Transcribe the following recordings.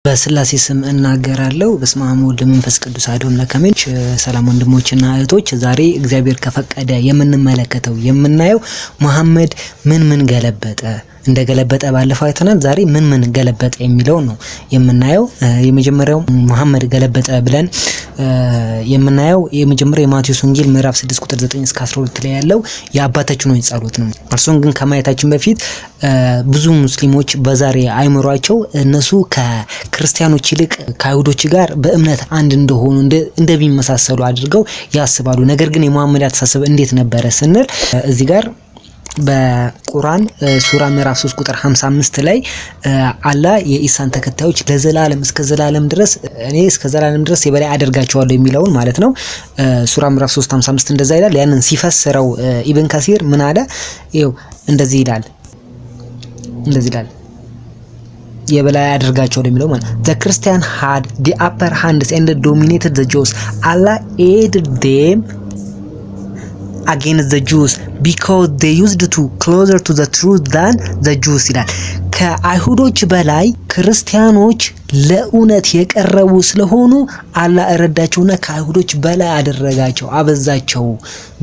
በስላሴ ስም እናገራለሁ። በስመ አብ ወወልድ ወመንፈስ ቅዱስ አሐዱ አምላክ አሜን። ሰላም ወንድሞችና እህቶች፣ ዛሬ እግዚአብሔር ከፈቀደ የምንመለከተው የምናየው መሐመድ ምን ምን ገለበጠ፣ እንደገለበጠ ባለፈው አይተናል። ዛሬ ምን ምን ገለበጠ የሚለው ነው የምናየው። የመጀመሪያው መሐመድ ገለበጠ ብለን የምናየው የመጀመሪያው የማቴዎስ ወንጌል ምዕራፍ 6 ቁጥር 9 እስከ 12 ላይ ያለው የአባታችን ሆይ ጸሎት ነው። እርሱን ግን ከማየታችን በፊት ብዙ ሙስሊሞች በዛሬ አይምሯቸው እነሱ ከክርስቲያኖች ይልቅ ከአይሁዶች ጋር በእምነት አንድ እንደሆኑ፣ እንደሚመሳሰሉ አድርገው ያስባሉ። ነገር ግን የመሐመድ አስተሳሰብ እንዴት ነበረ ስንል እዚህ ጋር በቁርአን ሱራ ምዕራፍ 3 ቁጥር 55 ላይ አላህ የኢሳን ተከታዮች ለዘላለም እስከ ዘላለም ድረስ እኔ እስከ ዘላለም ድረስ የበላይ አደርጋቸዋለሁ የሚለውን ማለት ነው። ሱራ ምዕራፍ 3 55 እንደዛ ይላል። ያንን ሲፈስረው ኢብን ከሲር ምን አለ? ይኸው እንደዚህ ይላል፣ እንደዚህ ይላል፣ የበላይ አደርጋቸዋለሁ የሚለው ማለት "The Christian had the upper hands and dominated the Jews. Allah aided them against the Jews because they used to closer to the truth than the Jews" ይላል። ከአይሁዶች በላይ ክርስቲያኖች ለእውነት የቀረቡ ስለሆኑ አላህ እረዳቸውና ከአይሁዶች በላይ አደረጋቸው፣ አበዛቸው፣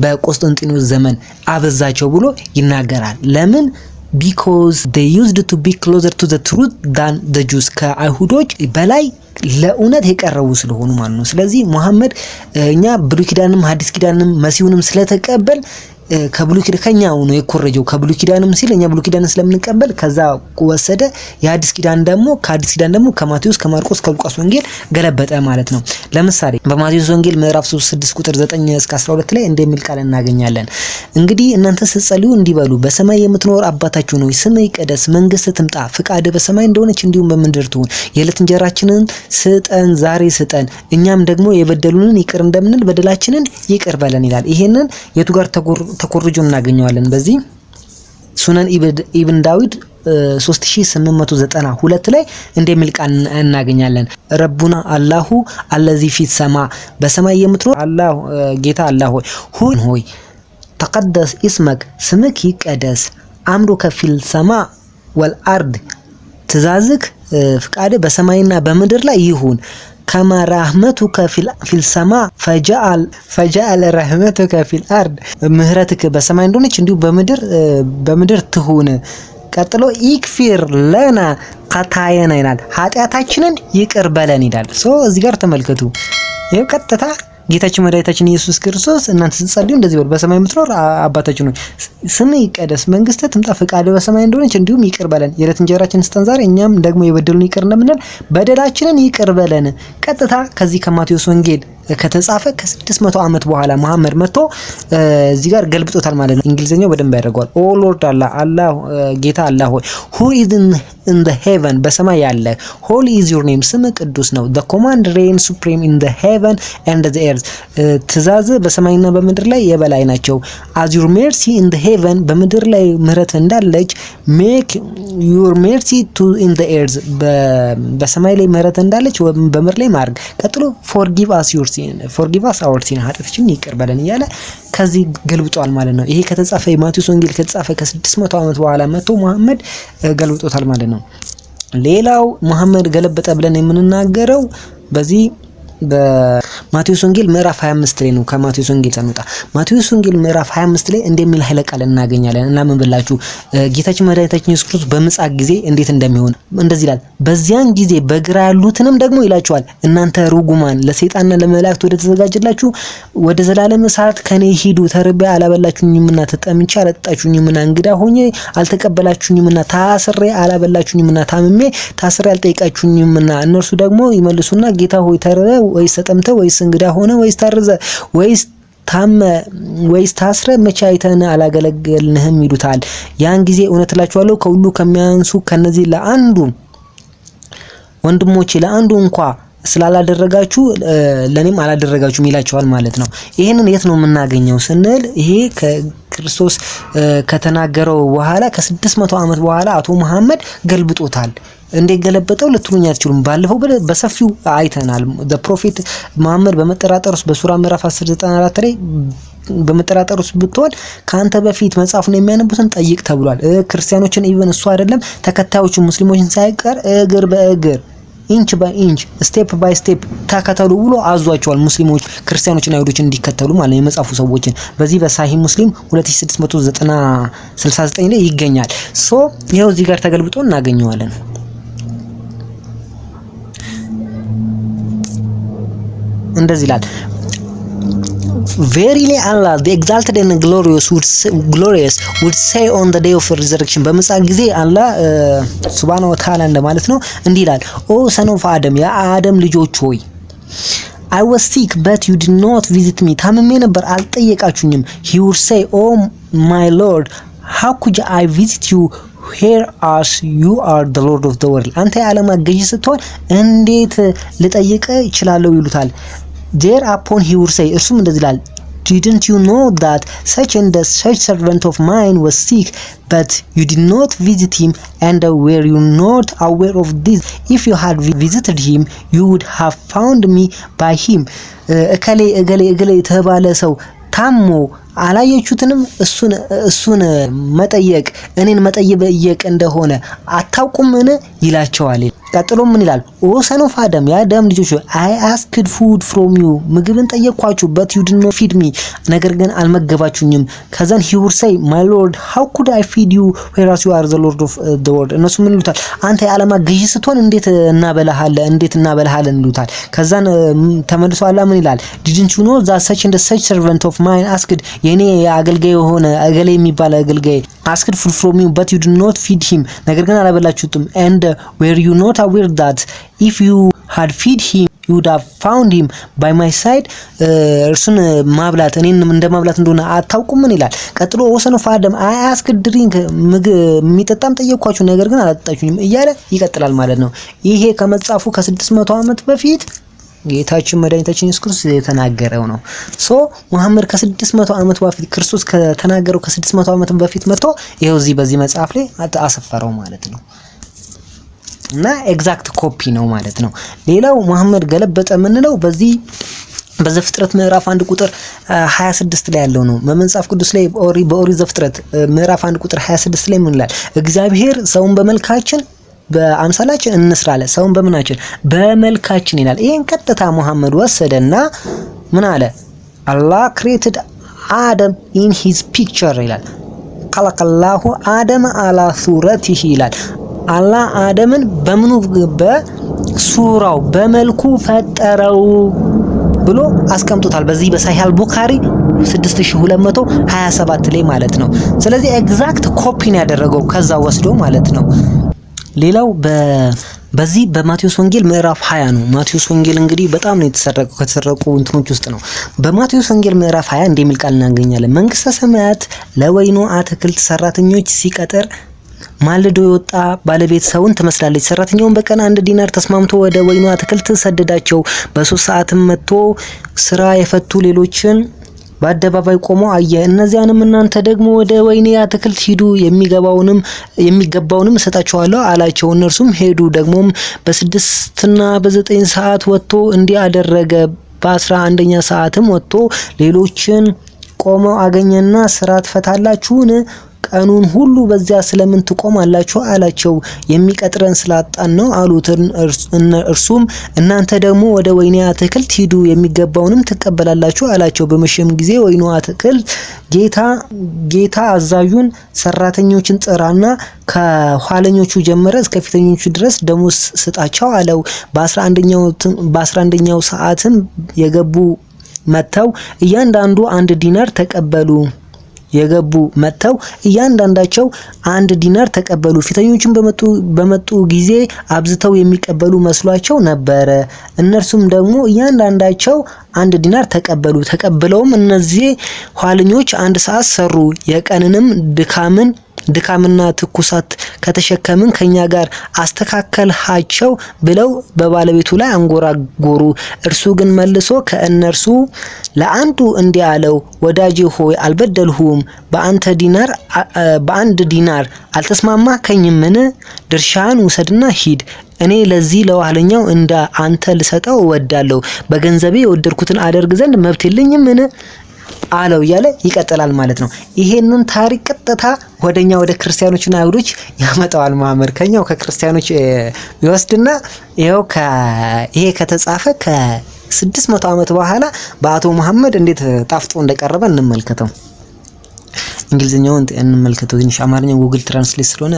በቆስጠንጢኖስ ዘመን አበዛቸው ብሎ ይናገራል። ለምን? Because they used to be closer to the truth than the Jews፣ ከአይሁዶች በላይ ለእውነት የቀረቡ ስለሆኑ ማለት ነው። ስለዚህ ሙሐመድ እኛ ብሉይ ኪዳንም ሐዲስ ኪዳንም መሲሁንም ስለተቀበል ከብሉይ ኪዳን ከኛው ነው የኮረጀው። ከብሉይ ኪዳንም ሲል እኛ ብሉይ ኪዳንን ስለምንቀበል ከዛ ወሰደ። የሐዲስ ኪዳን ደግሞ ከሐዲስ ኪዳን ደግሞ ከማቴዎስ፣ ከማርቆስ፣ ከሉቃስ ወንጌል ገለበጠ ማለት ነው። ለምሳሌ በማቴዎስ ወንጌል ምዕራፍ 3 6 ቁጥር 9 እስከ 12 ላይ እንደሚል ቃል እናገኛለን። እንግዲህ እናንተ ስትጸልዩ እንዲህ በሉ፣ በሰማይ የምትኖር አባታችን ሆይ፣ ስምህ ይቀደስ፣ መንግስትህ ትምጣ፣ ፍቃድህ በሰማይ እንደሆነች እንዲሁም በምድር ትሁን። የዕለት እንጀራችንን ስጠን ዛሬ ስጠን፣ እኛም ደግሞ የበደሉንን ይቅር እንደምንል በደላችንን ይቅር በለን ይላል። ይሄንን የቱ ጋር ተኮርጆ እናገኘዋለን? በዚህ ሱነን ኢብን ዳዊድ 3892 ላይ እንደሚል ቃል እናገኛለን። ربنا الله الذي في السماء፣ በሰማይ የምትኖር አላህ ጌታ አላህ ሆይ ሆይ تقدس اسمك፣ ስምክ ይቀደስ፣ أمرك في السماء والأرض፣ ትእዛዝክ ፍቃድህ በሰማይና በምድር ላይ ይሁን፣ كما رحمتك في السماء فاجعل رحمتك في الأرض፣ ምህረትክ በሰማይ እንደሆነች እንዲሁ በምድር ትሁን። ቀጥሎ اغفر لنا خطايانا ይላል። ኃጢአታችንን ይቅር በለን ይላል። So እዚህ ጋር ተመልከቱ። ይኸው ቀጥታ ጌታችን መድኃኒታችን ኢየሱስ ክርስቶስ እናንተ ስትጸልዩ እንደዚህ በሉ፣ በሰማይ የምትኖር አባታችን ሆይ ስምህ ይቀደስ፣ መንግስትህ ትምጣ፣ ፈቃድህ በሰማይ እንደሆነች እንዲሁም ይቅር በለን። የዕለት እንጀራችንን ስጠን ዛሬ፣ እኛም ደግሞ የበደሉን ይቅር እንደምንል በደላችንን ይቅር በለን። ቀጥታ ከዚህ ከማቴዎስ ወንጌል ከተጻፈ ከ600 ዓመት በኋላ መሐመድ መጥቶ እዚህ ጋር ገልብጦታል ማለት ነው። እንግሊዝኛው በደንብ ያደርገዋል። "O Lord አላህ፣ አላህ ጌታ አላህ ሆይ፣ who is in the heaven፣ በሰማይ ያለ፣ holy is your name፣ ስምህ ቅዱስ ነው። The command reign supreme in the heaven and the earth፣ ትእዛዝ በሰማይና በምድር ላይ የበላይ ናቸው። As your mercy in the heaven፣ በምድር ላይ ምህረት እንዳለች፣ make your mercy to in the earth፣ በሰማይ ላይ ምህረት እንዳለች በምድር ላይ ማድረግ። ቀጥሎ forgive us our sin፣ ኃጢአታችንን ይቅር በለን እያለ ከዚህ ገልብጧል ማለት ነው። ይሄ ከተጻፈ የማቴዎስ ወንጌል ከተጻፈ ከ600 ዓመት በኋላ መጥቶ መሐመድ ገልብጦታል ማለት ነው። ሌላው መሐመድ ገለበጠ ብለን የምንናገረው በዚህ በማቴዎስ ወንጌል ምዕራፍ 25 ላይ ነው። ከማቴዎስ ወንጌል ሳንወጣ ማቴዎስ ወንጌል ምዕራፍ 25 ላይ እንደሚል ኃይለ ቃል እናገኛለን። እና ምን ብላችሁ ጌታችን መድኃኒታችን ኢየሱስ ክርስቶስ በምጽአት ጊዜ እንዴት እንደሚሆን እንደዚህ ይላል። በዚያን ጊዜ በግራ ያሉትንም ደግሞ ይላቸዋል፣ እናንተ ርጉማን፣ ለሰይጣንና ለመላእክት ወደ ተዘጋጀላችሁ ወደ ዘላለም እሳት ከኔ ሂዱ። ተርቤ አላበላችሁኝምና፣ ተጠምቼ አላጠጣችሁኝምና፣ እንግዳ ሆኜ አልተቀበላችሁኝምና፣ ታስሬ አላበላችሁኝምና፣ ታምሜ ታስሬ አልጠየቃችሁኝምና። እነርሱ ደግሞ ይመልሱና ጌታ ሆይ፣ ተርበህ ወይስ ተጠምተህ ወይስ እንግዳ ሆነህ ወይስ ታርዘህ ወይስ ታመህ ወይስ ታስረህ መቼ አይተን አላገለገልንህም ይሉታል። ያን ጊዜ እውነት እላችኋለሁ፣ ከሁሉ ከሚያንሱ ከነዚህ ለአንዱ ወንድሞቼ ለአንዱ እንኳ ስላላደረጋችሁ ለኔም አላደረጋችሁም ይላቸዋል ማለት ነው። ይህንን የት ነው የምናገኘው ስንል ይሄ ከክርስቶስ ከተናገረው በኋላ ከ600 ዓመት በኋላ አቶ መሐመድ ገልብጦታል። እንዴት ገለበጠው ልትሉኝ አትችሉም። ባለፈው በሰፊው አይተናል። The Prophet መሐመድ በመጠራጠር ውስጥ በሱራ ምዕራፍ 10 94 ላይ በመጠራጠር ውስጥ ብትሆን ከአንተ በፊት መጽሐፉን የሚያነቡትን ጠይቅ ተብሏል። ክርስቲያኖችን even እሱ አይደለም ተከታዮቹ ሙስሊሞችን ሳይቀር እግር በእግር Inch by inch, step by step ተከተሉ ብሎ አዟቸዋል። ሙስሊሞች፣ ክርስቲያኖችና አይሁዶችን እንዲከተሉ ማለት ነው የመጽሐፉ ሰዎችን። በዚህ በሳሂህ ሙስሊም 2669 ላይ ይገኛል። So ይኸው እዚህ ጋር ተገልብጦ እናገኘዋለን። እንደዚህ ይላል፦ "Verily, Allah, the Exalted and Glorious, would say on the day of resurrection" በምጽአት ጊዜ አላህ ሱብሃነሁ ወተዓላ እንደማለት ነው። እንዲህ ይላል፦ "O son of Adam፣ የአደም ልጆች ሆይ፣ I was sick, but you did not visit me፣ ታምሜ ነበር፣ አልጠየቃችሁኝም። He would say, 'O my Lord, how could I visit you, whereas you are the Lord of the world?' አንተ የዓለም ገዢ ስትሆን እንዴት ልጠይቅህ እችላለሁ ይሉታል። Thereupon he would say፣ እርሱም እንደዚህ ይላል፦ 'Didn't you know that such and such servant of mine was sick, but you did not visit him? And were you not aware of this, if you had visited him, you would have found me by him?' እከሌ እገሌ እገሌ የተባለ ሰው ታሞ አላያችሁትንም? እሱን መጠየቅ እኔን መጠየቅ እንደሆነ አታውቁምን? ይላቸዋል። ቀጥሎ ምን ይላል? 'O son of Adam፣ የአዳም ልጆች፣ I asked food from you፣ ምግብን ጠየቅኳችሁ፣ but you did not feed me፣ ነገር ግን አልመገባችሁኝም። ከዛን he would say, 'My Lord, how could I feed you, whereas you are the Lord of the world?' እነሱ ምን ይሉታል? አንተ የዓለማት ገዢ ስትሆን እንዴት እናበላሃለን፣ እንዴት እናበላሃለን ይሉታል። ከዛን ተመልሶ አላህ ምን ይላል? 'Didn't you know that such and such servant of mine asked፣ የኔ አገልጋይ የሆነ እገሌ የሚባል አገልጋይ፣ asked food from you, but you did not feed him፣ ነገር ግን አላበላችሁትም? And were you not aware that if you had feed him, you would have found him by my side? እርሱን ማብላት እኔን እንደ ማብላት እንደሆነ አታውቁምን? ይላል። ቀጥሎ 'O son of Adam, I asked drink፣ ምግብ የሚጠጣም ጠየቅኳችሁ፣ ነገር ግን አላጠጣችሁኝም እያለ ይቀጥላል ማለት ነው። ይሄ ከመጻፉ ከ600 ዓመት በፊት ጌታችን መድኃኒታችን ኢየሱስ ክርስቶስ የተናገረው ነው። So ሙሐመድ ከ600 ዓመት በፊት፣ ክርስቶስ ከተናገረው ከ600 ዓመት በፊት መጥቶ ይኸው እዚህ በዚህ መጽሐፍ ላይ አሰፈረው ማለት ነው። እና exact copy ነው ማለት ነው። ሌላው ሙሐመድ ገለበጠ የምንለው በዚህ በዘፍጥረት ምዕራፍ 1 ቁጥር 26 ላይ ያለው ነው። በመጽሐፍ ቅዱስ ላይ በኦሪት ዘፍጥረት ምዕራፍ 1 ቁጥር 26 ላይ ምን ይላል? እግዚአብሔር ሰውን በመልካችን በአምሳላችን እንስራ አለ። ሰውን በምናችን? በመልካችን ይላል። ይሄን ቀጥታ ሙሐመድ ወሰደና ምን አለ? "Allah created Adam in his picture" ይላል። خلق الله آدم على صورته ይላል። አላህ አደምን በምኑ? በሱራው፣ በመልኩ ፈጠረው ብሎ አስቀምጦታል። በዚህ በሳሂህ አል ቡኻሪ 6227 ላይ ማለት ነው። ስለዚህ exact copy ነው ያደረገው ከዛ ወስዶ ማለት ነው። ሌላው በዚህ በማቴዎስ ወንጌል ምዕራፍ 20 ነው። ማቴዎስ ወንጌል እንግዲህ በጣም ነው የተሰረቀው፣ ከተሰረቁ እንትኖች ውስጥ ነው። በማቴዎስ ወንጌል ምዕራፍ 20 እንዲህ የሚል ቃል እናገኛለን። መንግስተ ሰማያት ለወይኑ አትክልት ሰራተኞች ሲቀጥር ማልዶ የወጣ ባለቤት ሰውን ትመስላለች። ሰራተኛውን በቀን 1 ዲናር ተስማምቶ ወደ ወይኑ አትክልት ሰደዳቸው። በ3 ሰዓትም መጥቶ ስራ የፈቱ ሌሎችን በአደባባይ ቆሞ አየ። እነዚያንም እናንተ ደግሞ ወደ ወይኔ አትክልት ሂዱ፣ የሚገባውንም እሰጣችኋለሁ አላቸው። እነርሱም ሄዱ። ደግሞም በ6ና በ9 ሰዓት ወጥቶ እንዲህ አደረገ። በ11ኛ ሰዓትም ወጥቶ ሌሎችን ቆመው አገኘና ስራ ትፈታላችሁን? ቀኑን ሁሉ በዚያ ስለምን ትቆማላችሁ? አላቸው። የሚቀጥረን ስላጣን ነው አሉት። እርሱም እናንተ ደግሞ ወደ ወይኔ አትክልት ሂዱ፣ የሚገባውንም ትቀበላላችሁ አላቸው። በመሸም ጊዜ ወይኑ አትክልት ጌታ አዛዡን ሰራተኞችን ጥራና ከኋለኞቹ ጀምረህ እስከ ፊተኞቹ ድረስ ደሞዝ ስጣቸው አለው። በ11ኛው ሰዓትም የገቡ መጥተው እያንዳንዱ 1 ዲናር ተቀበሉ። የገቡ መጥተው እያንዳንዳቸው 1 ዲናር ተቀበሉ። ፊተኞቹም በመጡ ጊዜ አብዝተው የሚቀበሉ መስሏቸው ነበረ። እነርሱም ደግሞ እያንዳንዳቸው 1 ዲናር ተቀበሉ። ተቀብለውም እነዚህ ኋለኞች 1 ሰዓት ሰሩ፣ የቀንንም ድካምና ትኩሳት ከተሸከምን ከኛ ጋር አስተካከልሃቸው ብለው በባለቤቱ ላይ አንጎራጎሩ። እርሱ ግን መልሶ ከእነርሱ ለአንዱ እንዲህ አለው፣ ወዳጄ ሆይ፣ አልበደልሁህም። በ1 ዲናር አልተስማማኸኝምን? ድርሻህን ውሰድና ሂድ። እኔ ለዚህ ለኋለኛው እንደ አንተ ልሰጠው እወዳለሁ። በገንዘቤ የወደድኩትን አደርግ ዘንድ መብት የለኝምን? አለው እያለ ይቀጥላል ማለት ነው። ይሄንን ታሪክ ቀጥታ ወደኛ ወደ ክርስቲያኖችና አይሁዶች ያመጣዋል መሐመድ። ከኛው ከክርስቲያኖች ይወስድና ይኸው ይሄ ከተጻፈ ከ600 ዓመት በኋላ በአቶ መሐመድ እንዴት ጣፍጦ እንደቀረበ እንመልከተው። እንግሊዝኛውን እንመልከተው ትንሽ፣ አማርኛ Google Translate ስለሆነ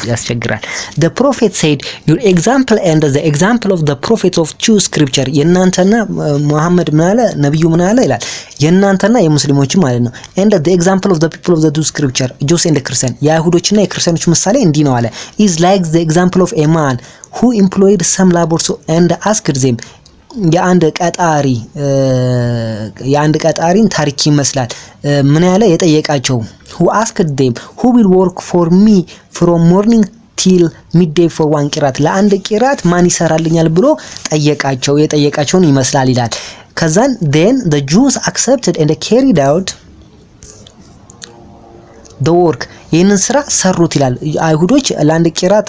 ያስቸግራል። The prophet said, "Your example and the example of the prophet of two scripture" የእናንተና መሐመድ ምን አለ፣ ነብዩ ምን አለ ይላል፣ የእናንተና የሙስሊሞች ማለት ነው። "And the example of the people of the two scripture, Jews and Christian" የአይሁዶችና የክርስቲያኖች ምሳሌ እንዲህ ነው አለ። "Is like the example of a man who employed some laborers and asked them" የአንድ ቀጣሪን ታሪክ ይመስላል። ምን ያለ የጠየቃቸው፣ "who asked them, 'Who will work for me from morning till midday for 1 qirat?' ለአንድ ቂራት ማን ይሰራልኛል ብሎ ጠየቃቸው፣ የጠየቃቸውን ይመስላል ይላል። ከዛን "Then the Jews accepted and carried out the work" ይህንን ስራ ሰሩት ይላል። አይሁዶች ለአንድ ቂራት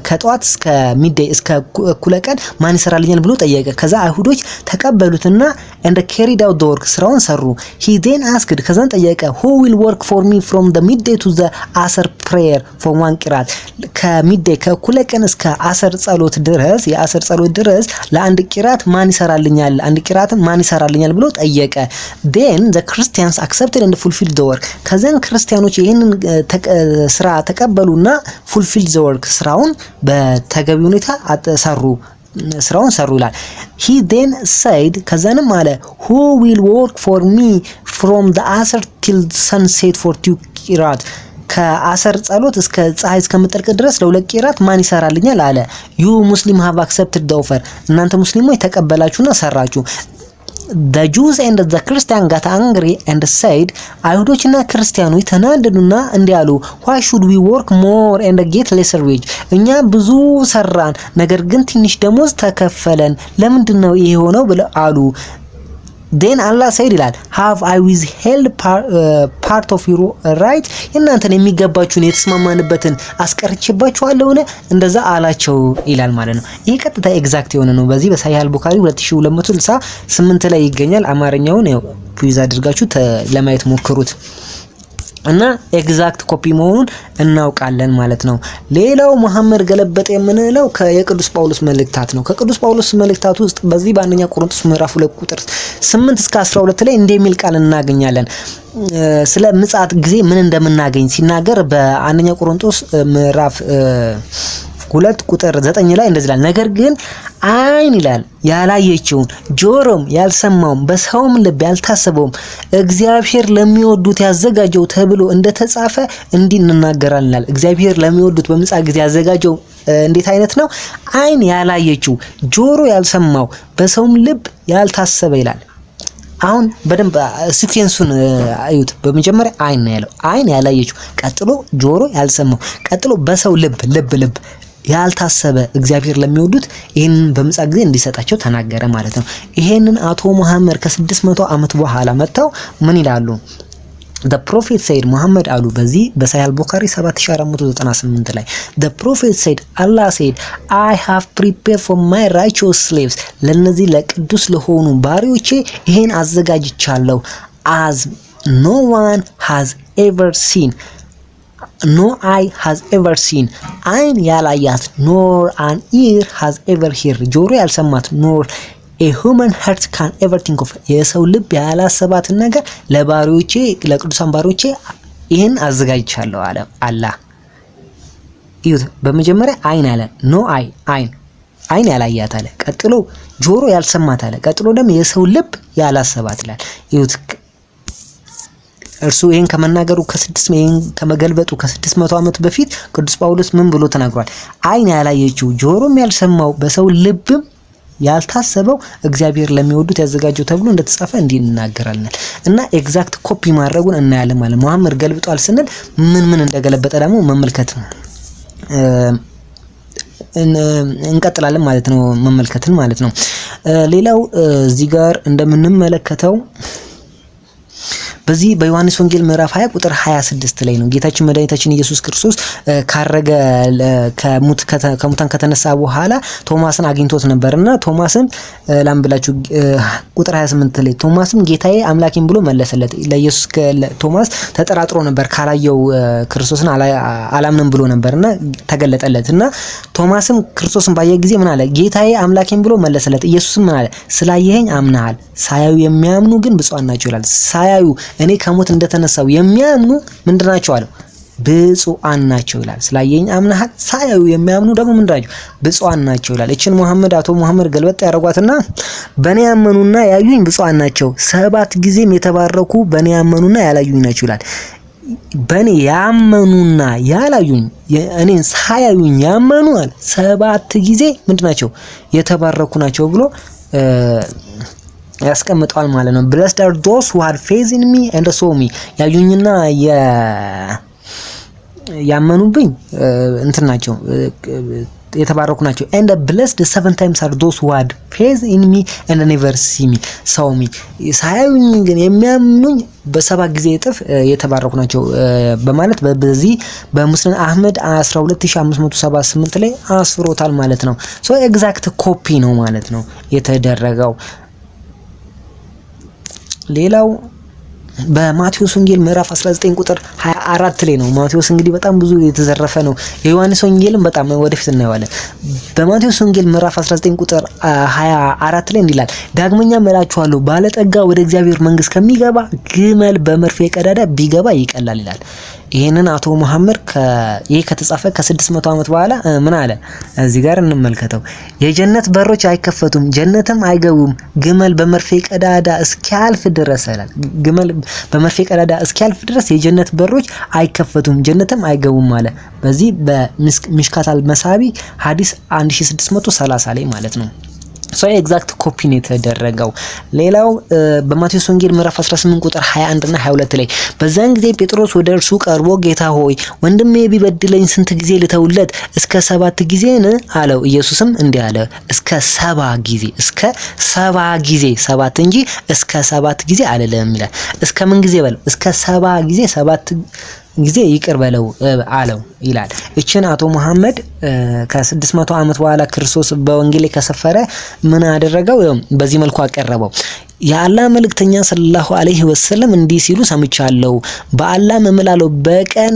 ከጠዋት እስከ midday፣ እስከ እኩለ ቀን ማን ይሰራልኛል ብሎ ጠየቀ። ከዛ አይሁዶች ተቀበሉትና and carried out the work ስራውን ሰሩ። "He then asked" ከዛን ጠየቀ፣ "Who will work for me from the midday to the Asr prayer for 1 qirat?" ከ midday፣ ከእኩለ ቀን እስከ አሰር ጸሎት ድረስ፣ የአሰር ጸሎት ድረስ ለአንድ ቂራት ማን ይሰራልኛል፣ አንድ ቂራትን ማን ይሰራልኛል ብሎ ጠየቀ። "Then the Christians accepted and fulfilled the work" ከዛን ክርስቲያኖች ይህንን ስራ ተቀበሉና fulfill the work ስራውን በተገቢ ሁኔታ ሰሩ፣ ስራውን ሰሩ ይላል። "He then said" ከዛንም አለ፣ "Who will work for me from the Asr till sunset for 2 qirat?" ከአሰር ጸሎት እስከ ፀሐይ እስከምጠልቅ ድረስ ለሁለት ቂራት ማን ይሰራልኛል አለ። "You Muslim have accepted the offer" እናንተ ሙስሊሞች ተቀበላችሁና ሰራችሁ። "The Jews and the Christian got angry and said" አይሁዶችና ክርስቲያኖች ተናደዱና እንዲህ አሉ፣ "Why should we work more and get lesser wage?" እኛ ብዙ ሰራን ነገር ግን ትንሽ ደሞዝ ተከፈለን፣ ለምንድን ነው ይሄ የሆነው ብለው አሉ። "Then Allah said" ይላል፣ "Have I withheld part of your right?" የእናንተን የሚገባችሁን የተስማማንበትን አስቀርቼባችኋለሁን? እንደዛ አላቸው ይላል ማለት ነው። ይህ ቀጥታ exact የሆነ ነው። በዚህ በሳሂህ አል ቡኻሪ 2268 ላይ ይገኛል። አማርኛውን ያው pause አድርጋችሁ ለማየት ሞክሩት እና exact copy መሆኑን እናውቃለን ማለት ነው። ሌላው መሐመድ ገለበጠ የምንለው የቅዱስ ጳውሎስ መልእክታት ነው። ከቅዱስ ጳውሎስ መልእክታት ውስጥ በዚህ በአንደኛ ቆሮንቶስ ምዕራፍ 2 ቁጥር 8 እስከ 12 ላይ እንዲህ የሚል ቃል እናገኛለን። ስለ ምጽአት ጊዜ ምን እንደምናገኝ ሲናገር በአንደኛ ቆሮንቶስ ምዕራፍ 2 ቁጥር 9 ላይ እንደዚህ ይላል። ነገር ግን ዓይን ይላል ያላየችውን፣ ጆሮም ያልሰማውም፣ በሰውም ልብ ያልታሰበውም እግዚአብሔር ለሚወዱት ያዘጋጀው ተብሎ እንደተጻፈ እንዲህ እንናገራለን ይላል። እግዚአብሔር ለሚወዱት በምጽአት ጊዜ ያዘጋጀው እንዴት አይነት ነው? ዓይን ያላየችው፣ ጆሮ ያልሰማው፣ በሰውም ልብ ያልታሰበ ይላል። አሁን በደንብ sequence ኡን አዩት። በመጀመሪያ ዓይን ነው ያለው፣ ዓይን ያላየችው፣ ቀጥሎ ጆሮ ያልሰማው፣ ቀጥሎ በሰው ልብ ያልታሰበ እግዚአብሔር ለሚወዱት ይህንን በምጽአት ጊዜ እንዲሰጣቸው ተናገረ ማለት ነው። ይሄንን አቶ መሐመድ ከ600 ዓመት በኋላ መጥተው ምን ይላሉ? The prophet said፣ ሙሐመድ አሉ በዚህ በሳሂህ አል ቡኻሪ 7498 ላይ፣ the prophet said, "Allah said, 'I have prepared for my righteous slaves' ለነዚህ ለቅዱስ ለሆኑ ባሪዎቼ ይሄን አዘጋጅቻለሁ፣ as no one has ever seen, no eye has ever seen" አይን ያላያት፣ "nor an ear has ever heard" ጆሮ ያልሰማት፣ "nor a human heart can ever think of" የሰው ልብ ያላሰባትን ነገር ለባሪዎቼ፣ ለቅዱሳን ባሪዎቼ ይህን አዘጋጅቻለሁ አለ አላህ። እዩት። በመጀመሪያ አይን አለ፣ no eye፣ አይን ያላያት አለ። ቀጥሎ ጆሮ ያልሰማት አለ። ቀጥሎ ደግሞ የሰው ልብ ያላሰባት ይላል። እዩት። እርሱ ይህን ከመናገሩ ይህን ከመገልበጡ ከ600 ዓመት በፊት ቅዱስ ጳውሎስ ምን ብሎ ተናግሯል? አይን ያላየችው፣ ጆሮም ያልሰማው፣ በሰው ልብም ያልታሰበው እግዚአብሔር ለሚወዱት ያዘጋጀው ተብሎ እንደተጻፈ እንዲህ እንናገራለን። እና exact copy ማድረጉን እናያለን ማለት፣ መሐመድ ገልብጧል ስንል ምን ምን እንደገለበጠ ደግሞ መመልከት እንቀጥላለን ማለት ነው፣ መመልከትን ማለት ነው። ሌላው እዚህ ጋር እንደምንመለከተው በዚህ በዮሐንስ ወንጌል ምዕራፍ 20 ቁጥር 26 ላይ ነው። ጌታችን መድኃኒታችን ኢየሱስ ክርስቶስ ካረገ፣ ከሙታን ከተነሳ በኋላ ቶማስን አግኝቶት ነበርና ቶማስን ላንብላችሁ፣ ቁጥር 28 ላይ ቶማስም ጌታዬ አምላኬም ብሎ መለሰለት። ለኢየሱስ ቶማስ ተጠራጥሮ ነበር፣ ካላየው ክርስቶስን አላምንም ብሎ ነበርና ተገለጠለት እና ቶማስም ክርስቶስን ባየ ጊዜ ምን አለ? ጌታዬ አምላኬም ብሎ መለሰለት። ኢየሱስም ምን አለ? ስላየኸኝ አምነሃል፣ ሳያዩ የሚያምኑ ግን ብፁዓን ናቸው ይላል። ሳያዩ እኔ ከሞት እንደተነሳው የሚያምኑ ምንድን ናቸው አለው? ብፁዓን ናቸው ይላል። ስላየኝ አምነሃል፣ ሳያዩ የሚያምኑ ደግሞ ምንድን ናቸው? ብፁዓን ናቸው ይላል። እችን መሐመድ፣ አቶ መሐመድ ገልበጥ ያደረጓትና በእኔ ያመኑና ያዩኝ ብፁዓን ናቸው፣ ሰባት ጊዜም የተባረኩ በእኔ ያመኑና ያላዩኝ ናቸው ይላል። በእኔ ያመኑና ያላዩኝ፣ እኔን ሳያዩኝ ያመኑ አለ፣ ሰባት ጊዜ ምንድን ናቸው? የተባረኩ ናቸው ብሎ ያስቀምጠዋል ማለት ነው። "Blessed are those who had faith in me and saw me"፣ ያዩኝና ያመኑብኝ እንትን ናቸው፣ የተባረኩ ናቸው። "And blessed seven times are those who had faith in me and never see me saw me"፣ ሳያዩኝ ግን የሚያምኑኝ በሰባት ጊዜ እጥፍ የተባረኩ ናቸው በማለት በዚህ በሙስሊም አህመድ 12578 ላይ አስፍሮታል ማለት ነው። So exact copy ነው ማለት ነው የተደረገው። ሌላው በማቴዎስ ወንጌል ምዕራፍ 19 ቁጥር 24 ላይ ነው። ማቴዎስ እንግዲህ በጣም ብዙ የተዘረፈ ነው። የዮሐንስ ወንጌልም በጣም ወደፊት እናየዋለን። በማቴዎስ ወንጌል ምዕራፍ 19 ቁጥር 24 ላይ እንዲህ ይላል፣ ዳግመኛም እላችኋለሁ ባለጠጋ ወደ እግዚአብሔር መንግሥት ከሚገባ ግመል በመርፌ ቀዳዳ ቢገባ ይቀላል ይላል። ይህንን አቶ መሐመድ ይህ ከተጻፈ ከ600 ዓመት በኋላ ምን አለ? እዚህ ጋር እንመልከተው። የጀነት በሮች አይከፈቱም፣ ጀነትም አይገቡም ግመል በመርፌ ቀዳዳ እስኪያልፍ ድረስ ይላል። ግመል በመርፌ ቀዳዳ እስኪያልፍ ድረስ የጀነት በሮች አይከፈቱም፣ ጀነትም አይገቡም አለ። በዚህ በሚሽካት አል መሳቢ ሀዲስ 1630 ላይ ማለት ነው። So exact copy ነው የተደረገው። ሌላው በማቴዎስ ወንጌል ምዕራፍ 18 ቁጥር 21 እና 22 ላይ በዛን ጊዜ ጴጥሮስ ወደ እርሱ ቀርቦ ጌታ ሆይ፣ ወንድሜ ቢበድለኝ ስንት ጊዜ ልተውለት? እስከ ሰባት ጊዜን አለው። ኢየሱስም እንዲህ አለ፣ እስከ 70 ጊዜ፣ እስከ 70 ጊዜ ሰባት እንጂ እስከ ሰባት ጊዜ አልልም ይላል። እስከ ምን ጊዜ በለው? እስከ 70 ጊዜ ሰባት ጊዜ ይቅር በለው አለው ይላል። እችን አቶ መሐመድ ከ600 ዓመት በኋላ ክርስቶስ በወንጌል ከሰፈረ ምን አደረገው? በዚህ መልኩ አቀረበው። የአላህ መልእክተኛ ሰለላሁ ዐለይሂ ወሰለም እንዲህ ሲሉ ሰምቻለሁ። በአላህ እምላለሁ፣ በቀን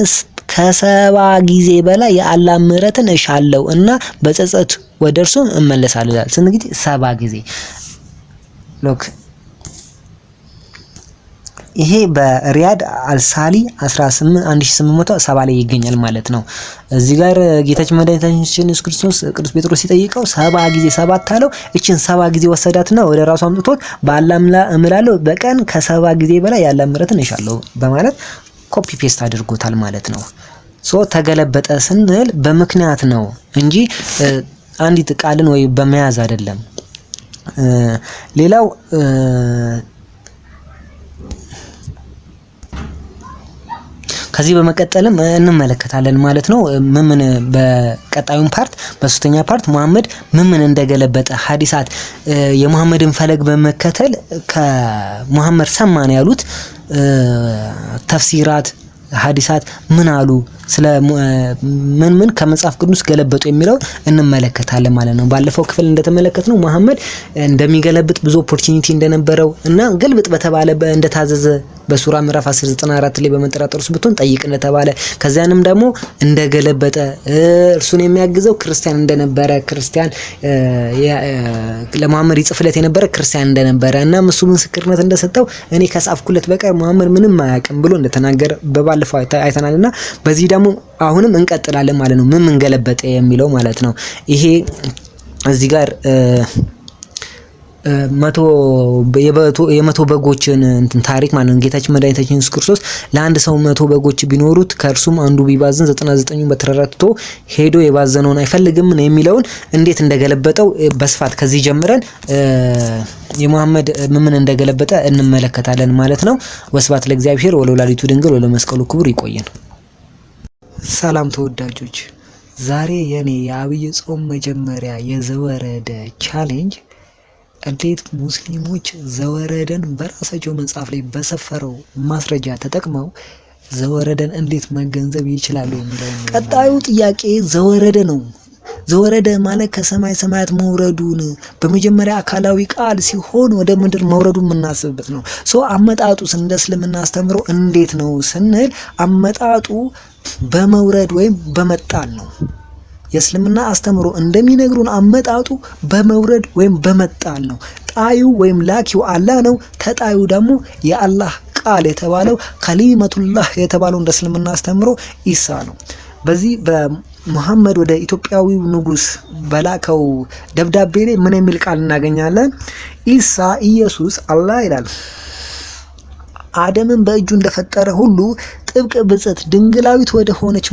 ከ70 ጊዜ በላይ የአላህ ምሕረትን እሻለሁ እና በጸጸት ወደ እርሱ እመለሳለሁ ይላል። ስንት ጊዜ? 70 ጊዜ። Look፣ ይሄ በሪያድ አልሳሊ 1870 ላይ ይገኛል ማለት ነው። እዚህ ጋር ጌታችን መድኃኒታችን ኢየሱስ ክርስቶስ ቅዱስ ጴጥሮስ ሲጠይቀው 70 ጊዜ ሰባት አለው። እችን 70 ጊዜ ወሰዳትና ወደ ራሱ አምጥቶት በአላህ እምላለሁ፣ በቀን ከ70 ጊዜ በላይ የአላህ ምሕረትን እሻለሁ በማለት copy paste አድርጎታል ማለት ነው። So ተገለበጠ ስንል በምክንያት ነው እንጂ አንዲት ቃልን ወይ በመያዝ አይደለም። ሌላው ከዚህ በመቀጠልም እንመለከታለን ማለት ነው። ምን ምን በቀጣዩን part፣ በሶስተኛ part ሙሐመድ ምን ምን እንደገለበጠ፣ ሀዲሳት የሙሐመድን ፈለግ በመከተል ከሙሐመድ ሰማን ያሉት ተፍሲራት፣ ሀዲሳት ምን አሉ፣ ስለ ምን ምን ከመጽሐፍ ቅዱስ ገለበጡ የሚለውን እንመለከታለን ማለት ነው። ባለፈው ክፍል እንደተመለከትነው መሐመድ እንደሚገለብጥ ብዙ opportunity እንደነበረው እና ገልብጥ በተባለ እንደታዘዘ፣ በሱራ ምዕራፍ 1094 ላይ በመጠራጠር ውስጥ ብትሆን ጠይቅ እንደተባለ፣ ከዚያንም ደግሞ እንደገለበጠ፣ እርሱን የሚያግዘው ክርስቲያን እንደነበረ፣ ክርስቲያን ለመሐመድ ይጽፍለት የነበረ ክርስቲያን እንደነበረ እና እሱ ምስክርነት እንደሰጠው እኔ ከጻፍኩለት በቀር መሐመድ ምንም አያውቅም ብሎ እንደተናገረ በባለፈው አይተናል እና በዚህ ደግሞ አሁንም እንቀጥላለን ማለት ነው። ምን ምን ገለበጠ የሚለው ማለት ነው። ይሄ እዚህ ጋር የ100 በጎችን እንትን ታሪክ ማለት ነው። ጌታችን መድኃኒታችን ኢየሱስ ክርስቶስ ለአንድ ሰው 100 በጎች ቢኖሩት ከእርሱም አንዱ ቢባዝን 99ኙን በተራራ ትቶ ሄዶ የባዘነውን አይፈልግም የሚለውን እንዴት እንደገለበጠው በስፋት ከዚህ ጀምረን የመሐመድ ምን እንደገለበጠ እንመለከታለን ማለት ነው። ወስብሐት ለእግዚአብሔር ወለወላዲቱ ድንግል ወለመስቀሉ ክቡር። ይቆየን። ሰላም ተወዳጆች፣ ዛሬ የኔ የአብይ ጾም መጀመሪያ የዘወረደ challenge እንዴት ሙስሊሞች ዘወረደን በራሳቸው መጽሐፍ ላይ በሰፈረው ማስረጃ ተጠቅመው ዘወረደን እንዴት መገንዘብ ይችላሉ የሚለው ቀጣዩ ጥያቄ ዘወረደ ነው። ዘወረደ ማለት ከሰማይ ሰማያት መውረዱን፣ በመጀመሪያ አካላዊ ቃል ሲሆን ወደ ምድር መውረዱን የምናስብበት ነው። So አመጣጡስ እንደ እስልምና አስተምሮ እንዴት ነው ስንል አመጣጡ በመውረድ ወይም በመጣል ነው። የእስልምና አስተምሮ እንደሚነግሩን አመጣጡ በመውረድ ወይም በመጣል ነው። ጣዩ ወይም ላኪው አላህ ነው። ተጣዩ ደግሞ የአላህ ቃል የተባለው፣ ከሊመቱላህ የተባለው እንደ እስልምና አስተምሮ ኢሳ ነው። በዚህ በሙሐመድ ወደ ኢትዮጵያዊው ንጉስ በላከው ደብዳቤ ላይ ምን የሚል ቃል እናገኛለን? ኢሳ ኢየሱስ አላህ ይላል፣ አደምን በእጁ እንደፈጠረ ሁሉ ጥብቅ ብጽዕት ድንግላዊት ወደ ሆነች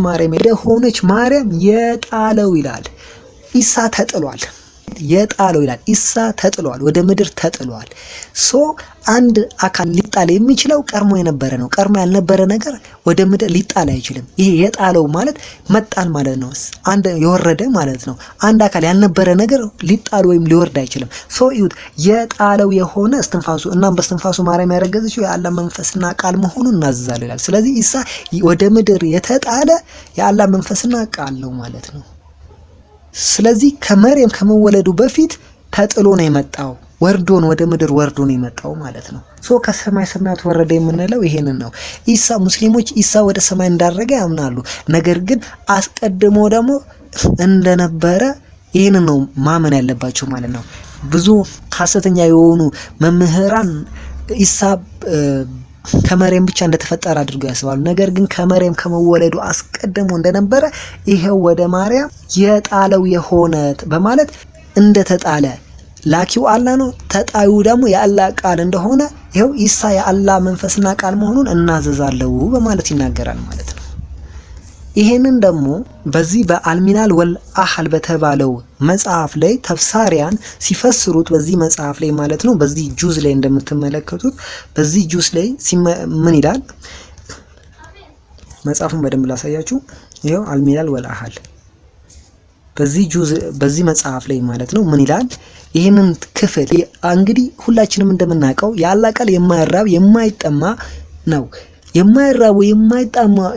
ማርያም የጣለው ይላል። ኢሳ ተጥሏል። የጣለው ይላል። ኢሳ ተጥሏል፣ ወደ ምድር ተጥሏል። So አንድ አካል ሊጣል የሚችለው ቀድሞ የነበረ ነው። ቀድሞ ያልነበረ ነገር ወደ ምድር ሊጣል አይችልም። ይሄ የጣለው ማለት መጣል ማለት ነው። አንድ የወረደ ማለት ነው። አንድ አካል ያልነበረ ነገር ሊጣል ወይም ሊወርድ አይችልም። So እዩት፣ የጣለው የሆነ እስትንፋሱ፣ እናም በእስትንፋሱ ማርያም ያረገዘችው የአላህ መንፈስና ቃል መሆኑን እናዝዛለሁ ይላል። ስለዚህ ኢሳ ወደ ምድር የተጣለ የአላህ መንፈስና ቃል ነው ማለት ነው። ስለዚህ ከመርየም ከመወለዱ በፊት ተጥሎ ነው የመጣው። ወርዶ ነው፣ ወደ ምድር ወርዶ ነው የመጣው ማለት ነው። So ከሰማይ ሰማያት ወረደ የምንለው ይሄንን ነው። ኢሳ ሙስሊሞች ኢሳ ወደ ሰማይ እንዳረገ ያምናሉ። ነገር ግን አስቀድሞ ደግሞ እንደነበረ ይህንን ነው ማመን ያለባቸው ማለት ነው። ብዙ ሐሰተኛ የሆኑ መምህራን ኢሳ ከመርየም ብቻ እንደተፈጠረ አድርገው ያስባሉ። ነገር ግን ከመርየም ከመወለዱ አስቀድሞ እንደነበረ ይሄው ወደ ማርያም የጣለው የሆነ በማለት እንደተጣለ፣ ላኪው አላህ ነው፣ ተጣዩ ደግሞ የአላህ ቃል እንደሆነ ይኸው ኢሳ የአላህ መንፈስና ቃል መሆኑን እናዘዛለው በማለት ይናገራል ማለት ነው። ይሄንን ደግሞ በዚህ በአልሚላል ወል አህል በተባለው መጽሐፍ ላይ ተፍሳሪያን ሲፈስሩት፣ በዚህ መጽሐፍ ላይ ማለት ነው። በዚህ ጁዝ ላይ እንደምትመለከቱት በዚህ ጁዝ ላይ ምን ይላል? መጽሐፉን በደንብ ላሳያችሁ። ይኸው አልሚላል ወል አህል በዚህ ጁዝ፣ በዚህ መጽሐፍ ላይ ማለት ነው፣ ምን ይላል? ይህንን ክፍል እንግዲህ ሁላችንም እንደምናውቀው የአላህ ቃል የማይራብ የማይጠማ ነው። የማይራበው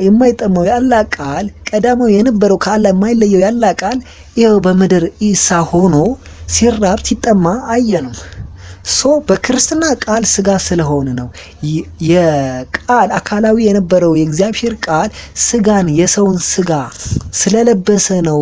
የማይጠማው የአላህ ቃል፣ ቀዳማዊ የነበረው፣ ከአላህ የማይለየው የአላህ ቃል ይኸው በምድር ኢሳ ሆኖ ሲራብ ሲጠማ አየነው። So በክርስትና ቃል ስጋ ስለሆነ ነው። የቃል አካላዊ የነበረው የእግዚአብሔር ቃል ስጋን፣ የሰውን ስጋ ስለለበሰ ነው።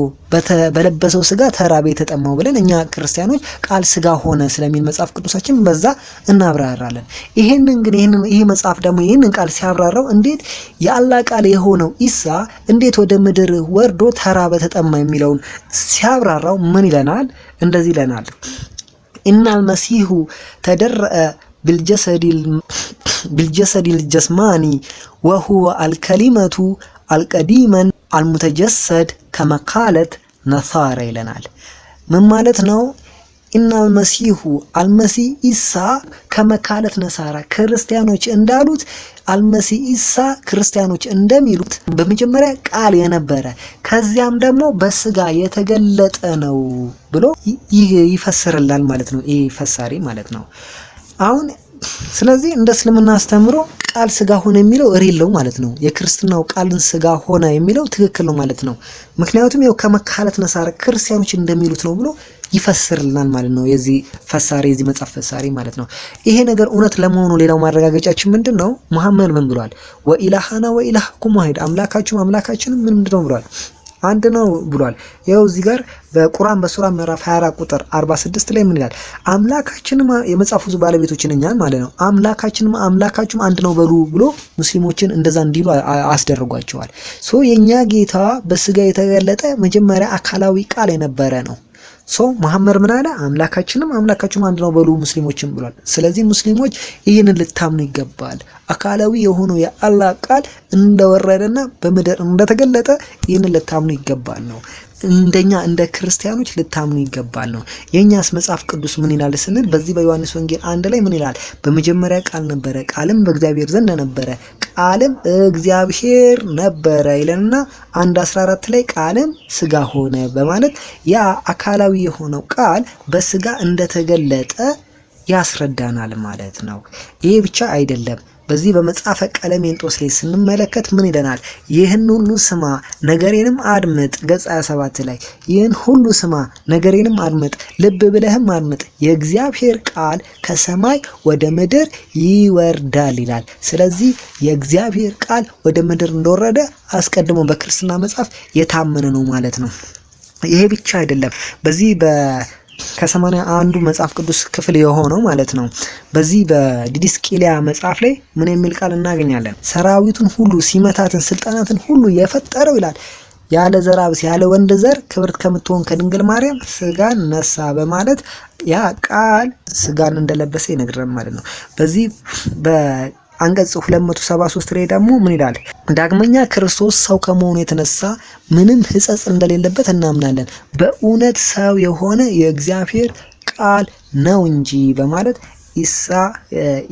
በለበሰው ስጋ ተራበ የተጠማው ብለን እኛ ክርስቲያኖች ቃል ስጋ ሆነ ስለሚል መጽሐፍ ቅዱሳችን በዛ እናብራራለን። ይሄንን ግን ይሄ መጽሐፍ ደግሞ ይህንን ቃል ሲያብራራው እንዴት የአላህ ቃል የሆነው ኢሳ እንዴት ወደ ምድር ወርዶ ተራበ ተጠማ የሚለውን ሲያብራራው ምን ይለናል? እንደዚህ ይለናል፦ إن المسيح تدرع بالجسد الجسماني وهو الكلمة القديما المتجسد كما قالت نصارى ይለናል። ምን ማለት ነው? إن المسيح አልመሲህ ኢሳ كما قالت نصارى ክርስቲያኖች እንዳሉት፣ አልመሲህ ኢሳ ክርስቲያኖች እንደሚሉት በመጀመሪያ ቃል የነበረ ከዚያም ደግሞ በስጋ የተገለጠ ነው ብሎ ይፈስርላል ማለት ነው። ይህ ፈሳሪ ማለት ነው። አሁን ስለዚህ እንደ እስልምና አስተምሮ ቃል ስጋ ሆነ የሚለው real ነው ማለት ነው። የክርስትናው ቃልን ስጋ ሆነ የሚለው ትክክል ነው ማለት ነው። ምክንያቱም ያው كما قالت نصارى ክርስቲያኖች እንደሚሉት ነው ብሎ ይፈስርልናል ማለት ነው። የዚህ ፈሳሪ፣ የዚህ መጽሐፍ ፈሳሪ ማለት ነው። ይሄ ነገር እውነት ለመሆኑ ሌላው ማረጋገጫችን ምንድን ነው? መሐመድ ምን ብሏል? وإلهنا وإلهكم واحد፣ አምላካችሁም አምላካችንም ምንድን ነው ብሏል? አንድ ነው ብሏል። ይኸው እዚህ ጋር በቁርአን በሱራ ምዕራፍ 24 ቁጥር 46 ላይ ምን ይላል? አምላካችንም፣ የመጽሐፉ ባለቤቶችን እኛን ማለት ነው፣ አምላካችንም አምላካችሁም አንድ ነው በሉ ብሎ ሙስሊሞችን እንደዛ እንዲሉ አስደርጓቸዋል። So የእኛ ጌታ በስጋ የተገለጠ፣ መጀመሪያ አካላዊ ቃል የነበረ ነው። So መሐመድ ምን አለ? አምላካችንም አምላካችሁም አንድ ነው በሉ ሙስሊሞችም ብሏል። ስለዚህ ሙስሊሞች ይህንን ልታምኑ ይገባል። አካላዊ የሆነው የአላህ ቃል እንደወረደና በምድር እንደተገለጠ ይህንን ልታምኑ ይገባል ነው። እንደኛ እንደ ክርስቲያኖች ልታምኑ ይገባል ነው። የእኛስ መጽሐፍ ቅዱስ ምን ይላል ስንል በዚህ በዮሐንስ ወንጌል 1 ላይ ምን ይላል? በመጀመሪያ ቃል ነበረ፣ ቃልም በእግዚአብሔር ዘንድ ነበረ፣ ቃልም እግዚአብሔር ነበረ ይለንና 1:14 ላይ ቃልም ስጋ ሆነ በማለት ያ አካላዊ የሆነው ቃል በስጋ እንደተገለጠ ያስረዳናል ማለት ነው። ይሄ ብቻ አይደለም። በዚህ በመጽሐፈ ቀለሜንጦስ ላይ ስንመለከት ምን ይለናል? ይህን ሁሉ ስማ ነገሬንም አድምጥ። ገጽ 27 ላይ ይህን ሁሉ ስማ ነገሬንም አድምጥ፣ ልብ ብለህም አድምጥ፣ የእግዚአብሔር ቃል ከሰማይ ወደ ምድር ይወርዳል ይላል። ስለዚህ የእግዚአብሔር ቃል ወደ ምድር እንደወረደ አስቀድሞ በክርስትና መጽሐፍ የታመነ ነው ማለት ነው። ይሄ ብቻ አይደለም። በዚህ ከ81ዱ መጽሐፍ ቅዱስ ክፍል የሆነው ማለት ነው። በዚህ በዲድስቅልያ መጽሐፍ ላይ ምን የሚል ቃል እናገኛለን? ሰራዊቱን ሁሉ ሲመታትን ስልጣናትን ሁሉ የፈጠረው ይላል ያለ ዘር አብስ ያለ ወንድ ዘር ክብርት ከምትሆን ከድንግል ማርያም ስጋን ነሳ በማለት ያ ቃል ስጋን እንደለበሰ ይነግረን ማለት ነው። በዚህ በአንቀጽ 273 ላይ ደግሞ ምን ይላል? ዳግመኛ ክርስቶስ ሰው ከመሆኑ የተነሳ ምንም ሕጸጽ እንደሌለበት እናምናለን፣ በእውነት ሰው የሆነ የእግዚአብሔር ቃል ነው እንጂ በማለት ኢሳ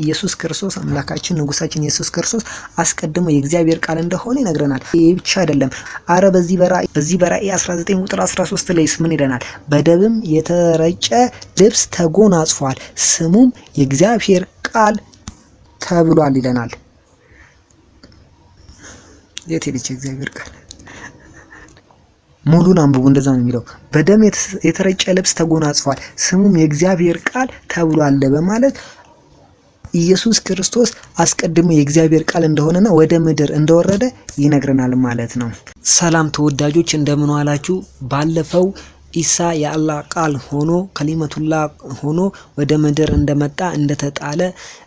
ኢየሱስ ክርስቶስ አምላካችን ንጉሳችን ኢየሱስ ክርስቶስ አስቀድሞ የእግዚአብሔር ቃል እንደሆነ ይነግረናል። ይህ ብቻ አይደለም። አረ በዚህ በራእይ 19 ቁጥር 13 ላይስ ምን ይለናል? በደምም የተረጨ ልብስ ተጎናጽፏል፣ ስሙም የእግዚአብሔር ቃል ተብሏል ይለናል። የት ሄደች የእግዚአብሔር ቃል? ሙሉን አንብቡ። እንደዛ ነው የሚለው። በደም የተረጨ ልብስ ተጎናጽፏል ስሙም የእግዚአብሔር ቃል ተብሏል በማለት ኢየሱስ ክርስቶስ አስቀድሞ የእግዚአብሔር ቃል እንደሆነና ወደ ምድር እንደወረደ ይነግረናል ማለት ነው። ሰላም ተወዳጆች እንደምን ዋላችሁ? ባለፈው ኢሳ የአላህ ቃል ሆኖ ከሊመቱላህ ሆኖ ወደ ምድር እንደመጣ እንደተጣለ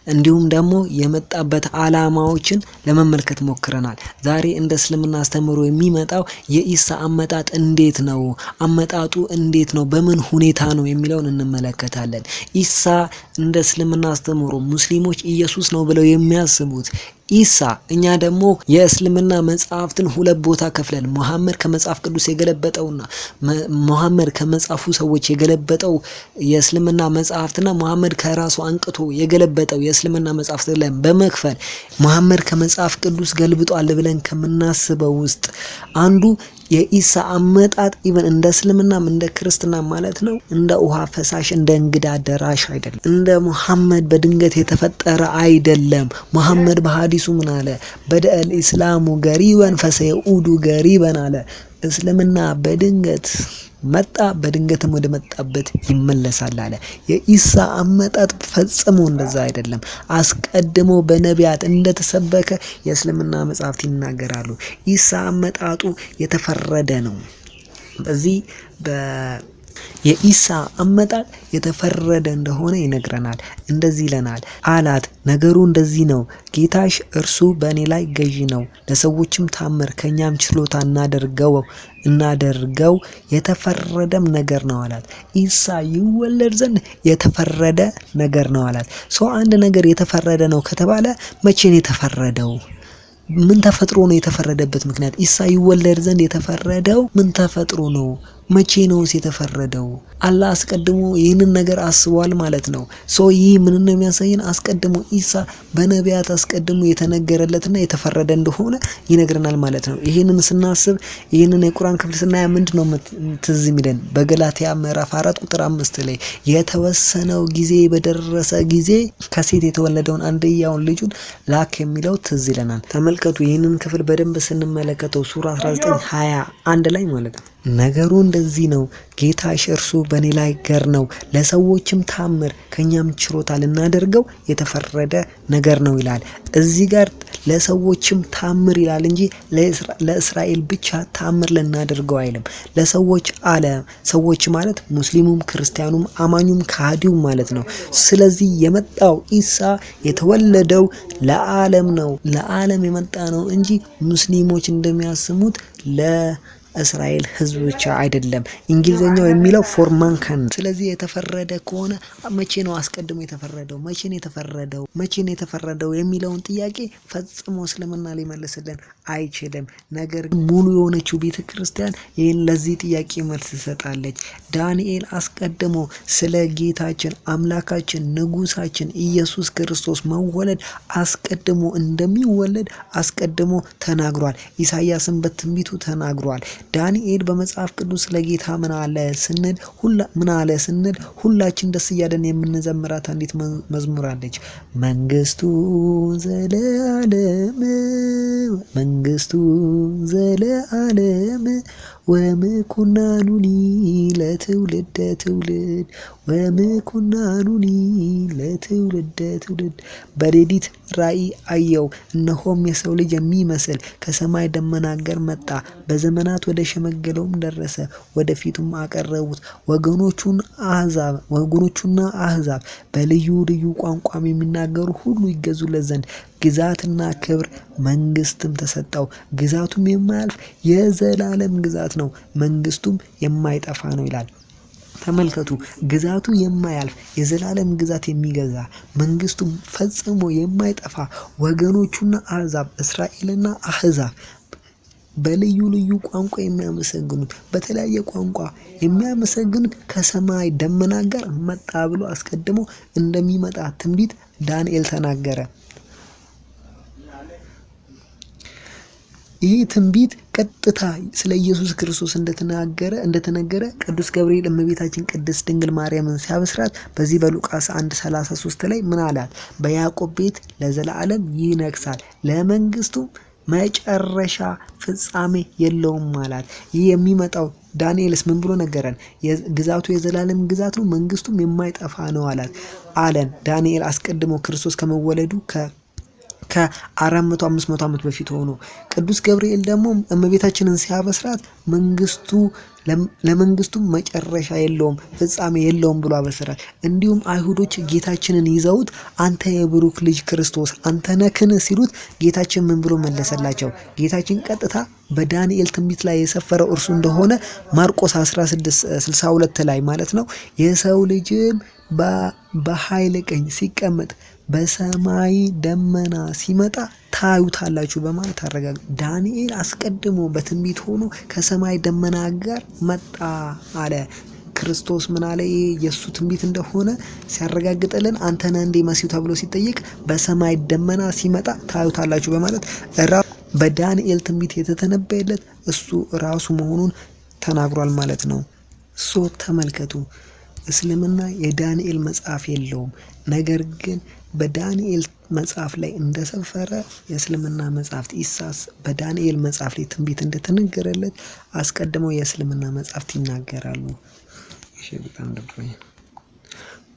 እንዲሁም ደግሞ የመጣበት አላማዎችን ለመመልከት ሞክረናል። ዛሬ እንደ እስልምና አስተምህሮ የሚመጣው የኢሳ አመጣጥ እንዴት ነው፣ አመጣጡ እንዴት ነው፣ በምን ሁኔታ ነው የሚለውን እንመለከታለን። ኢሳ እንደ እስልምና አስተምህሮ ሙስሊሞች ኢየሱስ ነው ብለው የሚያስቡት ኢሳ፣ እኛ ደግሞ የእስልምና መጽሐፍትን ሁለት ቦታ ከፍለን መሐመድ ከመጽሐፍ ቅዱስ የገለበጠውና መሐመድ ከመጽሐፉ ሰዎች የገለበጠው የእስልምና መጽሐፍትና መሐመድ ከራሱ አንቅቶ የገለበጠው የእስልምና መጽሐፍት ላይ በመክፈል መሐመድ ከመጽሐፍ ቅዱስ ገልብጧል ብለን ከምናስበው ውስጥ አንዱ የኢሳ አመጣጥ even እንደ እስልምናም እንደ ክርስትና ማለት ነው እንደ ውሃ ፈሳሽ እንደ እንግዳ ደራሽ አይደለም። እንደ ሙሐመድ በድንገት የተፈጠረ አይደለም። ሙሐመድ በሀዲሱ ምን አለ? بدأ الإسلام غريبا فسيعود غريبا አለ። እስልምና በድንገት መጣ በድንገትም ወደ መጣበት ይመለሳል አለ። የኢሳ አመጣጥ ፈጽሞ እንደዛ አይደለም። አስቀድሞ በነቢያት እንደተሰበከ የእስልምና መጽሐፍት ይናገራሉ። ኢሳ አመጣጡ የተፈረደ ነው። በዚህ የኢሳ አመጣጥ የተፈረደ እንደሆነ ይነግረናል። እንደዚህ ይለናል አላት፣ ነገሩ እንደዚህ ነው፣ ጌታሽ እርሱ በእኔ ላይ ገዢ ነው፣ ለሰዎችም ታምር ከኛም ችሎታ እናደርገው የተፈረደም ነገር ነው አላት። ኢሳ ይወለድ ዘንድ የተፈረደ ነገር ነው አላት። ሰው አንድ ነገር የተፈረደ ነው ከተባለ መቼ ነው የተፈረደው? ምን ተፈጥሮ ነው የተፈረደበት ምክንያት? ኢሳ ይወለድ ዘንድ የተፈረደው ምን ተፈጥሮ ነው? መቼ ነውስ የተፈረደው? አላህ አስቀድሞ ይህንን ነገር አስቧል ማለት ነው። so ይህ ምን ነው የሚያሳየን? አስቀድሞ ኢሳ በነቢያት አስቀድሞ የተነገረለትና የተፈረደ እንደሆነ ይነግረናል ማለት ነው። ይህንን ስናስብ ይህንን የቁርአን ክፍል ስናያ ምንድነው ትዝ የሚለን? በገላትያ ምዕራፍ 4 ቁጥር 5 ላይ የተወሰነው ጊዜ በደረሰ ጊዜ ከሴት የተወለደውን አንድያውን ልጁን ላክ የሚለው ትዝ ይለናል። ተመልከቱ ይህንን ክፍል በደንብ ስንመለከተው ሱራ 19:21 ላይ ማለት ነው። ነገሩ እንደዚህ ነው፣ ጌታሽ እርሱ በእኔ ላይ ገር ነው፣ ለሰዎችም ታምር ከኛም ችሮታ ልናደርገው የተፈረደ ነገር ነው ይላል። እዚህ ጋር ለሰዎችም ታምር ይላል እንጂ ለእስራኤል ብቻ ታምር ልናደርገው አይልም። ለሰዎች አለ። ሰዎች ማለት ሙስሊሙም ክርስቲያኑም አማኙም ከሃዲውም ማለት ነው። ስለዚህ የመጣው ኢሳ የተወለደው ለዓለም ነው፣ ለዓለም የመጣ ነው እንጂ ሙስሊሞች እንደሚያስሙት እስራኤል ህዝብ ብቻ አይደለም። እንግሊዝኛው የሚለው for mankind። ስለዚህ የተፈረደ ከሆነ መቼ ነው አስቀድሞ የተፈረደው? መቼ ነው የተፈረደው? መቼ ነው የተፈረደው የሚለውን ጥያቄ ፈጽሞ እስልምና ሊመልስልን አይችልም። ነገር ግን ሙሉ የሆነችው ቤተ ክርስቲያን ይህን ለዚህ ጥያቄ መልስ ትሰጣለች። ዳንኤል አስቀድሞ ስለ ጌታችን አምላካችን ንጉሳችን ኢየሱስ ክርስቶስ መወለድ አስቀድሞ እንደሚወለድ አስቀድሞ ተናግሯል። ኢሳያስም በትንቢቱ ተናግሯል። ዳንኤል በመጽሐፍ ቅዱስ ስለ ጌታ ምን አለ ስንል ሁላችን ደስ እያለን የምንዘምራት አንዲት መዝሙር አለች። መንግስቱ ዘለዓለም፣ መንግስቱ ዘለዓለም፣ ወምኩናኑኒ ለትውልደ ትውልድ፣ ወምኩናኑኒ ለትውልደ ትውልድ። በሌሊት ራእይ አየሁ፣ እነሆም የሰው ልጅ የሚመስል ከሰማይ ደመና ጋር መጣ። በዘመናት ወደ ሸመገለውም ደረሰ፣ ወደፊቱም አቀረቡት። ወገኖቹና አህዛብ በልዩ ልዩ ቋንቋም የሚናገሩ ሁሉ ይገዙለት ዘንድ ግዛትና ክብር መንግስትም ተሰጠው። ግዛቱም የማያልፍ የዘላለም ግዛት ነው፣ መንግስቱም የማይጠፋ ነው ይላል። ተመልከቱ፣ ግዛቱ የማያልፍ የዘላለም ግዛት የሚገዛ፣ መንግስቱም ፈጽሞ የማይጠፋ፣ ወገኖቹና አህዛብ፣ እስራኤልና አህዛብ በልዩ ልዩ ቋንቋ የሚያመሰግኑት፣ በተለያየ ቋንቋ የሚያመሰግኑት ከሰማይ ደመና ጋር መጣ ብሎ አስቀድሞ እንደሚመጣ ትንቢት ዳንኤል ተናገረ። ይህ ትንቢት ቀጥታ ስለ ኢየሱስ ክርስቶስ እንደተናገረ እንደተነገረ ቅዱስ ገብርኤል እመቤታችን ቅድስት ድንግል ማርያምን ሲያበስራት በዚህ በሉቃስ 1:33 ላይ ምን አላት? በያዕቆብ ቤት ለዘላለም ይነግሳል፣ ለመንግስቱም መጨረሻ ፍጻሜ የለውም አላት። ይህ የሚመጣው ዳንኤልስ ምን ብሎ ነገረን? ግዛቱ የዘላለም ግዛት ነው፣ መንግስቱም የማይጠፋ ነው አለን። ዳንኤል አስቀድሞ ክርስቶስ ከመወለዱ ከ400 500 ዓመት በፊት ሆኖ፣ ቅዱስ ገብርኤል ደግሞ እመቤታችንን ሲያበስራት መንግስቱ ለመንግስቱ መጨረሻ የለውም፣ ፍጻሜ የለውም ብሎ አበሰራት። እንዲሁም አይሁዶች ጌታችንን ይዘውት አንተ የብሩክ ልጅ ክርስቶስ አንተ ነህን ሲሉት ጌታችን ምን ብሎ መለሰላቸው? ጌታችን ቀጥታ በዳንኤል ትንቢት ላይ የሰፈረው እርሱ እንደሆነ ማርቆስ 16:62 ላይ ማለት ነው፣ የሰው ልጅም በኃይል ቀኝ ሲቀመጥ በሰማይ ደመና ሲመጣ ታዩታላችሁ በማለት አረጋግ ዳንኤል አስቀድሞ በትንቢት ሆኖ ከሰማይ ደመና ጋር መጣ አለ። ክርስቶስ ምን አለ? ይሄ የእሱ ትንቢት እንደሆነ ሲያረጋግጥልን አንተ ነህ እንዴ መሲሁ ተብሎ ሲጠየቅ በሰማይ ደመና ሲመጣ ታዩታላችሁ በማለት በዳንኤል ትንቢት የተተነበየለት እሱ ራሱ መሆኑን ተናግሯል ማለት ነው። So ተመልከቱ፣ እስልምና የዳንኤል መጽሐፍ የለውም። ነገር ግን በዳንኤል መጽሐፍ ላይ እንደሰፈረ የእስልምና መጽሐፍት ኢሳስ በዳንኤል መጽሐፍ ላይ ትንቢት እንደተነገረለት አስቀድመው የእስልምና መጽሐፍት ይናገራሉ። እሺ፣ በጣም ደብሮኛል።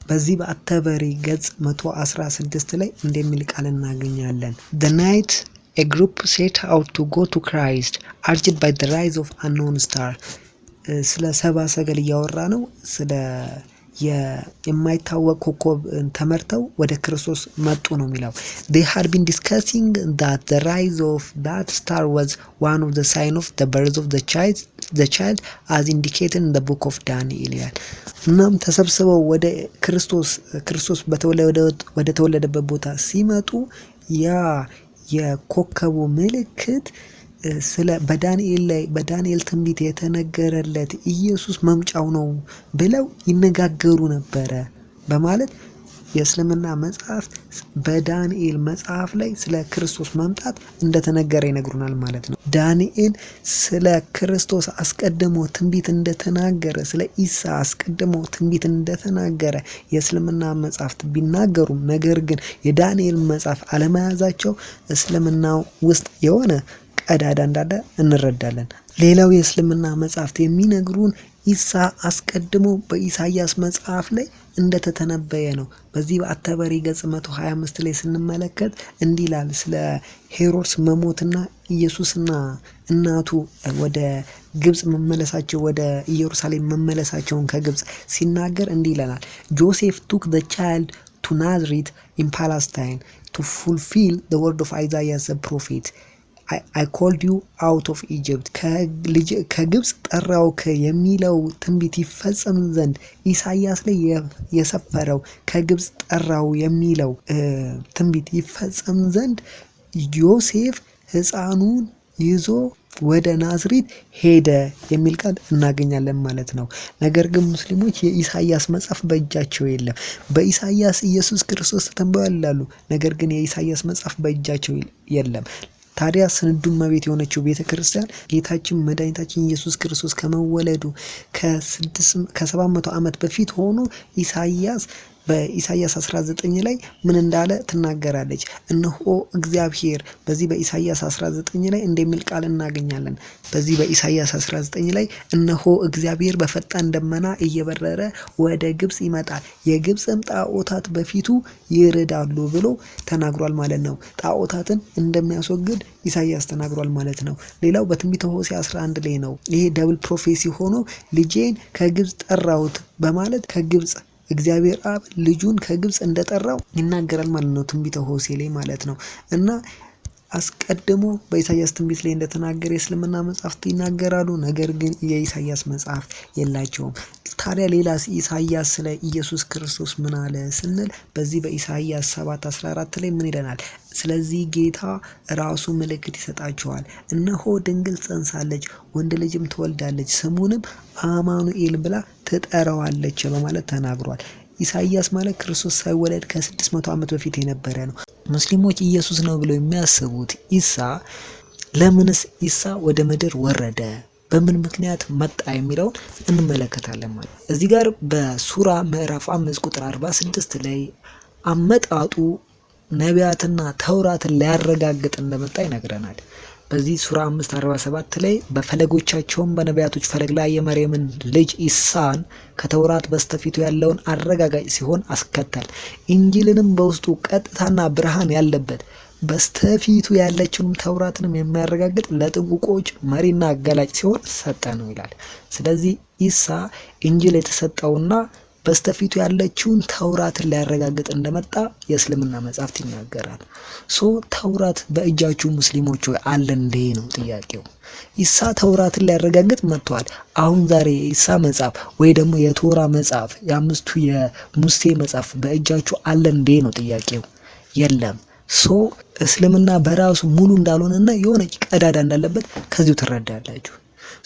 በዚህ በአተበሪ ገጽ 116 ላይ እንደሚል ቃል እናገኛለን። The night a group set out to go to Christ, urged by the rise of unknown star። ስለ ሰባ ሰገል እያወራ ነው። ስለ የማይታወቅ ኮከብ ተመርተው ወደ ክርስቶስ መጡ ነው የሚለው። They had been discussing that the rise of that star was one of the sign of the birth of the child as indicated in the book of Daniel ይላል። እናም ተሰብስበው ወደ ክርስቶስ፣ ክርስቶስ ወደ ተወለደበት ቦታ ሲመጡ ያ የኮከቡ ምልክት ስለ በዳንኤል ላይ በዳንኤል ትንቢት የተነገረለት ኢየሱስ መምጫው ነው ብለው ይነጋገሩ ነበረ በማለት የእስልምና መጽሐፍት በዳንኤል መጽሐፍ ላይ ስለ ክርስቶስ መምጣት እንደተነገረ ይነግሩናል ማለት ነው። ዳንኤል ስለ ክርስቶስ አስቀድሞ ትንቢት እንደተናገረ፣ ስለ ኢሳ አስቀድሞ ትንቢት እንደተናገረ የእስልምና መጽሐፍት ቢናገሩም ነገር ግን የዳንኤል መጽሐፍ አለመያዛቸው እስልምናው ውስጥ የሆነ ቀዳዳ እንዳለ እንረዳለን። ሌላው የእስልምና መጽሐፍት የሚነግሩን ኢሳ አስቀድሞ በኢሳያስ መጽሐፍ ላይ እንደተተነበየ ነው። በዚህ በአተበሪ ገጽ 125 ላይ ስንመለከት እንዲህ ይላል። ስለ ሄሮድስ መሞትና ኢየሱስና እናቱ ወደ ግብጽ መመለሳቸው፣ ወደ ኢየሩሳሌም መመለሳቸውን ከግብጽ ሲናገር እንዲህ ይለናል። Joseph took the child to Nazareth in Palestine to fulfill the word of Isaiah the prophet. "I called you out of Egypt" ከግብፅ ጠራሁህ የሚለው ትንቢት ይፈጸም ዘንድ፣ ኢሳያስ ላይ የሰፈረው ከግብፅ ጠራሁ የሚለው ትንቢት ይፈጸም ዘንድ ዮሴፍ ሕፃኑን ይዞ ወደ ናዝሬት ሄደ የሚል ቃል እናገኛለን ማለት ነው። ነገር ግን ሙስሊሞች የኢሳያስ መጽሐፍ በእጃቸው የለም። በኢሳያስ ኢየሱስ ክርስቶስ ተተንብዮአል ይላሉ። ነገር ግን የኢሳያስ መጽሐፍ በእጃቸው የለም። ታዲያ ስንዱ እመቤት የሆነችው ቤተ ክርስቲያን ጌታችን መድኃኒታችን ኢየሱስ ክርስቶስ ከመወለዱ ከ700 ዓመት በፊት ሆኖ ኢሳያስ በኢሳያስ 19 ላይ ምን እንዳለ ትናገራለች። እነሆ እግዚአብሔር በዚህ በኢሳያስ 19 ላይ እንደሚል ቃል እናገኛለን። በዚህ በኢሳያስ 19 ላይ እነሆ እግዚአብሔር በፈጣን ደመና እየበረረ ወደ ግብፅ ይመጣል፣ የግብፅም ጣዖታት በፊቱ ይርዳሉ ብሎ ተናግሯል ማለት ነው። ጣዖታትን እንደሚያስወግድ ኢሳያስ ተናግሯል ማለት ነው። ሌላው በትንቢተ ሆሴዕ 11 ላይ ነው። ይሄ double prophecy ሆኖ ልጄን ከግብፅ ጠራሁት በማለት ከግብፅ እግዚአብሔር አብ ልጁን ከግብፅ እንደጠራው ይናገራል ማለት ነው። ትንቢተ ሆሴዕ ላይ ማለት ነው። እና አስቀድሞ በኢሳያስ ትንቢት ላይ እንደተናገረ የእስልምና መጽሐፍት ይናገራሉ። ነገር ግን የኢሳያስ መጽሐፍ የላቸውም። ታዲያ ሌላስ ኢሳያስ ስለ ኢየሱስ ክርስቶስ ምን አለ ስንል በዚህ በኢሳያስ 7:14 ላይ ምን ይለናል? ስለዚህ ጌታ ራሱ ምልክት ይሰጣችኋል፣ እነሆ ድንግል ትጸንሳለች፣ ወንድ ልጅም ትወልዳለች፣ ስሙንም አማኑኤል ብላ ትጠራዋለች በማለት ተናግሯል። ኢሳያስ ማለት ክርስቶስ ሳይወለድ ከ600 ዓመት በፊት የነበረ ነው። ሙስሊሞች ኢየሱስ ነው ብለው የሚያስቡት ኢሳ፣ ለምንስ ኢሳ ወደ ምድር ወረደ፣ በምን ምክንያት መጣ የሚለውን እንመለከታለን ማለት ነው። እዚህ ጋር በሱራ ምዕራፍ 5 ቁጥር 46 ላይ አመጣጡ ነቢያትና ተውራትን ሊያረጋግጥ እንደመጣ ይነግረናል። በዚህ ሱራ 5 47 ላይ በፈለጎቻቸውም በነቢያቶች ፈለግ ላይ የመርየምን ልጅ ኢሳን ከተውራት በስተፊቱ ያለውን አረጋጋጭ ሲሆን አስከተል፣ ኢንጂልንም በውስጡ ቀጥታና ብርሃን ያለበት በስተፊቱ ያለችውን ተውራትንም የሚያረጋግጥ ለጥንቁቆች መሪና አጋላጭ ሲሆን ሰጠ ነው ይላል። ስለዚህ ኢሳ ኢንጂል የተሰጠውና በስተፊቱ ያለችውን ተውራትን ሊያረጋግጥ እንደመጣ የእስልምና መጽሐፍት ይናገራል። So ተውራት በእጃችሁ ሙስሊሞች ሆይ አለ እንዴ ነው ጥያቄው። ኢሳ ተውራትን ሊያረጋግጥ መጥቷል። አሁን ዛሬ የኢሳ መጽሐፍ ወይ ደግሞ የቶራ መጽሐፍ፣ የአምስቱ የሙሴ መጽሐፍ በእጃችሁ አለ እንዴ ነው ጥያቄው። የለም። So እስልምና በራሱ ሙሉ እንዳልሆነና የሆነች ቀዳዳ እንዳለበት ከዚሁ ትረዳላችሁ።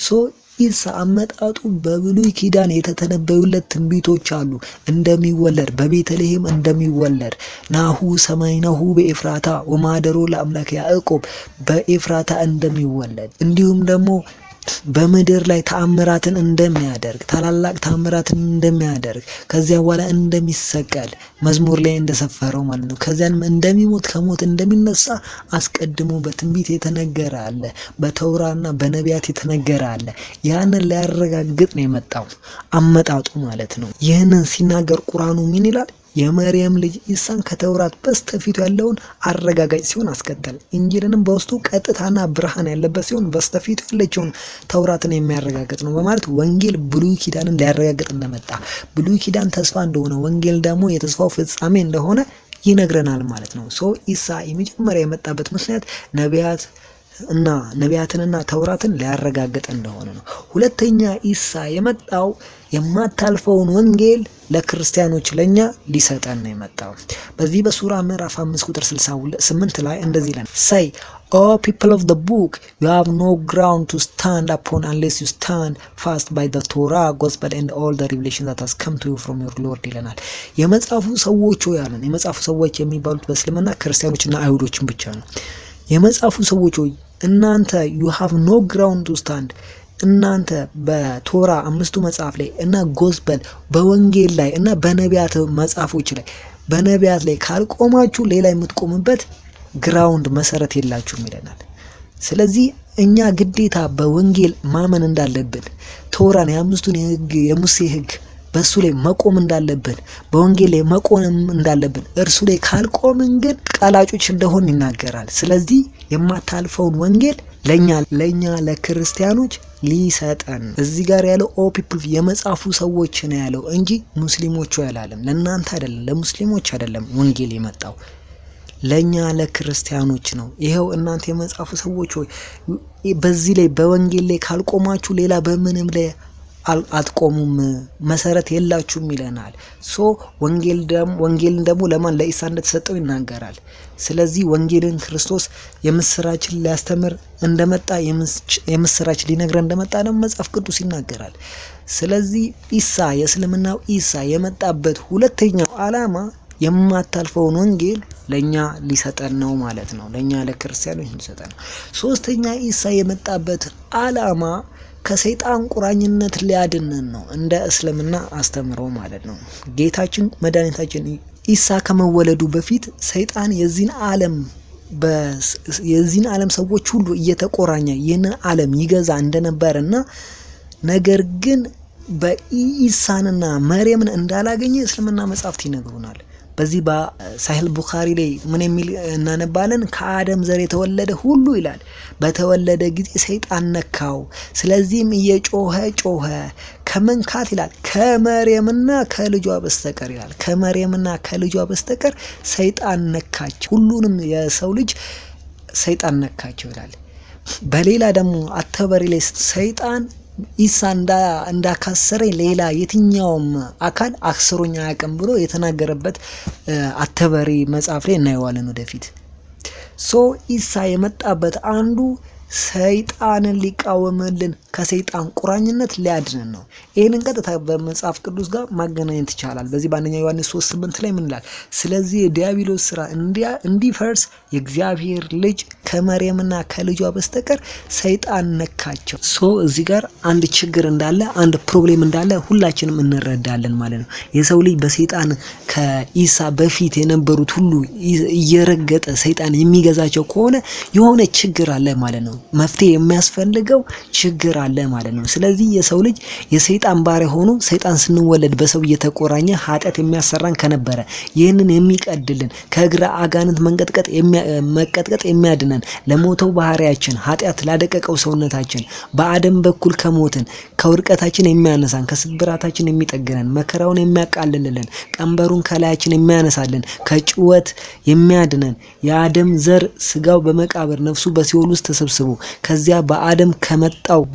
So ኢሳ አመጣጡ በብሉይ ኪዳን የተተነበዩለት ትንቢቶች አሉ። እንደሚወለድ፣ በቤተልሔም እንደሚወለድ፣ ናሁ ሰማይናሁ በኤፍራታ ወማደሮ ለአምላክ ያዕቆብ፣ በኤፍራታ እንደሚወለድ፣ እንዲሁም ደግሞ በምድር ላይ ተአምራትን እንደሚያደርግ፣ ታላላቅ ተአምራትን እንደሚያደርግ፣ ከዚያ በኋላ እንደሚሰቀል መዝሙር ላይ እንደሰፈረው ማለት ነው። ከዚያም እንደሚሞት፣ ከሞት እንደሚነሳ አስቀድሞ በትንቢት የተነገረ አለ። በተውራና በነቢያት የተነገረ አለ። ያንን ሊያረጋግጥ ነው የመጣው አመጣጡ ማለት ነው። ይህንን ሲናገር ቁርአኑ ምን ይላል? የመርየም ልጅ ኢሳን ከተውራት በስተፊቱ ያለውን አረጋጋጭ ሲሆን አስከተለ። ኢንጂልንም በውስጡ ቀጥታና ብርሃን ያለበት ሲሆን በስተፊቱ ያለችውን ተውራትን የሚያረጋግጥ ነው በማለት ወንጌል ብሉይ ኪዳንን ሊያረጋግጥ እንደመጣ፣ ብሉይ ኪዳን ተስፋ እንደሆነ፣ ወንጌል ደግሞ የተስፋው ፍጻሜ እንደሆነ ይነግረናል ማለት ነው። So ኢሳ የመጀመሪያ የመጣበት ምክንያት ነቢያት እና ነቢያትንና ተውራትን ሊያረጋግጥ እንደሆነ ነው። ሁለተኛ ኢሳ የመጣው የማታልፈውን ወንጌል ለክርስቲያኖች ለኛ ሊሰጠን ነው የመጣው። በዚህ በሱራ ምዕራፍ 5 ቁጥር 68 ላይ እንደዚህ ይላል፣ "Say, O people of the book, you have no ground to stand upon unless you stand fast by the Torah, gospel and all the revelation that has come to you from your Lord" ይለናል። የመጽሐፉ ሰዎች ሆይ ያለን፣ የመጽሐፉ ሰዎች የሚባሉት በእስልምና ክርስቲያኖችና አይሁዶችን ብቻ ነው። የመጽሐፉ ሰዎች ሆይ እናንተ you have no ground to stand፣ እናንተ በቶራ አምስቱ መጽሐፍ ላይ እና gospel በወንጌል ላይ እና በነቢያት መጽሐፎች ላይ፣ በነቢያት ላይ ካልቆማችሁ ሌላ የምትቆሙበት ground መሰረት የላችሁም ይለናል። ስለዚህ እኛ ግዴታ በወንጌል ማመን እንዳለብን፣ ቶራን የአምስቱን የህግ የሙሴ ህግ በእሱ ላይ መቆም እንዳለብን፣ በወንጌል ላይ መቆም እንዳለብን፣ እርሱ ላይ ካልቆምን ግን ቀላጮች እንደሆን ይናገራል። ስለዚህ የማታልፈውን ወንጌል ለኛ ለክርስቲያኖች ሊሰጠን እዚህ ጋር ያለው "O people" የመጽሐፉ ሰዎች ነው ያለው እንጂ ሙስሊሞቹ ያላለም። ለእናንተ አይደለም፣ ለሙስሊሞች አይደለም ወንጌል የመጣው። ለእኛ ለክርስቲያኖች ነው። ይኸው እናንተ የመጽሐፉ ሰዎች ሆይ፣ በዚህ ላይ በወንጌል ላይ ካልቆማችሁ ሌላ በምንም ላይ አትቆሙም፣ መሰረት የላችሁም ይለናል። So ወንጌልን ደግሞ ለማን፣ ለኢሳ እንደተሰጠው ይናገራል። ስለዚህ ወንጌልን ክርስቶስ የምስራችን ሊያስተምር እንደመጣ፣ የምስራች ሊነግረን እንደመጣ ደግሞ መጽሐፍ ቅዱስ ይናገራል። ስለዚህ ኢሳ፣ የእስልምናው ኢሳ የመጣበት ሁለተኛው ዓላማ የማታልፈውን ወንጌል ለኛ ሊሰጠን ነው ማለት ነው። ለኛ ለክርስቲያኖች ሊሰጠን ነው። ሶስተኛ ኢሳ የመጣበት ዓላማ ከሰይጣን ቁራኝነት ሊያድነን ነው። እንደ እስልምና አስተምሮ ማለት ነው። ጌታችን መድኃኒታችን ኢሳ ከመወለዱ በፊት ሰይጣን የዚህን ዓለም ሰዎች ሁሉ እየተቆራኘ ይህንን ዓለም ይገዛ እንደነበረና ነገር ግን በኢሳንና መርየምን እንዳላገኘ እስልምና መጻሕፍት ይነግሩናል። በዚህ በሳሂህ ቡኻሪ ላይ ምን የሚል እናነባለን? ከአደም ዘር የተወለደ ሁሉ ይላል፣ በተወለደ ጊዜ ሰይጣን ነካው፣ ስለዚህም እየጮኸ ጮኸ። ከመንካት ይላል ከመርየምና ከልጇ በስተቀር ይላል። ከመርየምና ከልጇ በስተቀር ሰይጣን ነካቸው። ሁሉንም የሰው ልጅ ሰይጣን ነካቸው ይላል። በሌላ ደግሞ አተበሪ ላይ ሰይጣን ኢሳ እንዳካሰረኝ ሌላ የትኛውም አካል አክስሮኝ አያውቅም ብሎ የተናገረበት አተበሪ መጽሐፍ ላይ እናየዋለን ወደፊት። So ኢሳ የመጣበት አንዱ ሰይጣንን ሊቃወምልን፣ ከሰይጣን ቁራኝነት ሊያድነን ነው። ይህንን ቀጥታ በመጽሐፍ ቅዱስ ጋር ማገናኘት ይቻላል። በዚህ በአንደኛ ዮሐንስ 3:8 ላይ ምን ይላል? ስለዚህ የዲያብሎስ ስራ እንዲፈርስ የእግዚአብሔር ልጅ ከመርየምና ከልጇ በስተቀር ሰይጣን ነካቸው። So እዚህ ጋር አንድ ችግር እንዳለ፣ አንድ problem እንዳለ ሁላችንም እንረዳለን ማለት ነው። የሰው ልጅ በሰይጣን ከኢሳ በፊት የነበሩት ሁሉ እየረገጠ ሰይጣን የሚገዛቸው ከሆነ የሆነ ችግር አለ ማለት ነው። መፍትሄ የሚያስፈልገው ችግር አለ ማለት ነው። ስለዚህ የሰው ልጅ የሰይጣን ባሪያ ሆኖ፣ ሰይጣን ስንወለድ በሰው እየተቆራኘ ኃጢአት የሚያሰራን ከነበረ፣ ይህንን የሚቀድልን፣ ከእግረ አጋንንት መንቀጥቀጥ መቀጥቀጥ የሚያድነን፣ ለሞተው ባህሪያችን፣ ኃጢአት ላደቀቀው ሰውነታችን፣ በአደም በኩል ከሞትን ከውድቀታችን የሚያነሳን፣ ከስብራታችን የሚጠግነን፣ መከራውን የሚያቃልልልን፣ ቀንበሩን ከላያችን የሚያነሳልን፣ ከጩኸት የሚያድነን፣ የአደም ዘር ስጋው በመቃብር ነፍሱ በሲኦል ውስጥ ተሰብስቦ ከዚያ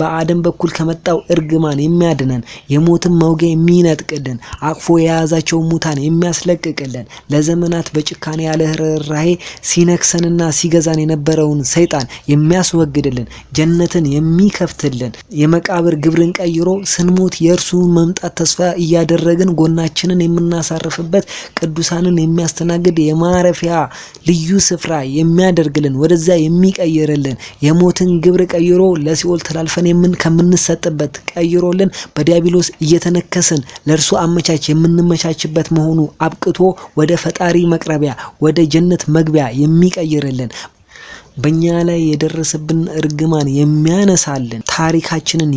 በአደም በኩል ከመጣው እርግማን የሚያድነን፣ የሞትን መውጊያ የሚነጥቅልን፣ አቅፎ የያዛቸውን ሙታን የሚያስለቅቅልን፣ ለዘመናት በጭካኔ ያለ ርኅራኄ ሲነክሰንና ሲገዛን የነበረውን ሰይጣን የሚያስወግድልን፣ ጀነትን የሚከፍትልን፣ የመቃብር ግብርን ቀይሮ ስንሞት የእርሱን መምጣት ተስፋ እያደረግን ጎናችንን የምናሳርፍበት፣ ቅዱሳንን የሚያስተናግድ የማረፊያ ልዩ ስፍራ የሚያደርግልን፣ ወደዚያ የሚቀይርልን፣ የሞትን ግብር ቀይሮ ለሲኦል ተላልፈን ከምንሰጥበት ቀይሮልን፣ በዲያብሎስ እየተነከስን ለእርሱ አመቻች የምንመቻችበት መሆኑ አብቅቶ ወደ ፈጣሪ መቅረቢያ፣ ወደ ጀነት መግቢያ የሚቀይርልን፣ በእኛ ላይ የደረሰብን እርግማን የሚያነሳልን፣ ታሪካችንን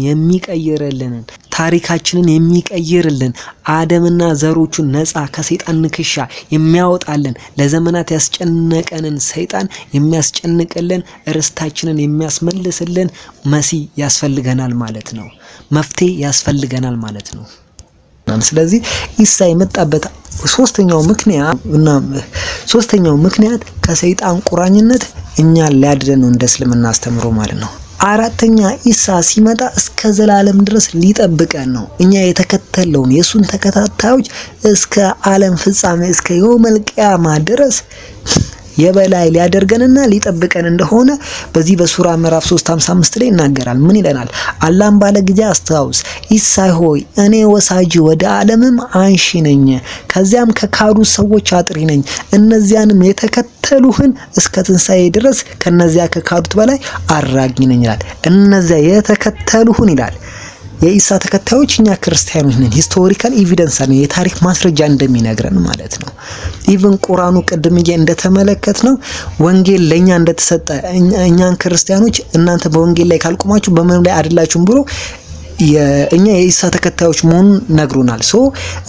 የሚቀይርልን፣ አደምና ዘሮቹን ነፃ ከሰይጣን ንክሻ የሚያወጣልን፣ ለዘመናት ያስጨነቀንን ሰይጣን የሚያስጨንቅልን፣ ርስታችንን የሚያስመልስልን መሲህ ያስፈልገናል ማለት ነው። መፍትሄ ያስፈልገናል ማለት ነው። ስለዚህ ኢሳ የመጣበት ሶስተኛው ምክንያት ከሰይጣን ቁራኝነት እኛን ሊያድነን ነው፣ እንደ እስልምና አስተምሮ ማለት ነው። አራተኛ ኢሳ ሲመጣ እስከ ዘላለም ድረስ ሊጠብቀን ነው። እኛ የተከተለውን የእሱን ተከታታዮች እስከ ዓለም ፍጻሜ፣ እስከ የውመል ቂያማ ድረስ የበላይ ሊያደርገንና ሊጠብቀን እንደሆነ በዚህ በሱራ ምዕራፍ 3 55 ላይ ይናገራል። ምን ይለናል? አላህም ባለ ጊዜ አስታውስ፣ ኢሳ ሆይ፣ እኔ ወሳጅ ወደ ዓለምም አንሺ ነኝ፣ ከዚያም ከካዱ ሰዎች አጥሪ ነኝ። እነዚያንም የተከተሉህን እስከ ትንሣኤ ድረስ ከነዚያ ከካዱት በላይ አድራጊ ነኝ ይላል። እነዚያ የተከተሉህን ይላል። የኢሳ ተከታዮች እኛ ክርስቲያኖች ነን። Historical evidence አለ፣ የታሪክ ማስረጃ እንደሚነግረን ማለት ነው። Even ቁራኑ ቅድም እንደተመለከትነው ወንጌል ለእኛ እንደተሰጠ፣ እኛን ክርስቲያኖች እናንተ በወንጌል ላይ ካልቆማችሁ በምንም ላይ አይደላችሁም ብሎ እኛ የኢሳ ተከታዮች መሆኑን ነግሮናል። So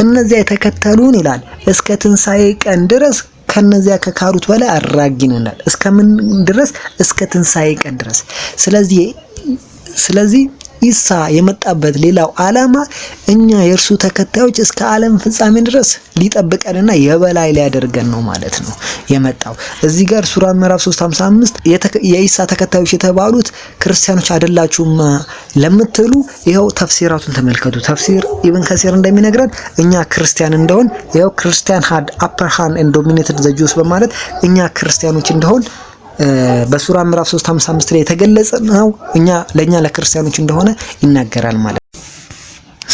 እነዚያ የተከተሉን ይላል፣ እስከ ትንሣኤ ቀን ድረስ ከነዚያ ከካዱት በላይ አድራጊ ነን ይላል። እስከ ምን ድረስ? እስከ ትንሣኤ ቀን ድረስ። ስለዚህ ኢሳ የመጣበት ሌላው ዓላማ እኛ የእርሱ ተከታዮች እስከ ዓለም ፍጻሜ ድረስ ሊጠብቀንና የበላይ ሊያደርገን ነው ማለት ነው የመጣው። እዚህ ጋር ሱራ ምዕራፍ 3:55 የኢሳ ተከታዮች የተባሉት ክርስቲያኖች አይደላችሁም ለምትሉ ይኸው ተፍሲራቱን ተመልከቱ። ተፍሲር ኢብን ከሲር እንደሚነግረን እኛ ክርስቲያን እንደሆን፣ ይኸው "Christian had upper hand and dominated the Jews" በማለት እኛ ክርስቲያኖች እንደሆን በሱራ ምዕራፍ 3:55 ላይ የተገለጸ ነው። እኛ ለኛ ለክርስቲያኖች እንደሆነ ይናገራል ማለት ነው።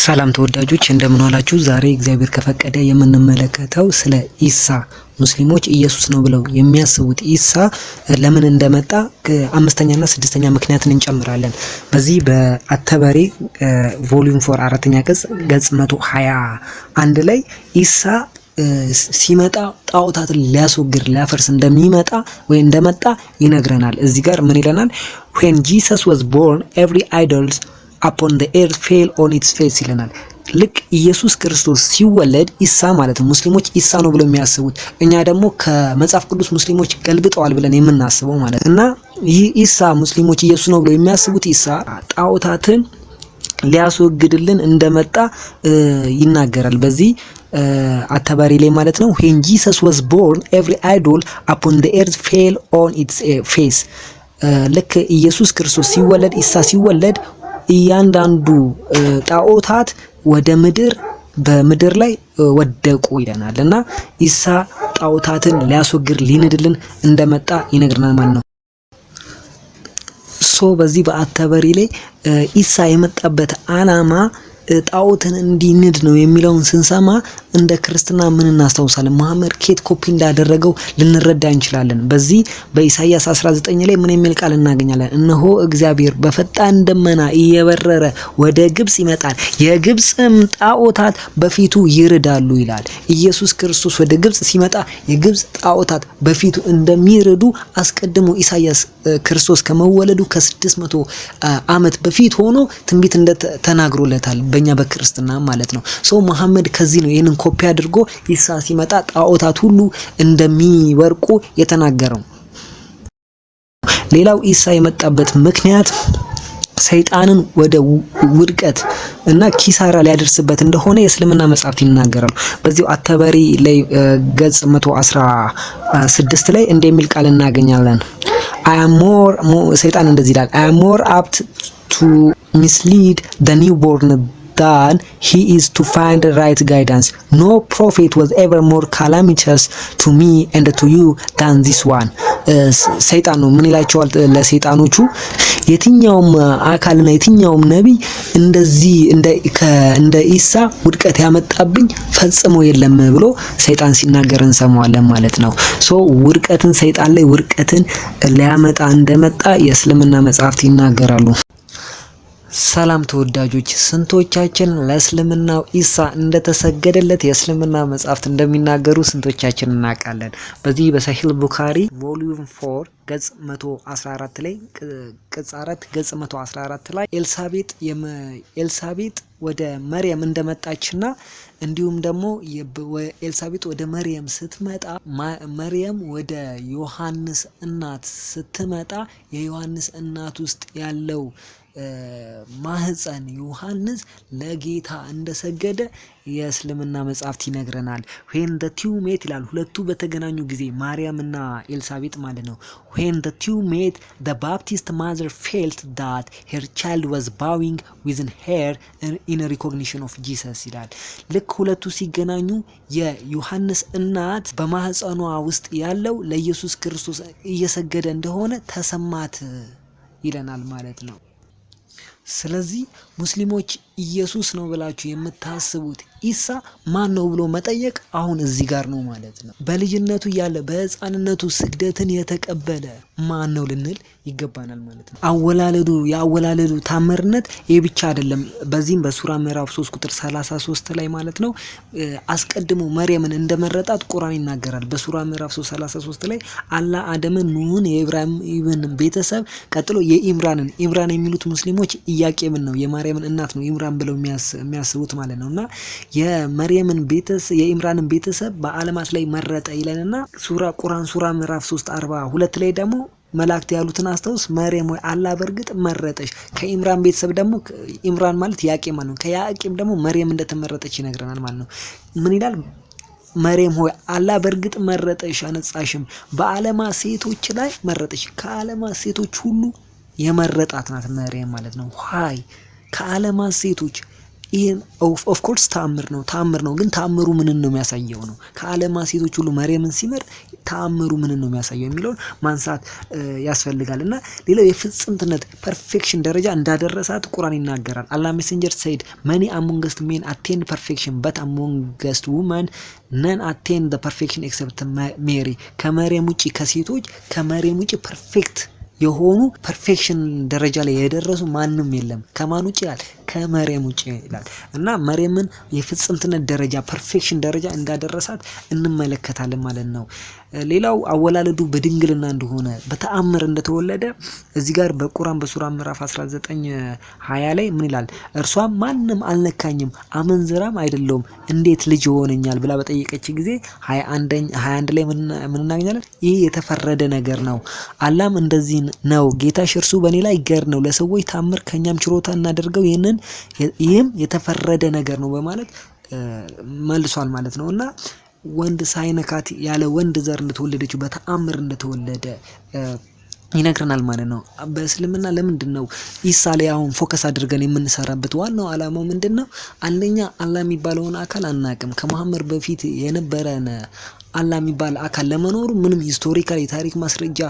ሰላም ተወዳጆች፣ እንደምን ዋላችሁ? ዛሬ እግዚአብሔር ከፈቀደ የምንመለከተው ስለ ኢሳ፣ ሙስሊሞች ኢየሱስ ነው ብለው የሚያስቡት ኢሳ ለምን እንደመጣ አምስተኛና ስድስተኛ ምክንያትን እንጨምራለን። በዚህ በአተበሪ volume 4 አራተኛ ገጽ፣ ገጽ 121 ላይ ኢሳ ሲመጣ ጣዖታትን ሊያስወግድ፣ ሊያፈርስ እንደሚመጣ ወይ እንደመጣ ይነግረናል። እዚህ ጋር ምን ይለናል? "When Jesus was born, every idols upon the earth fell on its face" ይለናል። ልክ ኢየሱስ ክርስቶስ ሲወለድ፣ ኢሳ ማለት ነው፣ ሙስሊሞች ኢሳ ነው ብለው የሚያስቡት፣ እኛ ደግሞ ከመጽሐፍ ቅዱስ ሙስሊሞች ገልብጠዋል ብለን የምናስበው ማለት እና ይህ ኢሳ፣ ሙስሊሞች ኢየሱስ ነው ብለው የሚያስቡት ኢሳ ጣዖታትን ሊያስወግድልን እንደመጣ ይናገራል። በዚህ አተባሪ ላይ ማለት ነው። "When Jesus was born, every idol upon the earth fell on its face"። ልክ ኢየሱስ ክርስቶስ ሲወለድ፣ ኢሳ ሲወለድ እያንዳንዱ ጣዖታት ወደ ምድር በምድር ላይ ወደቁ ይለናል እና ኢሳ ጣዖታትን ሊያስወግድ፣ ሊንድልን እንደመጣ ይነግረናል ማለት ነው። So በዚህ በአተበሪ ላይ ኢሳ የመጣበት አላማ ጣዖትን እንዲንድ ነው የሚለውን ስንሰማ እንደ ክርስትና ምን እናስታውሳለን? መሐመድ ኬት ኮፒ እንዳደረገው ልንረዳ እንችላለን። በዚህ በኢሳይያስ 19 ላይ ምን የሚል ቃል እናገኛለን? እነሆ እግዚአብሔር በፈጣን ደመና እየበረረ ወደ ግብጽ ይመጣል፣ የግብጽም ጣዖታት በፊቱ ይርዳሉ ይላል። ኢየሱስ ክርስቶስ ወደ ግብጽ ሲመጣ የግብጽ ጣዖታት በፊቱ እንደሚርዱ አስቀድሞ ኢሳይያስ ክርስቶስ ከመወለዱ ከ600 ዓመት በፊት ሆኖ ትንቢት ተናግሮለታል። በእኛ በክርስትና ማለት ነው። So መሐመድ ከዚህ ነው ይህንን ኮፒ አድርጎ ኢሳ ሲመጣ ጣዖታት ሁሉ እንደሚወድቁ የተናገረው። ሌላው ኢሳ የመጣበት ምክንያት ሰይጣንን ወደ ውድቀት እና ኪሳራ ሊያደርስበት እንደሆነ የእስልምና መጽሐፍት ይናገራሉ። በዚሁ አተበሪ ላይ ገጽ 116 ላይ እንደሚል ቃል እናገኛለን። "I am more" ሰይጣን እንደዚህ ይላል፣ "I am more apt to mislead the newborn than he is to find the right guidance. No prophet was ever more calamitous to me and to you than this one." ሰይጣን ነው። ምን ይላቸዋል ለሰይጣኖቹ? የትኛውም አካልና የትኛውም ነቢይ እንደዚህ እንደ ኢሳ ውድቀት ያመጣብኝ ፈጽሞ የለም ብሎ ሰይጣን ሲናገር እንሰማዋለን ማለት ነው። So ውድቀትን፣ ሰይጣን ላይ ውድቀትን ሊያመጣ እንደመጣ የእስልምና መጽሐፍት ይናገራሉ። ሰላም ተወዳጆች፣ ስንቶቻችን ለእስልምናው ኢሳ እንደተሰገደለት የእስልምና መጽሐፍት እንደሚናገሩ ስንቶቻችን እናውቃለን? በዚህ በሰሂህ ቡኻሪ volume 4 ገጽ 114 ላይ፣ ቅጽ 4 ገጽ 114 ላይ ኤልሳቤጥ ወደ መርየም እንደመጣችና እንዲሁም ደግሞ ኤልሳቤጥ ወደ መርየም ስትመጣ፣ መርየም ወደ ዮሐንስ እናት ስትመጣ የዮሐንስ እናት ውስጥ ያለው ማህፀን ዮሐንስ ለጌታ እንደሰገደ የእስልምና መጽሐፍት ይነግረናል። "When the two met" ይላል፣ ሁለቱ በተገናኙ ጊዜ፣ ማርያም እና ኤልሳቤጥ ማለት ነው። "When the two met, the Baptist mother felt that her child was bowing within her in recognition of Jesus" ይላል። ልክ ሁለቱ ሲገናኙ የዮሐንስ እናት በማህፀኗ ውስጥ ያለው ለኢየሱስ ክርስቶስ እየሰገደ እንደሆነ ተሰማት ይለናል ማለት ነው። ስለዚህ ሙስሊሞች ኢየሱስ ነው ብላችሁ የምታስቡት ኢሳ ማን ነው ብሎ መጠየቅ አሁን እዚህ ጋር ነው ማለት ነው። በልጅነቱ እያለ፣ በህፃንነቱ ስግደትን የተቀበለ ማን ነው ልንል ይገባናል ማለት ነው። የአወላለዱ ታምርነት ይህ ብቻ አይደለም። በዚህም በሱራ ምዕራፍ 3 ቁጥር 33 ላይ ማለት ነው አስቀድሞ መርየምን እንደመረጣት ቁርአን ይናገራል። በሱራ ምዕራፍ 3 33 ላይ አላህ አደምን፣ ኑህን፣ የኢብራሂምን ቤተሰብ፣ ቀጥሎ የኢምራንን፣ ኢምራን የሚሉት ሙስሊሞች ኢያቄምን ነው፣ የማርያምን እናት ነው ኢምራን ብለው የሚያስቡት ማለት ነው፣ እና የመርየምን ቤተሰብ፣ የኢምራንን ቤተሰብ በአለማት ላይ መረጠ ይለንና ሱራ ቁርአን ሱራ ምዕራፍ 3 42 ላይ ደግሞ መላእክት ያሉትን አስታውስ። መርየም ሆይ አላህ በእርግጥ መረጠሽ። ከኢምራን ቤተሰብ ደግሞ፣ ኢምራን ማለት ያቄም ማለት ነው። ከያቄም ደግሞ መርየም እንደተመረጠች ይነግረናል ማለት ነው። ምን ይላል? መርየም ሆይ አላህ በእርግጥ መረጠሽ፣ አነጻሽም፣ በዓለማት ሴቶች ላይ መረጠሽ። ከዓለማት ሴቶች ሁሉ የመረጣት ናት መርየም ማለት ነው። Why ከዓለማት ሴቶች? ይህን of course ተአምር ነው፣ ተአምር ነው። ግን ተአምሩ ምንን ነው የሚያሳየው ነው። ከዓለማት ሴቶች ሁሉ መርየምን ሲመርጥ ተአምሩ ምንን ነው የሚያሳየው የሚለውን ማንሳት ያስፈልጋል። እና ሌላው የፍጽምትነት perfection ደረጃ እንዳደረሳት ቁርአን ይናገራል። Allah messenger said, "Many amongst men attain perfection, but amongst women none attain the perfection except Mary።" ከመርየም ውጪ፣ ከሴቶች ከመርየም ውጪ perfect የሆኑ perfection ደረጃ ላይ የደረሱ ማንም የለም። ከማን ውጭ ይላል? ከመርየም ውጭ ይላል። እና መርየምን የፍጽምትነት ደረጃ perfection ደረጃ እንዳደረሳት እንመለከታለን ማለት ነው። ሌላው አወላለዱ በድንግልና እንደሆነ፣ በተአምር እንደተወለደ እዚህ ጋር በቁርአን በሱራ ምዕራፍ 19 20 ላይ ምን ይላል? እርሷም "ማንም አልነካኝም፣ አመንዝራም አይደለሁም፣ እንዴት ልጅ ይሆነኛል?" ብላ በጠየቀች ጊዜ 21 ላይ ምን እናገኛለን? ይህ የተፈረደ ነገር ነው። አላህም እንደዚህ ነው፣ ጌታሽ እርሱ በእኔ ላይ ገር ነው፣ ለሰዎች ታምር ከእኛም ችሮታ እናደርገው ይህንን፣ ይህም የተፈረደ ነገር ነው በማለት መልሷል ማለት ነው። እና ወንድ ሳይነካት ያለ ወንድ ዘር እንደተወለደችው፣ በተአምር እንደተወለደ ይነግረናል ማለት ነው። በእስልምና ለምንድነው ኢሳ ላይ አሁን focus አድርገን የምንሰራበት ዋናው አላማው ምንድነው? አንደኛ አላህ የሚባለውን አካል አናውቅም። ከመሐመድ በፊት የነበረን አላህ የሚባል አካል ለመኖሩ ምንም historical የታሪክ ማስረጃ፣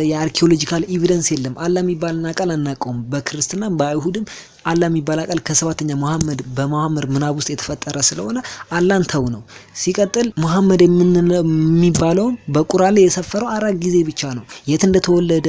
የ archaeological evidence የለም። አላህ የሚባልን አካል አናውቀውም። በክርስትና በአይሁድም አላህ የሚባል አካል ከሰባተኛ መሐመድ በመሐመድ ምናብ ውስጥ የተፈጠረ ስለሆነ አላህን ተው ነው። ሲቀጥል መሐመድ የሚባለውም በቁርአን ላይ የሰፈረው አራት ጊዜ ብቻ ነው። የት እንደተወለደ፣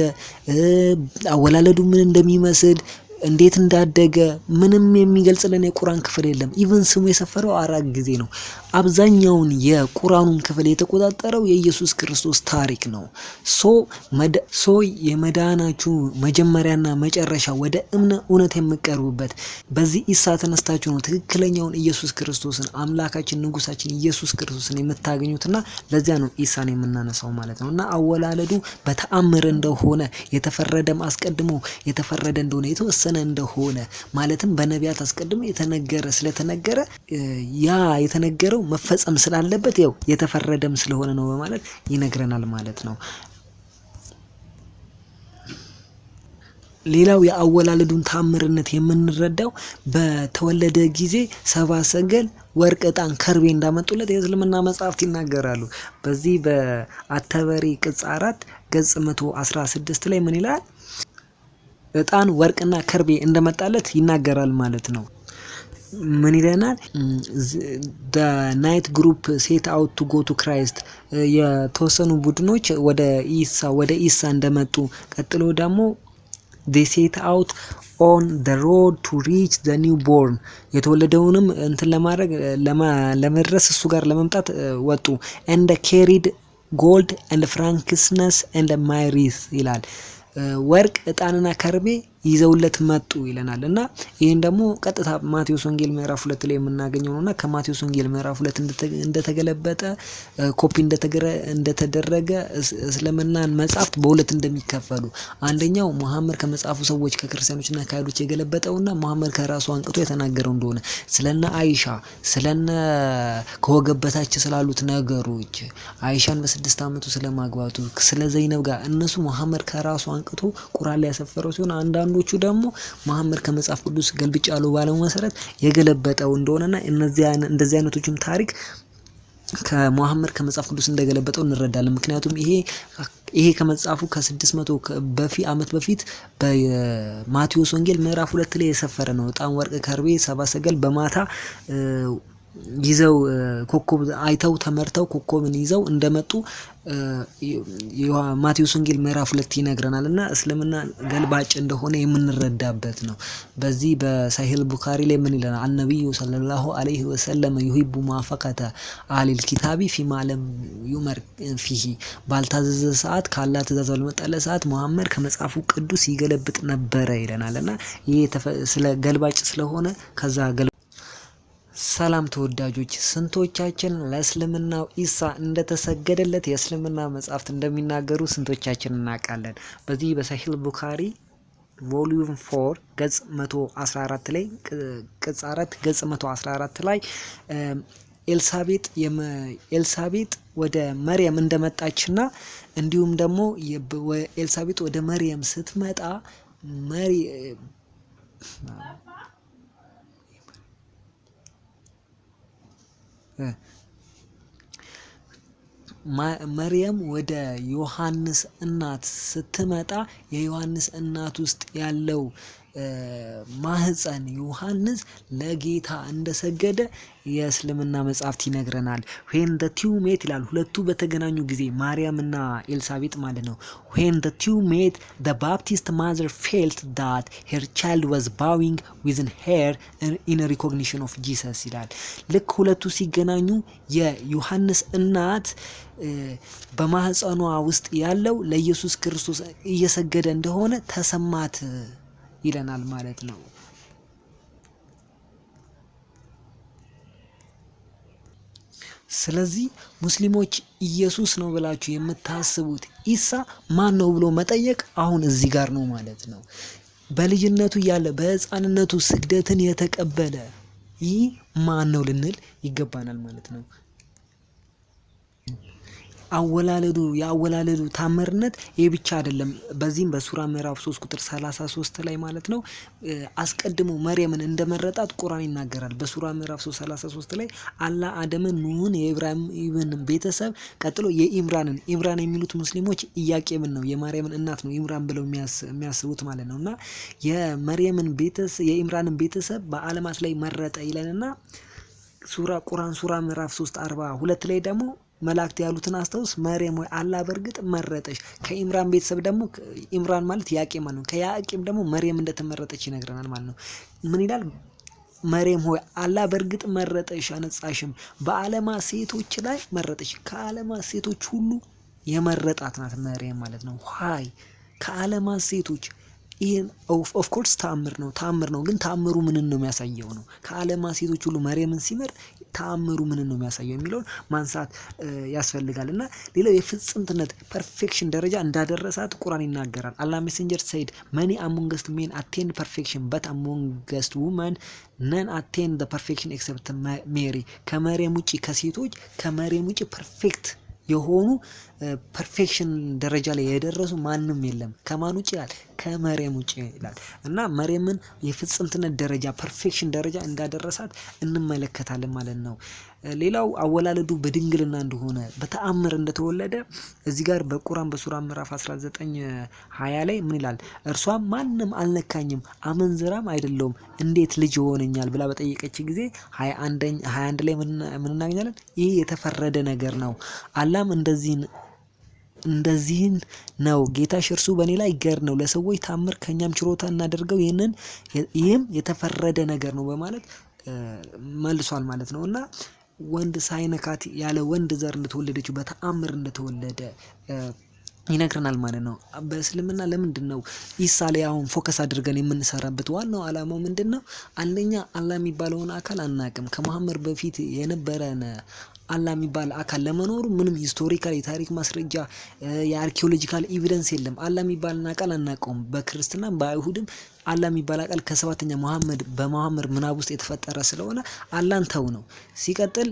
አወላለዱ ምን እንደሚመስል፣ እንዴት እንዳደገ ምንም የሚገልጽልን የቁርአን ክፍል የለም። Even ስሙ የሰፈረው አራት ጊዜ ነው። አብዛኛውን የቁርአኑን ክፍል የተቆጣጠረው የኢየሱስ ክርስቶስ ታሪክ ነው። So የመዳናችሁ መጀመሪያና መጨረሻ፣ ወደ እምነ እውነት የምትቀርቡበት በዚህ ኢሳ ተነስታችሁ ነው ትክክለኛውን ኢየሱስ ክርስቶስን፣ አምላካችን ንጉሳችን ኢየሱስ ክርስቶስን የምታገኙትና ለዚያ ነው ኢሳን የምናነሳው ማለት ነው። እና አወላለዱ በተአምር እንደሆነ፣ የተፈረደም አስቀድሞ የተፈረደ እንደሆነ፣ የተወሰነ እንደሆነ፣ ማለትም በነቢያት አስቀድሞ የተነገረ ስለተነገረ ያ የተነገረው መፈጸም ስላለበት ያው የተፈረደም ስለሆነ ነው በማለት ይነግረናል ማለት ነው። ሌላው የአወላለዱን ታምርነት የምንረዳው በተወለደ ጊዜ ሰብአ ሰገል ወርቅ፣ ዕጣን፣ ከርቤ እንዳመጡለት የእስልምና መጽሐፍት ይናገራሉ። በዚህ በአተበሪ ቅጽ 4 ገጽ 116 ላይ ምን ይላል? ዕጣን፣ ወርቅና ከርቤ እንደመጣለት ይናገራል ማለት ነው። ምን ይለናል? The night group set out to go to Christ፣ የተወሰኑ ቡድኖች ወደ ኢሳ እንደመጡ፣ ቀጥሎ ደግሞ they set out on the road to reach the newborn፣ የተወለደውንም እንትን ለማድረግ፣ ለመድረስ፣ እሱ ጋር ለመምጣት ወጡ፣ and carried gold and frankincense and myrrh ይላል። ወርቅ፣ ዕጣንና ከርቤ ይዘውለት መጡ ይለናል። እና ይህን ደግሞ ቀጥታ ማቴዎስ ወንጌል ምዕራፍ 2 ላይ የምናገኘው ነው። እና ከማቴዎስ ወንጌል ምዕራፍ 2 እንደተገለበጠ፣ ኮፒ እንደተደረገ፣ እስልምናን መጽሐፍት በሁለት እንደሚከፈሉ፣ አንደኛው መሐመድ ከመጽሐፉ ሰዎች ከክርስቲያኖችና ከአይሁዶች የገለበጠውና መሐመድ ከራሱ አንቅቶ የተናገረው እንደሆነ፣ ስለነ አይሻ፣ ስለነ ከወገብ በታች ስላሉት ነገሮች፣ አይሻን በ6 ዓመቱ ስለማግባቱ፣ ስለ ዘይነብ ጋር እነሱ መሐመድ ከራሱ አንቅቶ ቁርአን ላይ ያሰፈረው ሲሆን አንዳንዶቹ ደግሞ መሐመድ ከመጽሐፍ ቅዱስ ገልብጫለሁ ባለው መሰረት የገለበጠው እንደሆነና እነዚህ እንደዚህ አይነቶችም ታሪክ ከመሐመድ ከመጽሐፍ ቅዱስ እንደገለበጠው እንረዳለን። ምክንያቱም ይሄ ከመጽሐፉ ከ600 በፊት ዓመት በፊት በማቴዎስ ወንጌል ምዕራፍ 2 ላይ የሰፈረ ነው። ዕጣን፣ ወርቅ፣ ከርቤ ሰብአ ሰገል በማታ ይዘው ኮከብ አይተው ተመርተው ኮከብን ይዘው እንደመጡ ማቴዎስ ወንጌል ምዕራፍ 2 ይነግረናል። እና እስልምና ገልባጭ እንደሆነ የምንረዳበት ነው። በዚህ በሳሂህ ቡኻሪ ላይ ምን ይለናል? النبي صلى الله عليه وسلم يحب موافقة أهل الكتاب فيما لم يؤمر فيه፣ ባልታዘዘ ሰዓት፣ ካላህ ትእዛዝ ባልመጣለት ሰዓት መሐመድ ከመጽሐፉ ቅዱስ ይገለብጥ ነበረ ይለናል። እና ይሄ ስለ ገልባጭ ስለሆነ ከዛ ሰላም ተወዳጆች፣ ስንቶቻችን ለእስልምናው ኢሳ እንደተሰገደለት የእስልምና መጻሕፍት እንደሚናገሩ ስንቶቻችን እናውቃለን? በዚህ በሰሂህ ቡኻሪ volume 4 ገጽ 114 ላይ፣ ቅጽ 4 ገጽ 114 ላይ ኤልሳቤጥ ወደ መርየም እንደመጣችና እንዲሁም ደግሞ ኤልሳቤጥ ወደ መርየም ስትመጣ መሪ መርየም ወደ ዮሐንስ እናት ስትመጣ የዮሐንስ እናት ውስጥ ያለው ማህፀን ዮሐንስ ለጌታ እንደሰገደ የእስልምና መጽሐፍት ይነግረናል። "When the two met" ይላል፣ ሁለቱ በተገናኙ ጊዜ፣ ማርያም እና ኤልሳቤጥ ማለት ነው። "When the two met, the Baptist mother felt that her child was bowing within her in recognition of Jesus" ይላል። ልክ ሁለቱ ሲገናኙ የዮሐንስ እናት በማህፀኗ ውስጥ ያለው ለኢየሱስ ክርስቶስ እየሰገደ እንደሆነ ተሰማት ይለናል ማለት ነው። ስለዚህ ሙስሊሞች ኢየሱስ ነው ብላችሁ የምታስቡት ኢሳ ማን ነው ብሎ መጠየቅ አሁን እዚህ ጋር ነው ማለት ነው። በልጅነቱ እያለ፣ በህፃንነቱ ስግደትን የተቀበለ ይህ ማን ነው ልንል ይገባናል ማለት ነው። የአወላለዱ ታምርነት ይህ ብቻ አይደለም። በዚህም በሱራ ምዕራፍ 3 ቁጥር 33 ላይ ማለት ነው፣ አስቀድሞ መርየምን እንደመረጣት ቁርአን ይናገራል። በሱራ ምዕራፍ 3 33 ላይ አላህ አደምን፣ ኑህን፣ የኢብራሂምን ቤተሰብ፣ ቀጥሎ የኢምራንን፣ ኢምራን የሚሉት ሙስሊሞች ኢያቄምን ነው፣ የማርያምን እናት ነው ኢምራን ብለው የሚያስቡት ማለት ነው። እና የመርየምን ቤተሰብ፣ የኢምራንን ቤተሰብ በአለማት ላይ መረጠ ይለንና ሱራ ቁርአን ሱራ ምዕራፍ 3 42 ላይ ደግሞ መላእክት ያሉትን አስታውስ፣ መርየም ወይ አላህ በእርግጥ መረጠሽ። ከኢምራን ቤተሰብ ደግሞ፣ ኢምራን ማለት ያቄም ማለት ነው። ከያቄም ደግሞ መርየም እንደተመረጠች ይነግረናል ማለት ነው። ምን ይላል? መርየም ሆይ አላህ በእርግጥ መረጠሽ፣ አነጻሽም፣ በዓለማት ሴቶች ላይ መረጠሽ። ከዓለማት ሴቶች ሁሉ የመረጣት ናት መርየም ማለት ነው። Why ከዓለማት ሴቶች? ይህን of course ተአምር ነው፣ ተአምር ነው። ግን ተአምሩ ምንን ነው የሚያሳየው ነው። ከዓለማት ሴቶች ሁሉ መርየምን ሲመርጥ ተአምሩ ምንን ነው የሚያሳየው የሚለውን ማንሳት ያስፈልጋል። እና ሌላው የፍጽምትነት perfection ደረጃ እንዳደረሳት ቁርአን ይናገራል። አላህ messenger said, "Many amongst men attain perfection, but amongst women none attain the perfection except Mary." ከመርየም ውጪ፣ ከሴቶች ከመርየም ውጪ perfect የሆኑ፣ perfection ደረጃ ላይ የደረሱ ማንም የለም። ከማን ውጭ ይላል? ከመርየም ውጭ ይላል። እና መርየምን የፍጽምትነት ደረጃ፣ perfection ደረጃ እንዳደረሳት እንመለከታለን ማለት ነው። ሌላው አወላለዱ በድንግልና እንደሆነ፣ በተአምር እንደተወለደ እዚህ ጋር በቁርአን በሱራ ምዕራፍ 19 20 ላይ ምን ይላል? እርሷም ማንም አልነካኝም፣ አመንዝራም አይደለሁም፣ እንዴት ልጅ ይሆነኛል ብላ በጠየቀች ጊዜ 21 21 ላይ ምን እናገኛለን? ይህ የተፈረደ ነገር ነው። አላህም እንደዚህ እንደዚህን ነው፣ ጌታሽ እርሱ በእኔ ላይ ገር ነው፣ ለሰዎች ታምር ከኛም ችሮታ እናደርገው ይህንን፣ ይህም የተፈረደ ነገር ነው በማለት መልሷል ማለት ነው። እና ወንድ ሳይነካት፣ ያለ ወንድ ዘር እንደተወለደችው፣ በተአምር እንደተወለደ ይነግረናል ማለት ነው። በእስልምና ለምንድን ነው ኢሳ ላይ አሁን focus አድርገን የምንሰራበት ዋናው ዓላማው ምንድን ነው? አንደኛ አላህ የሚባለውን አካል አናቅም። ከመሐመድ በፊት የነበረን አላህ የሚባል አካል ለመኖሩ ምንም historical የታሪክ ማስረጃ፣ የ archaeological evidence የለም። አላህ የሚባልን አካል አናውቀውም። በክርስትና በአይሁድም አላህ የሚባል አካል ከሰባተኛ መሐመድ፣ በመሐመድ ምናብ ውስጥ የተፈጠረ ስለሆነ አላህን ተው ነው። ሲቀጥል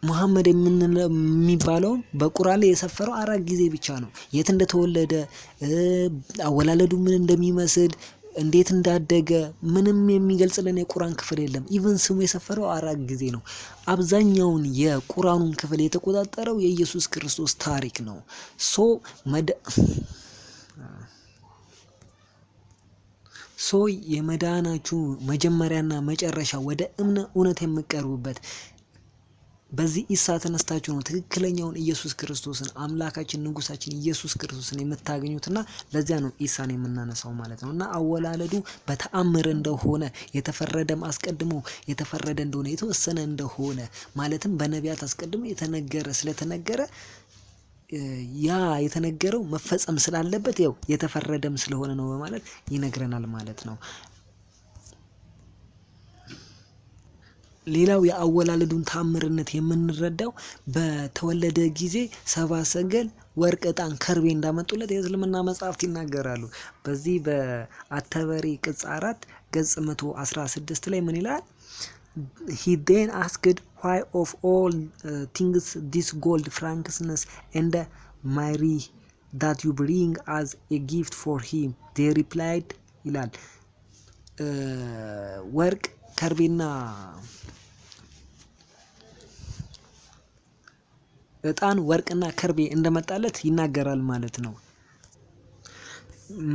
መሐመድ የሚባለውን በቁርአን ላይ የሰፈረው አራት ጊዜ ብቻ ነው። የት እንደተወለደ፣ አወላለዱ ምን እንደሚመስል፣ እንዴት እንዳደገ ምንም የሚገልጽልን የቁርአን ክፍል የለም። Even ስሙ የሰፈረው አራት ጊዜ ነው። አብዛኛውን የቁርአኑን ክፍል የተቆጣጠረው የኢየሱስ ክርስቶስ ታሪክ ነው። So የመዳናችሁ መጀመሪያና መጨረሻ፣ ወደ እምነ እውነት የምትቀርቡበት በዚህ ኢሳ ተነስታችሁ ነው ትክክለኛውን ኢየሱስ ክርስቶስን፣ አምላካችን ንጉሳችን ኢየሱስ ክርስቶስን የምታገኙትና ለዚያ ነው ኢሳን የምናነሳው ማለት ነው። እና አወላለዱ በተአምር እንደሆነ፣ የተፈረደም አስቀድሞ የተፈረደ እንደሆነ፣ የተወሰነ እንደሆነ፣ ማለትም በነቢያት አስቀድሞ የተነገረ ስለተነገረ፣ ያ የተነገረው መፈጸም ስላለበት ያው የተፈረደም ስለሆነ ነው በማለት ይነግረናል ማለት ነው። ሌላው የአወላለዱን ታምርነት የምንረዳው በተወለደ ጊዜ ሰብአ ሰገል ወርቅ፣ ዕጣን፣ ከርቤ እንዳመጡለት የእስልምና መጽሐፍት ይናገራሉ። በዚህ በአተበሪ ቅጽ 4 ገጽ 116 ላይ ምን ይላል? "He then asked, 'Why of all things this gold, frankincense and myrrh that you bring as a gift for him?' They replied" ይላል። ወርቅ፣ ከርቤና እጣን፣ ወርቅና ከርቤ እንደመጣለት ይናገራል ማለት ነው።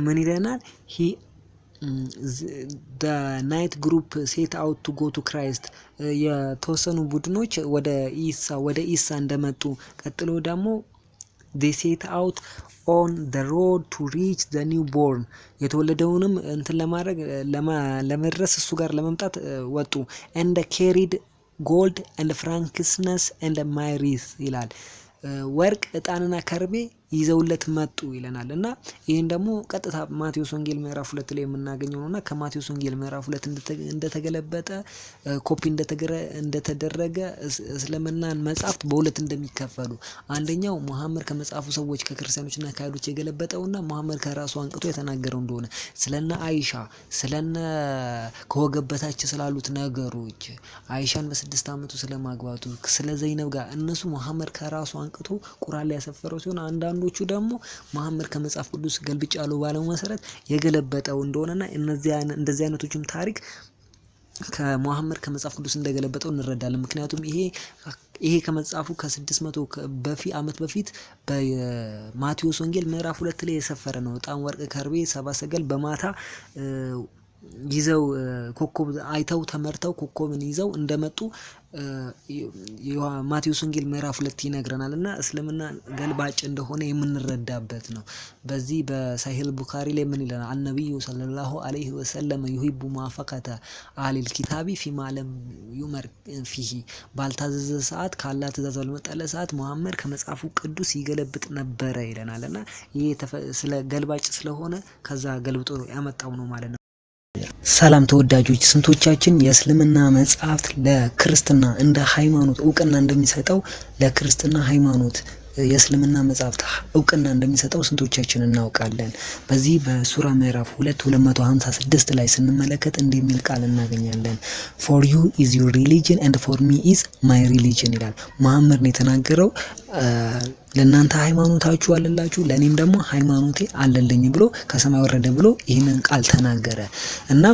ምን ይለናል? He the night group set out to go to Christ፣ የተወሰኑ ቡድኖች ወደ ኢሳ እንደመጡ፣ ቀጥሎ ደግሞ they set out on the road to reach the new born፣ የተወለደውንም እንትን ለማድረግ፣ ለመድረስ፣ እሱ ጋር ለመምጣት ወጡ፣ and carried gold and frankincense and myrrh ይላል። ወርቅ፣ እጣንና ከርቤ ይዘውለት መጡ ይለናል። እና ይህን ደግሞ ቀጥታ ማቴዎስ ወንጌል ምዕራፍ 2 ላይ የምናገኘው ነው። እና ከማቴዎስ ወንጌል ምዕራፍ 2 እንደተገለበጠ፣ ኮፒ እንደተደረገ፣ እስልምናን መጽሐፍት በሁለት እንደሚከፈሉ፣ አንደኛው መሐመድ ከመጽሐፉ ሰዎች ከክርስቲያኖችና ከአይሁዶች የገለበጠውና መሐመድ ከራሱ አንቅቶ የተናገረው እንደሆነ፣ ስለነ አይሻ፣ ስለነ ከወገብ በታች ስላሉት ነገሮች፣ አይሻን በ6 ዓመቱ ስለማግባቱ፣ ስለ ዘይነብ ጋር እነሱ መሐመድ ከራሱ አንቅቶ ቁርአን ላይ ያሰፈረው ሲሆን፣ አንዳንዶቹ ደግሞ መሐመድ ከመጽሐፍ ቅዱስ ገልብጫለሁ ባለው መሰረት የገለበጠው እንደሆነና እነዚህ እንደዚህ አይነቶችም ታሪክ ከመሐመድ ከመጽሐፍ ቅዱስ እንደገለበጠው እንረዳለን። ምክንያቱም ይሄ ከመጽሐፉ ከ600 በፊት ዓመት በፊት በማቴዎስ ወንጌል ምዕራፍ 2 ላይ የሰፈረ ነው። ዕጣን፣ ወርቅ፣ ከርቤ ሰብአ ሰገል በማታ ይዘው፣ ኮከብ አይተው ተመርተው ኮከብን ይዘው እንደመጡ ማቴዎስ ወንጌል ምዕራፍ 2 ይነግረናል። እና እስልምና ገልባጭ እንደሆነ የምንረዳበት ነው። በዚህ በሳሂህ ቡኻሪ ላይ ምን ይለናል? النبي صلى الله عليه وسلم يحب موافقة أهل الكتاب فيما لم يؤمر فيه፣ ባልታዘዘ ሰዓት፣ ካላህ ትእዛዝ ባልመጣለት ሰዓት መሐመድ ከመጽሐፉ ቅዱስ ይገለብጥ ነበረ ይለናል። እና ይሄ ስለ ገልባጭ ስለሆነ ከዛ ገልብጦ ያመጣው ነው ማለት ነው። ሰላም ተወዳጆች፣ ስንቶቻችን የእስልምና መጽሐፍት ለክርስትና እንደ ሃይማኖት እውቅና እንደሚሰጠው፣ ለክርስትና ሃይማኖት የእስልምና መጽሐፍት እውቅና እንደሚሰጠው ስንቶቻችን እናውቃለን? በዚህ በሱራ ምዕራፍ 2 256 ላይ ስንመለከት እንዲህ የሚል ቃል እናገኛለን። "For you is your religion and for me is my religion" ይላል። መሐመድ ነው የተናገረው። ለእናንተ ሃይማኖታችሁ አለላችሁ፣ ለእኔም ደግሞ ሃይማኖቴ አለልኝ ብሎ፣ ከሰማይ ወረደ ብሎ ይህንን ቃል ተናገረ። እና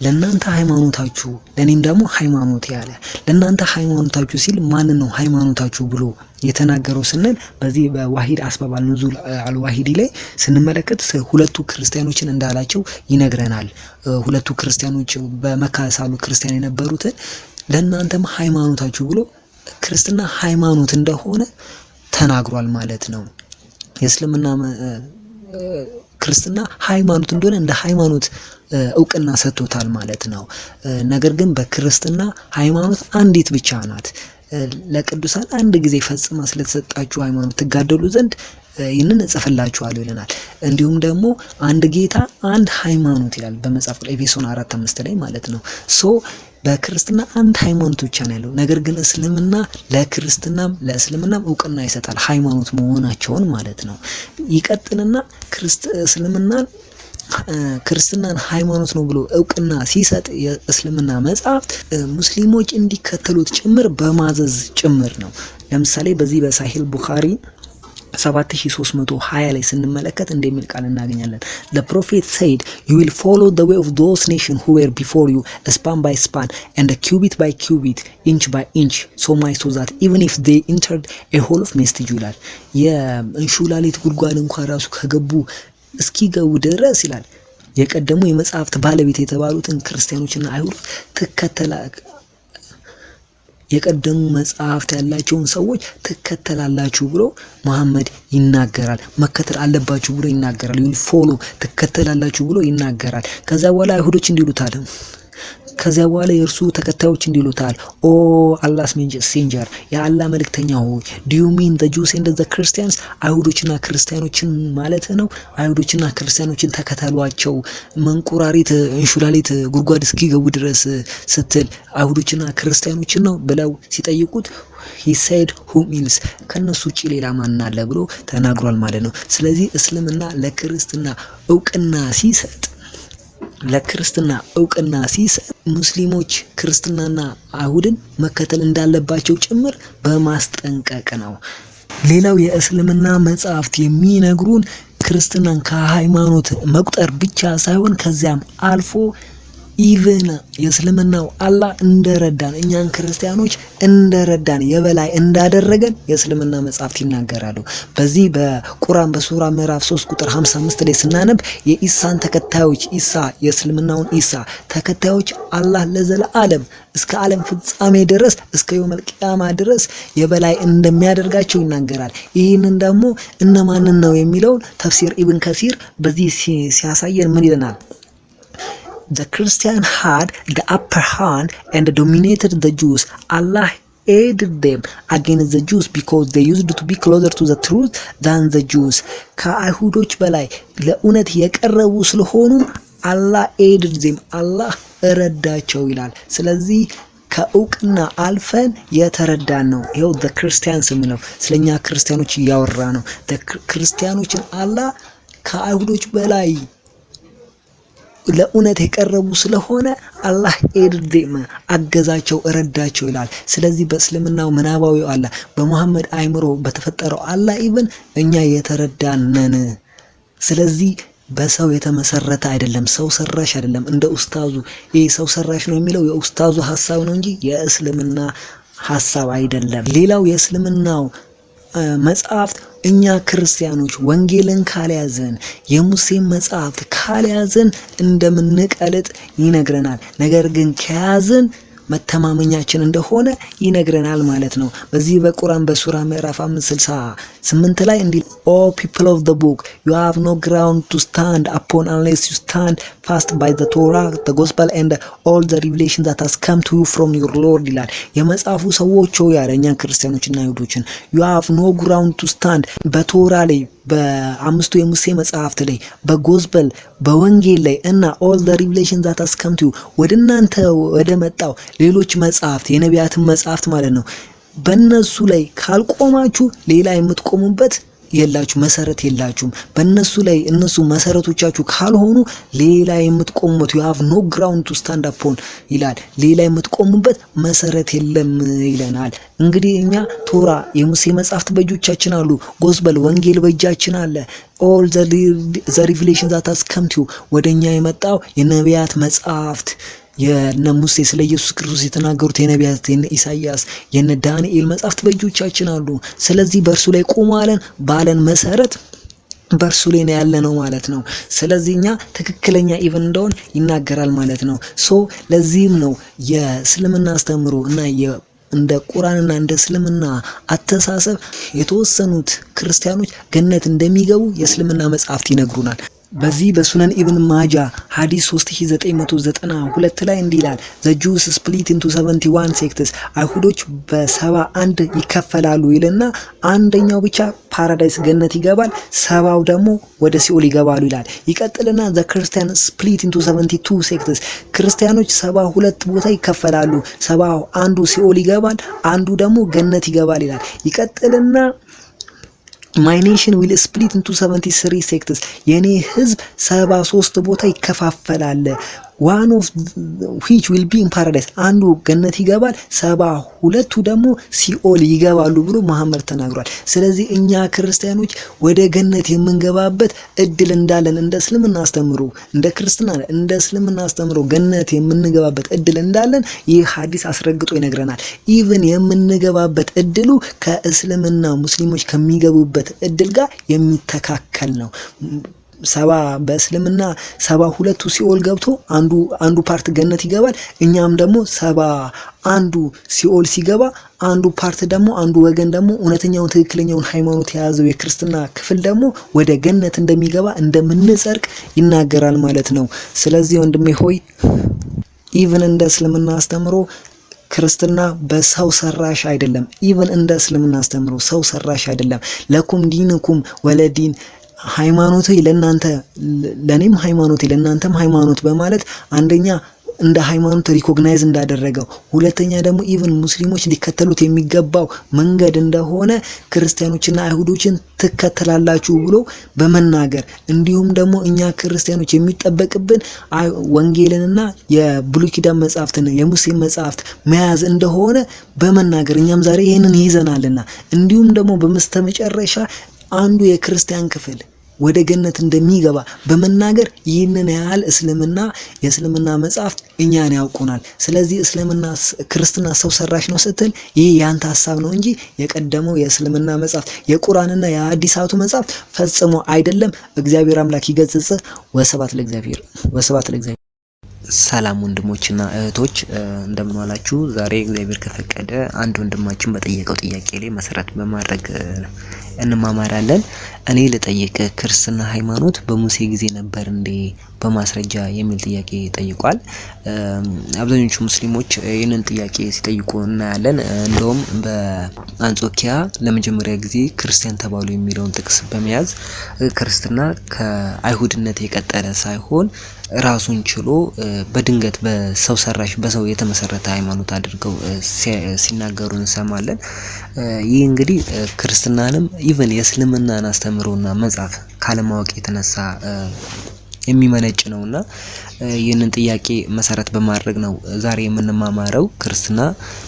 ለእናንተ ሃይማኖታችሁ፣ ለእኔም ደግሞ ሃይማኖቴ አለ። ለእናንተ ሃይማኖታችሁ ሲል ማንን ነው ሃይማኖታችሁ ብሎ የተናገረው ስንል፣ በዚህ በዋሂድ አስባብ አልኑዙል አልዋሂዲ ላይ ስንመለከት ሁለቱ ክርስቲያኖችን እንዳላቸው ይነግረናል። ሁለቱ ክርስቲያኖች፣ በመካ ሳሉ ክርስቲያን የነበሩትን ለእናንተም ሃይማኖታችሁ ብሎ ክርስትና ሃይማኖት እንደሆነ ተናግሯል ማለት ነው። የእስልምና ክርስትና ሃይማኖት እንደሆነ እንደ ሃይማኖት እውቅና ሰጥቶታል ማለት ነው። ነገር ግን በክርስትና ሃይማኖት አንዲት ብቻ ናት። ለቅዱሳን አንድ ጊዜ ፈጽማ ስለተሰጣችሁ ሃይማኖት ትጋደሉ ዘንድ ይህንን እጽፍላችኋለሁ ይለናል። እንዲሁም ደግሞ አንድ ጌታ፣ አንድ ሃይማኖት ይላል በመጽሐፍ ኤፌሶን 4:5 ላይ ማለት ነው። So በክርስትና አንድ ሃይማኖት ብቻ ነው ያለው። ነገር ግን እስልምና ለክርስትናም ለእስልምናም እውቅና ይሰጣል፣ ሃይማኖት መሆናቸውን ማለት ነው። ይቀጥልና እስልምናን ክርስትናን ሃይማኖት ነው ብሎ እውቅና ሲሰጥ የእስልምና መጽሐፍት ሙስሊሞች እንዲከተሉት ጭምር በማዘዝ ጭምር ነው። ለምሳሌ በዚህ በሳሂህ ቡኻሪ 7320 ላይ ስንመለከት እንደሚል ቃል እናገኛለን። "The prophet said, 'You will follow the way of those nations who were before you, span by span and cubit by cubit, inch by inch, so much so that even if they entered a hole of mestige" ይላል። የእንሹላሊት ጉድጓድ እንኳን ራሱ ከገቡ፣ እስኪገቡ ድረስ ይላል፣ የቀደሙ የመጽሐፍት ባለቤት የተባሉትን ክርስቲያኖችና አይሁድ ትከተላ የቀደሙ መጽሐፍት ያላቸውን ሰዎች ትከተላላችሁ ብሎ መሐመድ ይናገራል። መከተል አለባችሁ ብሎ ይናገራል። Follow፣ ትከተላላችሁ ብሎ ይናገራል። ከዛ በኋላ አይሁዶች እንዲህ ይሉታል። ከዚያ በኋላ የእርሱ ተከታዮች እንዲህ ይሉታል፣ "Oh Allah's messenger፣ የአላህ መልእክተኛ ሆይ፣ do you mean the Jews and the Christians? አይሁዶችና ክርስቲያኖችን ማለት ነው? አይሁዶችና ክርስቲያኖችን ተከተሏቸው መንቁራሪት እንሹላሊት ጉድጓድ እስኪገቡ ድረስ ስትል አይሁዶችና ክርስቲያኖችን ነው?" ብለው ሲጠይቁት he said, "Whom else? ከነሱ ውጭ ሌላ ማን አለ?" ብሎ ተናግሯል ማለት ነው። ስለዚህ እስልምና ለክርስትና እውቅና ሲሰጥ ሙስሊሞች ክርስትናና አይሁድን መከተል እንዳለባቸው ጭምር በማስጠንቀቅ ነው። ሌላው የእስልምና መጽሐፍት የሚነግሩን ክርስትናን ከሃይማኖት መቁጠር ብቻ ሳይሆን ከዚያም አልፎ even የእስልምናው አላህ እንደረዳን፣ እኛን ክርስቲያኖች እንደረዳን፣ የበላይ እንዳደረገን የእስልምና መጽሐፍት ይናገራሉ። በዚህ በቁርአን በሱራ ምዕራፍ 3 ቁጥር 55 ላይ ስናነብ የኢሳን ተከታዮች፣ ኢሳ የእስልምናውን ኢሳ ተከታዮች አላህ ለዘለዓለም እስከ ዓለም ፍጻሜ ድረስ፣ እስከ የውመል ቂያማ ድረስ የበላይ እንደሚያደርጋቸው ይናገራል። ይህንን ደግሞ እነማንን ነው የሚለውን ተፍሲር ኢብን ከሲር በዚህ ሲያሳየን ምን ይለናል? "The Christian had the upper hand and dominated the Jews. Allah aided them against the Jews because they used to be closer to the truth than the Jews." ከአይሁዶች በላይ ለእውነት የቀረቡ ስለሆኑ አላህ aided them፣ አላህ እረዳቸው ይላል። ስለዚህ ከእውቅና አልፈን የተረዳን ነው። ይኸው the Christians የሚለው ስለኛ ክርስቲያኖች እያወራ ነው። ክርስቲያኖችን አላህ ከአይሁዶች በላይ ለእውነት የቀረቡ ስለሆነ አላህ aided them፣ አገዛቸው፣ እረዳቸው ይላል። ስለዚህ በእስልምናው ምናባዊው አላህ፣ በሙሐመድ አይምሮ በተፈጠረው አላህ even እኛ የተረዳን ነን። ስለዚህ በሰው የተመሰረተ አይደለም፣ ሰው ሰራሽ አይደለም። እንደ ኡስታዙ ይህ ሰው ሰራሽ ነው የሚለው የኡስታዙ ሀሳብ ነው እንጂ የእስልምና ሀሳብ አይደለም። ሌላው የእስልምናው መጽሐፍት እኛ ክርስቲያኖች ወንጌልን ካልያዝን፣ የሙሴን መጽሐፍት ካልያዝን እንደምንቀልጥ ይነግረናል። ነገር ግን ከያዝን መተማመኛችን እንደሆነ ይነግረናል ማለት ነው። በዚህ በቁርአን በሱራ ምዕራፍ 5 68 ላይ እንዲህ፣ "O people of the book, you have no ground to stand upon unless you stand fast by the Torah, the gospel and all the revelation that has come to you from your Lord" ይላል። የመጽሐፉ ሰዎች ሆይ ያለ እኛን ክርስቲያኖችና አይሁዶችን፣ you have no ground to stand በቶራ ላይ፣ በአምስቱ የሙሴ መጽሐፍት ላይ፣ በ gospel በወንጌል ላይ እና all the revelation that has come to you፣ ወደ እናንተ ወደ መጣው ሌሎች መጽሐፍት፣ የነቢያትን መጽሐፍት ማለት ነው። በእነሱ ላይ ካልቆማችሁ ሌላ የምትቆሙበት የላችሁ፣ መሰረት የላችሁም። በእነሱ ላይ እነሱ መሰረቶቻችሁ ካልሆኑ ሌላ የምትቆሙበት you have no ground to stand upon ይላል። ሌላ የምትቆሙበት መሰረት የለም ይለናል። እንግዲህ እኛ ቶራ የሙሴ መጽሐፍት በእጆቻችን አሉ። Gospel ወንጌል በእጃችን አለ። All the revelation that has come to ወደ እኛ የመጣው የነቢያት መጽሐፍት፣ የነ ሙሴ፣ ስለ ኢየሱስ ክርስቶስ የተናገሩት የነቢያት፣ የነ ኢሳይያስ፣ የነ ዳንኤል መጽሐፍት በእጆቻችን አሉ። ስለዚህ በእርሱ ላይ ቁሙ አለን። ባለን መሰረት በእርሱ ላይ ነው ያለነው ማለት ነው። ስለዚህ እኛ ትክክለኛ even እንደሆን ይናገራል ማለት ነው። So ለዚህም ነው የእስልምና አስተምህሮ እና እንደ ቁርአንና እንደ እስልምና አተሳሰብ የተወሰኑት ክርስቲያኖች ገነት እንደሚገቡ የእስልምና መጽሐፍት ይነግሩናል። በዚህ በሱነን ኢብን ማጃ ሀዲስ 3992 ላይ እንዲህ ይላል፣ "The Jews split into 71 sects፣ አይሁዶች በ71 ይከፈላሉ" ይልና አንደኛው ብቻ paradise ገነት ይገባል፣ 70ው ደግሞ ወደ ሲኦል ይገባሉ ይላል። ይቀጥልና "The Christian split into 72 sects፣ ክርስቲያኖች 72 ቦታ ይከፈላሉ፣ 71ዱ ሲኦል ይገባል፣ አንዱ ደግሞ ገነት ይገባል" ይላል። ይቀጥልና "My nation will split into 73 sects፣ የኔ ህዝብ 73 ቦታ ይከፋፈላል። One of which will be in paradise፣ አንዱ ገነት ይገባል፣ 72ቱ ደግሞ ሲኦል ይገባሉ" ብሎ መሐመድ ተናግሯል። ስለዚህ እኛ ክርስቲያኖች ወደ ገነት የምንገባበት እድል እንዳለን እንደ እስልምና አስተምሮ፣ እንደ ክርስትና፣ እንደ እስልምና አስተምሮ ገነት የምንገባበት እድል እንዳለን ይህ ሀዲስ አስረግጦ ይነግረናል። Even የምንገባበት እድሉ ከእስልምና ሙስሊሞች ከሚገቡበት እድል ጋር የሚተካከል ነው። 70 በእስልምና 72ቱ ሲኦል ገብቶ አንዱ part ገነት ይገባል። እኛም ደግሞ 71ዱ ሲኦል ሲገባ አንዱ part ደግሞ፣ አንዱ ወገን ደግሞ፣ እውነተኛውን ትክክለኛውን ሃይማኖት የያዘው የክርስትና ክፍል ደግሞ ወደ ገነት እንደሚገባ፣ እንደምንጸድቅ ይናገራል ማለት ነው። ስለዚህ ወንድሜ ሆይ Even እንደ እስልምና አስተምሮ ክርስትና በሰው ሰራሽ አይደለም። Even እንደ እስልምና አስተምሮ ሰው ሰራሽ አይደለም። لكم دينكم ولي دين፣ ሃይማኖቴ ለእናንተ ለኔም ሃይማኖቴ ለእናንተም ሃይማኖት በማለት አንደኛ እንደ ሃይማኖት recognize እንዳደረገው፣ ሁለተኛ ደግሞ even ሙስሊሞች ሊከተሉት የሚገባው መንገድ እንደሆነ ክርስቲያኖችና አይሁዶችን ትከተላላችሁ ብሎ በመናገር፣ እንዲሁም ደግሞ እኛ ክርስቲያኖች የሚጠበቅብን ወንጌልንና የብሉይ ኪዳን መጽሐፍትን የሙሴ መጽሐፍት መያዝ እንደሆነ በመናገር እኛም ዛሬ ይህንን ይይዘናልና፣ እንዲሁም ደግሞ በመስተመጨረሻ አንዱ የክርስቲያን ክፍል ወደ ገነት እንደሚገባ በመናገር ይህንን ያህል እስልምና የእስልምና መጽሐፍት እኛን ያውቁናል። ስለዚህ እስልምና ክርስትና ሰው ሰራሽ ነው ስትል ይህ ያንተ ሀሳብ ነው እንጂ የቀደመው የእስልምና መጽሐፍት የቁርአንና የሐዲሳቱ መጽሐፍት ፈጽሞ አይደለም። እግዚአብሔር አምላክ ይገስጽ። ወስብሐት ለእግዚአብሔር፣ ወስብሐት ለእግዚአብሔር። ሰላም ወንድሞችና እህቶች፣ እንደምን ዋላችሁ? ዛሬ እግዚአብሔር ከፈቀደ አንድ ወንድማችን በጠየቀው ጥያቄ ላይ መሰረት በማድረግ እንማማራለን። እኔ ልጠይቅ፣ ክርስትና ሃይማኖት በሙሴ ጊዜ ነበር እንዴ በማስረጃ የሚል ጥያቄ ጠይቋል። አብዛኞቹ ሙስሊሞች ይህንን ጥያቄ ሲጠይቁ እናያለን። እንደውም በአንጾኪያ ለመጀመሪያ ጊዜ ክርስቲያን ተባሉ የሚለውን ጥቅስ በመያዝ ክርስትና ከአይሁድነት የቀጠለ ሳይሆን ራሱን ችሎ በድንገት በሰው ሰራሽ በሰው የተመሰረተ ሃይማኖት አድርገው ሲናገሩ እንሰማለን። ይህ እንግዲህ ክርስትናንም even የእስልምናን አስተምህሮና መጽሐፍ ካለማወቅ የተነሳ የሚመነጭ ነውና ይህንን ጥያቄ መሰረት በማድረግ ነው ዛሬ የምንማማረው። ክርስትና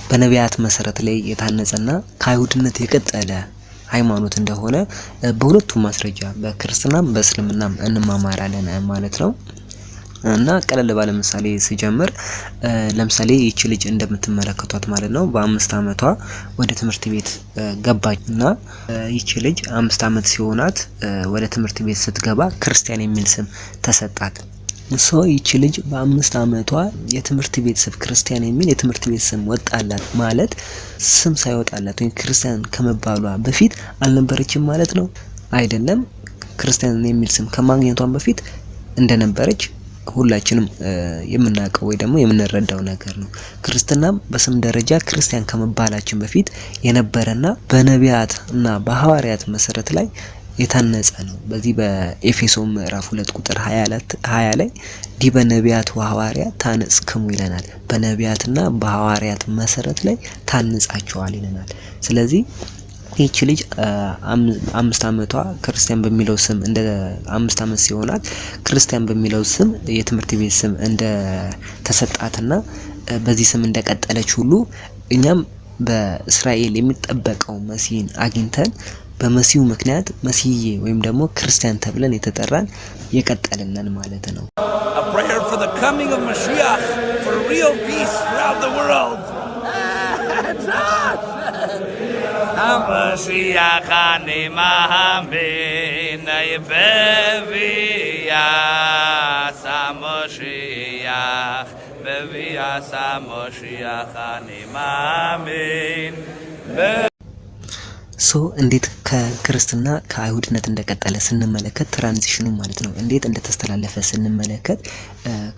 በነቢያት መሰረት ላይ የታነጸና ከአይሁድነት የቀጠለ ሃይማኖት እንደሆነ በሁለቱም ማስረጃ በክርስትናም በእስልምናም እንማማራለን ማለት ነው። እና ቀለል ባለ ምሳሌ ስጀምር፣ ለምሳሌ ይቺ ልጅ እንደምትመለከቷት ማለት ነው በ5 አመቷ ወደ ትምህርት ቤት ገባች እና ይቺ ልጅ 5 አመት ሲሆናት ወደ ትምህርት ቤት ስትገባ ክርስቲያን የሚል ስም ተሰጣት። So ይቺ ልጅ በ5 አመቷ የትምህርት ቤት ስም ክርስቲያን የሚል የትምህርት ቤት ስም ወጣላት ማለት ስም ሳይወጣላት ወይም ክርስቲያን ከመባሏ በፊት አልነበረችም ማለት ነው? አይደለም። ክርስቲያን የሚል ስም ከማግኘቷን በፊት እንደነበረች ሁላችንም የምናውቀው ወይ ደግሞ የምንረዳው ነገር ነው። ክርስትናም በስም ደረጃ ክርስቲያን ከመባላችን በፊት የነበረና በነቢያት እና በሐዋርያት መሰረት ላይ የታነጸ ነው። በዚህ በኤፌሶን ምዕራፍ 2 ቁጥር 20 ላይ ዲበ ነቢያት ወሐዋርያት ታነጽክሙ ይለናል። በነቢያትና በሐዋርያት መሰረት ላይ ታንጻቸዋል ይለናል። ስለዚህ ይህች ልጅ 5 አመቷ ክርስቲያን በሚለው ስም እንደ 5 አመት ሲሆናት ክርስቲያን በሚለው ስም የትምህርት ቤት ስም እንደ ተሰጣትና በዚህ ስም እንደቀጠለች ሁሉ እኛም በእስራኤል የሚጠበቀው መሲህን አግኝተን በመሲሁ ምክንያት መሲህዬ ወይም ደግሞ ክርስቲያን ተብለን የተጠራን የቀጠልነን ማለት ነው። A prayer for the coming of Mashiach, for real peace throughout the world. המשיח אני מאמין, בביאת המשיח, בביאת המשיח אני מאמין. So እንዴት ከክርስትና ከአይሁድነት እንደቀጠለ ስንመለከት transition ኑ ማለት ነው እንዴት እንደተስተላለፈ ስንመለከት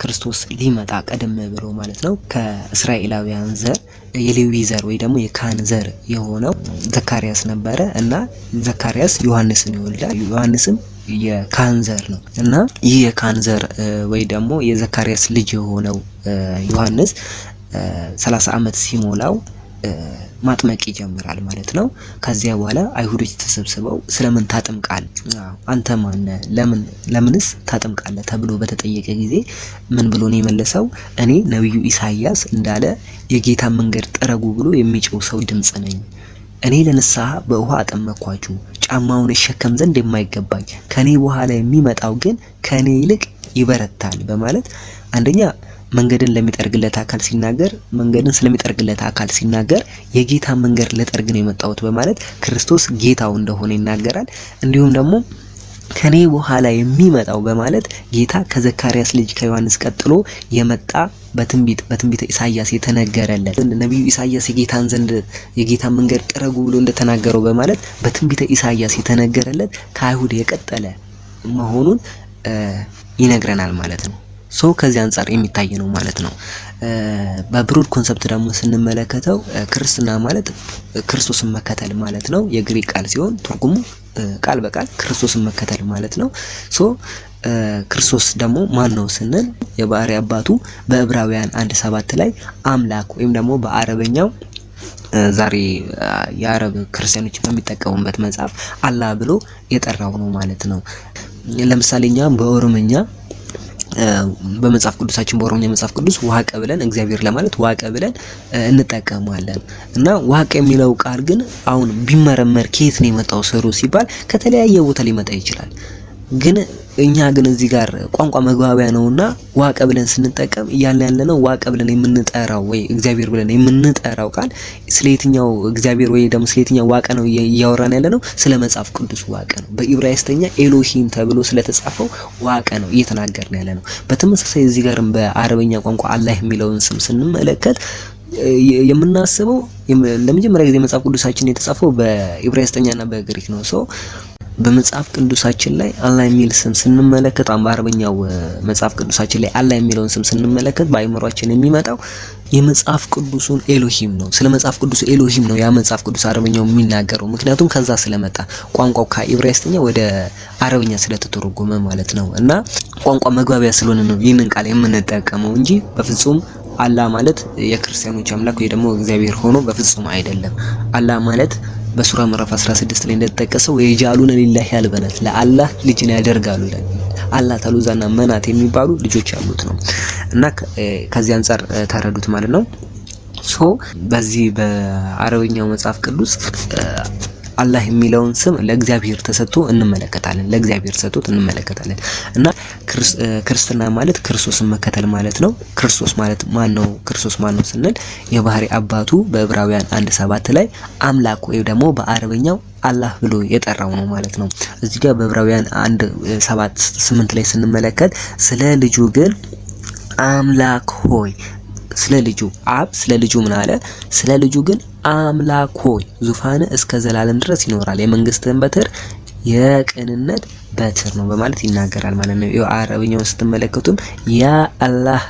ክርስቶስ ሊመጣ ቀደም ብሎ ማለት ነው ከእስራኤላውያን ዘር የሌዊ ዘር ወይ ደግሞ የካህን ዘር የሆነው ዘካርያስ ነበረ እና ዘካርያስ ዮሐንስን ይወልዳል። ዮሐንስም የካህን ዘር ነው እና ይህ የካህን ዘር ወይ ደግሞ የዘካርያስ ልጅ የሆነው ዮሐንስ 30 አመት ሲሞላው ማጥመቅ ይጀምራል ማለት ነው። ከዚያ በኋላ አይሁዶች ተሰብስበው ስለምን ታጥምቃለህ? አንተ ማነህ? ለምንስ ታጥምቃለህ? ተብሎ በተጠየቀ ጊዜ ምን ብሎ ነው የመለሰው? እኔ ነብዩ ኢሳይያስ እንዳለ የጌታ መንገድ ጥረጉ ብሎ የሚጮህ ሰው ድምጽ ነኝ። እኔ ለንስሐ በውሃ አጠመቅኳችሁ፣ ጫማውን እሸከም ዘንድ የማይገባኝ ከኔ በኋላ የሚመጣው ግን ከኔ ይልቅ ይበረታል በማለት አንደኛ መንገድን ለሚጠርግለት አካል ሲናገር መንገድን ስለሚጠርግለት አካል ሲናገር የጌታ መንገድ ልጠርግ ነው የመጣሁት በማለት ክርስቶስ ጌታው እንደሆነ ይናገራል። እንዲሁም ደግሞ ከኔ በኋላ የሚመጣው በማለት ጌታ ከዘካርያስ ልጅ ከዮሐንስ ቀጥሎ የመጣ በትንቢተ ኢሳይያስ የተነገረለት ነብዩ ኢሳይያስ የጌታን ዘንድ የጌታን መንገድ ጥረጉ ብሎ እንደተናገረው በማለት በትንቢተ ኢሳይያስ የተነገረለት ከአይሁድ የቀጠለ መሆኑን ይነግረናል ማለት ነው። So ከዚህ አንፃር የሚታይ ነው ማለት ነው። በ broad concept ደግሞ ስንመለከተው ክርስትና ማለት ክርስቶስን መከተል ማለት ነው። የግሪክ ቃል ሲሆን ትርጉሙ ቃል በቃል ክርስቶስን መከተል ማለት ነው። So ክርስቶስ ደግሞ ማን ነው ስንል የባህሪ አባቱ በዕብራውያን 1:7 ላይ አምላክ ወይም ደግሞ በአረበኛው ዛሬ የአረብ ክርስቲያኖች በሚጠቀሙበት መጽሐፍ አላህ ብሎ የጠራው ነው ማለት ነው። ለምሳሌ እኛ በኦሮምኛ በመጽሐፍ ቅዱሳችን በኦሮምኛ መጽሐፍ ቅዱስ ዋቀ ብለን እግዚአብሔር ለማለት ዋቀ ብለን እንጠቀማለን። እና ዋቀ የሚለው ቃል ግን አሁን ቢመረመር ከየት ነው የመጣው ስሩ ሲባል ከተለያየ ቦታ ሊመጣ ይችላል። ግን እኛ ግን እዚህ ጋር ቋንቋ መግባቢያ ነውና ዋቀ ብለን ስንጠቀም እያልን ያለነው ዋቀ ብለን የምንጠራው ወይ እግዚአብሔር ብለን የምንጠራው ቃል ስለ የትኛው እግዚአብሔር ወይ ደግሞ ስለ የትኛው ዋቀ ነው እያወራን ያለነው? ስለ መጽሐፍ ቅዱስ ዋቀ ነው። በኢብራይስተኛ ኤሎሂም ተብሎ ስለተጻፈው ዋቀ ነው እየተናገርን ያለነው። በተመሳሳይ እዚህ ጋርም በአረበኛ ቋንቋ አላህ የሚለውን ስም ስንመለከት የምናስበው ለመጀመሪያ ጊዜ መጽሐፍ ቅዱሳችን የተጻፈው በኢብራይስተኛና በግሪክ ነው። So በመጽሐፍ ቅዱሳችን ላይ አላህ የሚል ስም ስንመለከት በአረበኛው መጽሐፍ ቅዱሳችን ላይ አላህ የሚለውን ስም ስንመለከት በአይምሯችን የሚመጣው የመጽሐፍ ቅዱሱን ኤሎሂም ነው። ስለ መጽሐፍ ቅዱሱ ኤሎሂም ነው ያ መጽሐፍ ቅዱስ አረበኛው የሚናገረው፣ ምክንያቱም ከዛ ስለመጣ ቋንቋው ከኢብራይስተኛ ወደ አረበኛ ስለተተረጎመ ማለት ነው። እና ቋንቋ መግባቢያ ስለሆነ ነው ይህንን ቃል የምንጠቀመው እንጂ በፍጹም አላህ ማለት የክርስቲያኖች አምላክ ወይ ደግሞ እግዚአብሔር ሆኖ በፍጹም አይደለም። አላህ ማለት በሱራ ምዕራፍ 16 ላይ እንደተጠቀሰው የጃሉነ ሊላሂ አልበናት ለአላህ ልጅን ያደርጋሉ ይላል። አላህ ተሉዛና መናት የሚባሉ ልጆች ያሉት ነው እና ከዚህ አንፃር ተረዱት ማለት ነው። So በዚህ በአረበኛው መጽሐፍ ቅዱስ አላህ የሚለውን ስም ለእግዚአብሔር ተሰጥቶ እንመለከታለን። ለእግዚአብሔር ተሰጥቶ እንመለከታለን። እና ክርስትና ማለት ክርስቶስን መከተል ማለት ነው። ክርስቶስ ማለት ማን ነው? ክርስቶስ ማን ነው ስንል የባህሪ አባቱ በዕብራውያን 1:7 ላይ አምላክ ወይ ደግሞ በአረበኛው አላህ ብሎ የጠራው ነው ማለት ነው። እዚህ ጋር በዕብራውያን 1:7-8 ላይ ስንመለከት ስለ ልጁ ግን አምላክ ሆይ፣ ስለ ልጁ አብ ስለ ልጁ ምን አለ? ስለ ልጁ ግን አምላክ ሆይ ዙፋን እስከ ዘላለም ድረስ ይኖራል፣ የመንግስትህን በትር የቅንነት በትር ነው በማለት ይናገራል ማለት ነው። አረብኛውን ስትመለከቱም ያ አላህ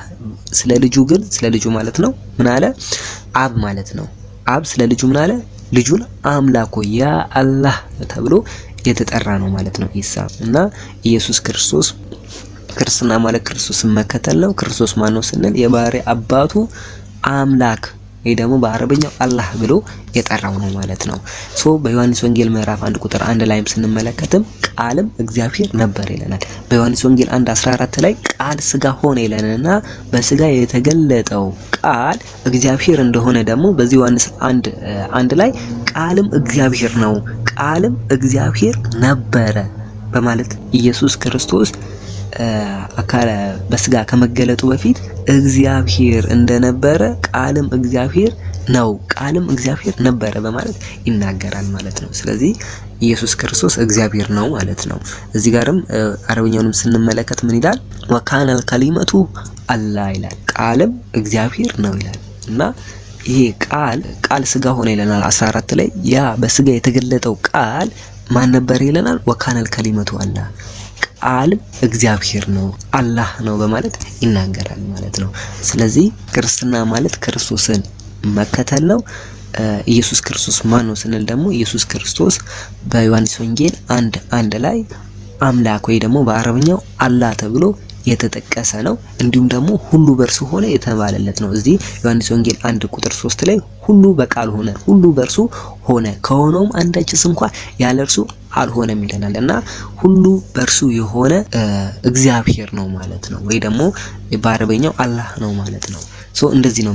ስለ ልጁ ግን ስለ ልጁ ማለት ነው ምን አለ? አብ ማለት ነው። አብ ስለ ልጁ ምን አለ? ልጁን አምላክ ሆይ ያ አላህ ተብሎ የተጠራ ነው ማለት ነው። ኢሳ እና ኢየሱስ ክርስቶስ። ክርስትና ማለት ክርስቶስን መከተል ነው። ክርስቶስ ማን ነው ስንል የባህሪ አባቱ አምላክ ወይ ደግሞ በአረበኛው አላህ ብሎ የጠራው ነው ማለት ነው። So በዮሐንስ ወንጌል ምዕራፍ 1 ቁጥር 1 ላይም ስንመለከትም ቃልም እግዚአብሔር ነበር ይለናል። በዮሐንስ ወንጌል 1:14 ላይ ቃል ስጋ ሆነ ይለናልና በስጋ የተገለጠው ቃል እግዚአብሔር እንደሆነ ደግሞ በዚህ ዮሐንስ 1:1 ላይ ቃልም እግዚአብሔር ነው፣ ቃልም እግዚአብሔር ነበረ በማለት ኢየሱስ ክርስቶስ አካለ በስጋ ከመገለጡ በፊት እግዚአብሔር እንደነበረ ቃልም እግዚአብሔር ነው፣ ቃልም እግዚአብሔር ነበረ በማለት ይናገራል ማለት ነው። ስለዚህ ኢየሱስ ክርስቶስ እግዚአብሔር ነው ማለት ነው። እዚህ ጋርም አረብኛውንም ስንመለከት ምን ይላል? ወካነል ከሊመቱ አላህ ይላል፣ ቃልም እግዚአብሔር ነው ይላል። እና ይሄ ቃል ስጋ ሆነ ይለናል 14 ላይ። ያ በስጋ የተገለጠው ቃል ማን ነበር ይለናል? ወካነል ከሊመቱ አላህ፣ ቃል እግዚአብሔር ነው፣ አላህ ነው በማለት ይናገራል ማለት ነው። ስለዚህ ክርስትና ማለት ክርስቶስን መከተል ነው። ኢየሱስ ክርስቶስ ማን ነው ስንል ደግሞ ኢየሱስ ክርስቶስ በዮሐንስ ወንጌል 1:1 ላይ አምላክ ወይ ደግሞ በአረብኛው አላህ ተብሎ የተጠቀሰ ነው። እንዲሁም ደግሞ ሁሉ በእርሱ ሆነ የተባለለት ነው። እዚህ ዮሐንስ ወንጌል 1 ቁጥር 3 ላይ ሁሉ በቃል ሆነ፣ ሁሉ በእርሱ ሆነ፣ ከሆነውም አንዳችስ እንኳ ያለ እርሱ አልሆነም ይለናል። እና ሁሉ በእርሱ የሆነ እግዚአብሔር ነው ማለት ነው፣ ወይ ደግሞ በአረበኛው አላህ ነው ማለት ነው። So እንደዚህ ነው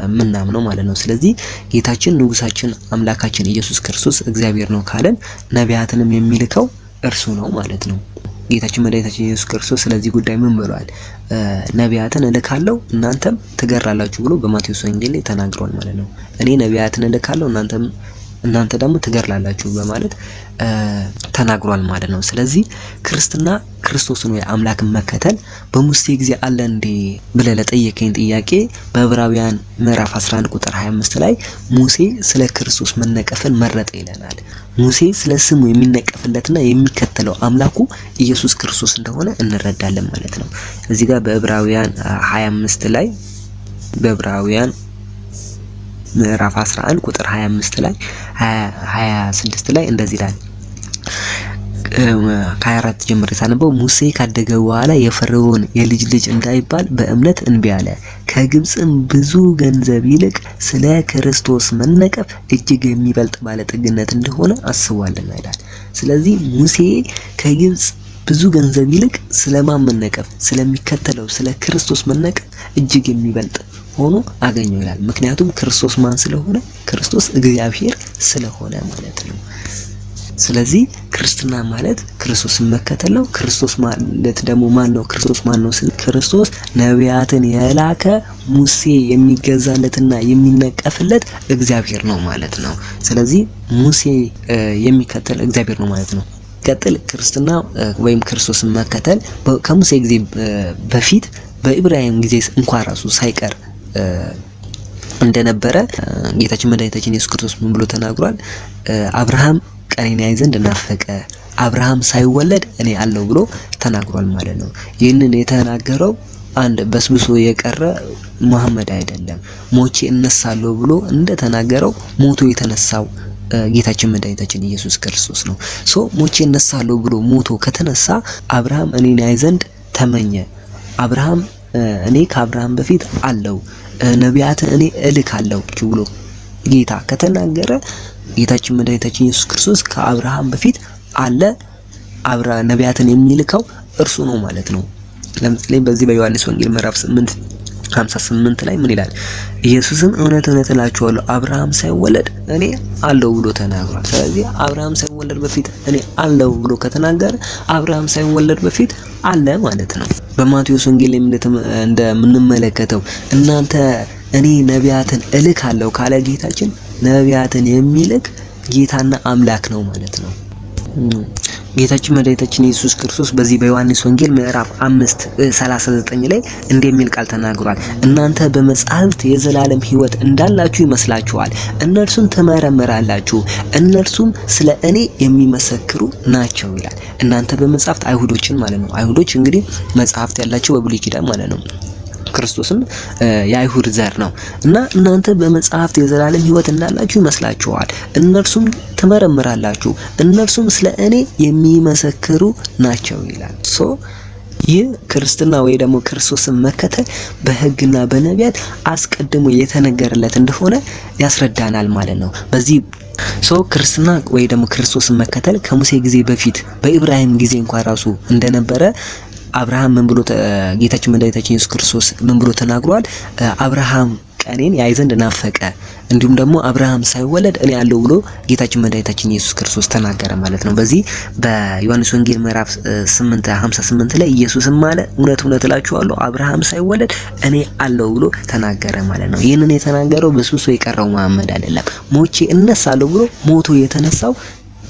የምናምነው ማለት ነው። ስለዚህ ጌታችን ንጉሳችን አምላካችን ኢየሱስ ክርስቶስ እግዚአብሔር ነው ካለን ነቢያትንም የሚልከው እርሱ ነው ማለት ነው። ጌታችን መድኃኒታችን ኢየሱስ ክርስቶስ ስለዚህ ጉዳይ ምን ብሏል? ነቢያትን እልካለሁ እናንተም ትገራላችሁ ብሎ በማቴዎስ ወንጌል ላይ ተናግሯል ማለት ነው። እኔ ነቢያትን እልካለሁ እናንተ ደግሞ ትገድላላችሁ በማለት ተናግሯል ማለት ነው። ስለዚህ ክርስትና ክርስቶስን ወይ አምላክን መከተል በሙሴ ጊዜ አለ እንዴ ብለህ ለጠየቀኝ ጥያቄ በዕብራውያን ምዕራፍ 11 ቁጥር 25 ላይ ሙሴ ስለ ክርስቶስ መነቀፍን መረጠ ይለናል። ሙሴ ስለ ስሙ የሚነቀፍለትና የሚከተለው አምላኩ ኢየሱስ ክርስቶስ እንደሆነ እንረዳለን ማለት ነው። እዚህ ጋር በዕብራውያን 25 ላይ በዕብራውያን ምዕራፍ 11 ቁጥር 25 ላይ 26 ላይ እንደዚህ ይላል። ከ24 ጀምሬ ሳነበው ሙሴ ካደገ በኋላ የፈርዖን የልጅ ልጅ እንዳይባል በእምነት እንቢ አለ። ከግብፅም ብዙ ገንዘብ ይልቅ ስለ ክርስቶስ መነቀፍ እጅግ የሚበልጥ ባለጠግነት እንደሆነ አስቧልና ይላል። ስለዚህ ሙሴ ከግብፅ ብዙ ገንዘብ ይልቅ ስለማን መነቀፍ? ስለሚከተለው ስለ ክርስቶስ መነቀፍ እጅግ የሚበልጥ ሆኖ አገኘው ይላል። ምክንያቱም ክርስቶስ ማን ስለሆነ? ክርስቶስ እግዚአብሔር ስለሆነ ማለት ነው። ስለዚህ ክርስትና ማለት ክርስቶስን መከተል ነው። ክርስቶስ ማለት ደግሞ ማን ነው? ክርስቶስ ማን ነው? ክርስቶስ ነቢያትን የላከ ሙሴ የሚገዛለትና የሚነቀፍለት እግዚአብሔር ነው ማለት ነው። ስለዚህ ሙሴ የሚከተል እግዚአብሔር ነው ማለት ነው። ቀጥል ክርስትና ወይም ክርስቶስን መከተል ከሙሴ ጊዜ በፊት በኢብራሂም ጊዜ እንኳን ራሱ ሳይቀር እንደነበረ ጌታችን መድኃኒታችን ኢየሱስ ክርስቶስ ምን ብሎ ተናግሯል? አብርሃም ቀኔን ያይ ዘንድ ናፈቀ፣ አብርሃም ሳይወለድ እኔ አለው ብሎ ተናግሯል ማለት ነው። ይህንን የተናገረው አንድ በስብሶ የቀረ መሐመድ አይደለም። ሞቼ እነሳለሁ ብሎ እንደተናገረው ሞቶ የተነሳው ጌታችን መድኃኒታችን ኢየሱስ ክርስቶስ ነው። So ሞቼ እነሳለሁ ብሎ ሞቶ ከተነሳ አብርሃም እኔን ያይ ዘንድ ተመኘ። አብርሃም እኔ ከአብርሃም በፊት አለው፣ ነቢያትን እኔ እልካለሁ ብሎ ጌታ ከተናገረ ጌታችን መድኃኒታችን ኢየሱስ ክርስቶስ ከአብርሃም በፊት አለ። ነቢያትን የሚልከው እርሱ ነው ማለት ነው። ለምሳሌ በዚህ በዮሐንስ ወንጌል ምዕራፍ 8 58 ላይ ምን ይላል? ኢየሱስም እውነት እውነት እላችኋለሁ አብርሃም ሳይወለድ እኔ አለሁ ብሎ ተናግሯል። ስለዚህ አብርሃም ሳይወለድ በፊት እኔ አለሁ ብሎ ከተናገረ አብርሃም ሳይወለድ በፊት አለ ማለት ነው። በማቴዎስ ወንጌል እንደምንመለከተው እናንተ እኔ ነቢያትን እልካለሁ ካለ ጌታችን ነቢያትን የሚልክ ጌታና አምላክ ነው ማለት ነው። ጌታችን መድኃኒታችን ኢየሱስ ክርስቶስ በዚህ በዮሐንስ ወንጌል ምዕራፍ 5:39 ላይ እንዲህ የሚል ቃል ተናግሯል። እናንተ በመጻሕፍት የዘላለም ሕይወት እንዳላችሁ ይመስላችኋል፣ እነርሱን ትመረምራላችሁ፣ እነርሱም ስለ እኔ የሚመሰክሩ ናቸው ይላል። እናንተ በመጻሕፍት አይሁዶችን ማለት ነው። አይሁዶች እንግዲህ መጻሕፍት ያላቸው በብሉይ ኪዳን ማለት ነው። ክርስቶስም የአይሁድ ዘር ነው እና እናንተ በመጽሐፍት የዘላለም ሕይወት እንዳላችሁ ይመስላችኋል፣ እነርሱም ትመረምራላችሁ፣ እነርሱም ስለ እኔ የሚመሰክሩ ናቸው ይላል። So ይህ ክርስትና ወይ ደግሞ ክርስቶስን መከተል በሕግና በነቢያት አስቀድሞ የተነገረለት እንደሆነ ያስረዳናል ማለት ነው። በዚህ so ክርስትና ወይ ደግሞ ክርስቶስን መከተል ከሙሴ ጊዜ በፊት በኢብራሂም ጊዜ እንኳን ራሱ እንደነበረ አብርሃም ምን ብሎ ጌታችን መድኃኒታችን ኢየሱስ ክርስቶስ ምን ብሎ ተናግሯል? አብርሃም ቀኔን ያይ ዘንድ ናፈቀ፣ እንዲሁም ደግሞ አብርሃም ሳይወለድ እኔ አለሁ ብሎ ጌታችን መድኃኒታችን ኢየሱስ ክርስቶስ ተናገረ ማለት ነው። በዚህ በዮሐንስ ወንጌል ምዕራፍ 8:58 ላይ ኢየሱስም አለ እውነት እውነት እላችኋለሁ አብርሃም ሳይወለድ እኔ አለሁ ብሎ ተናገረ ማለት ነው። ይህንን የተናገረው በስብሶ የቀረው መሐመድ አይደለም። ሞቼ እነሳለሁ ብሎ ሞቶ የተነሳው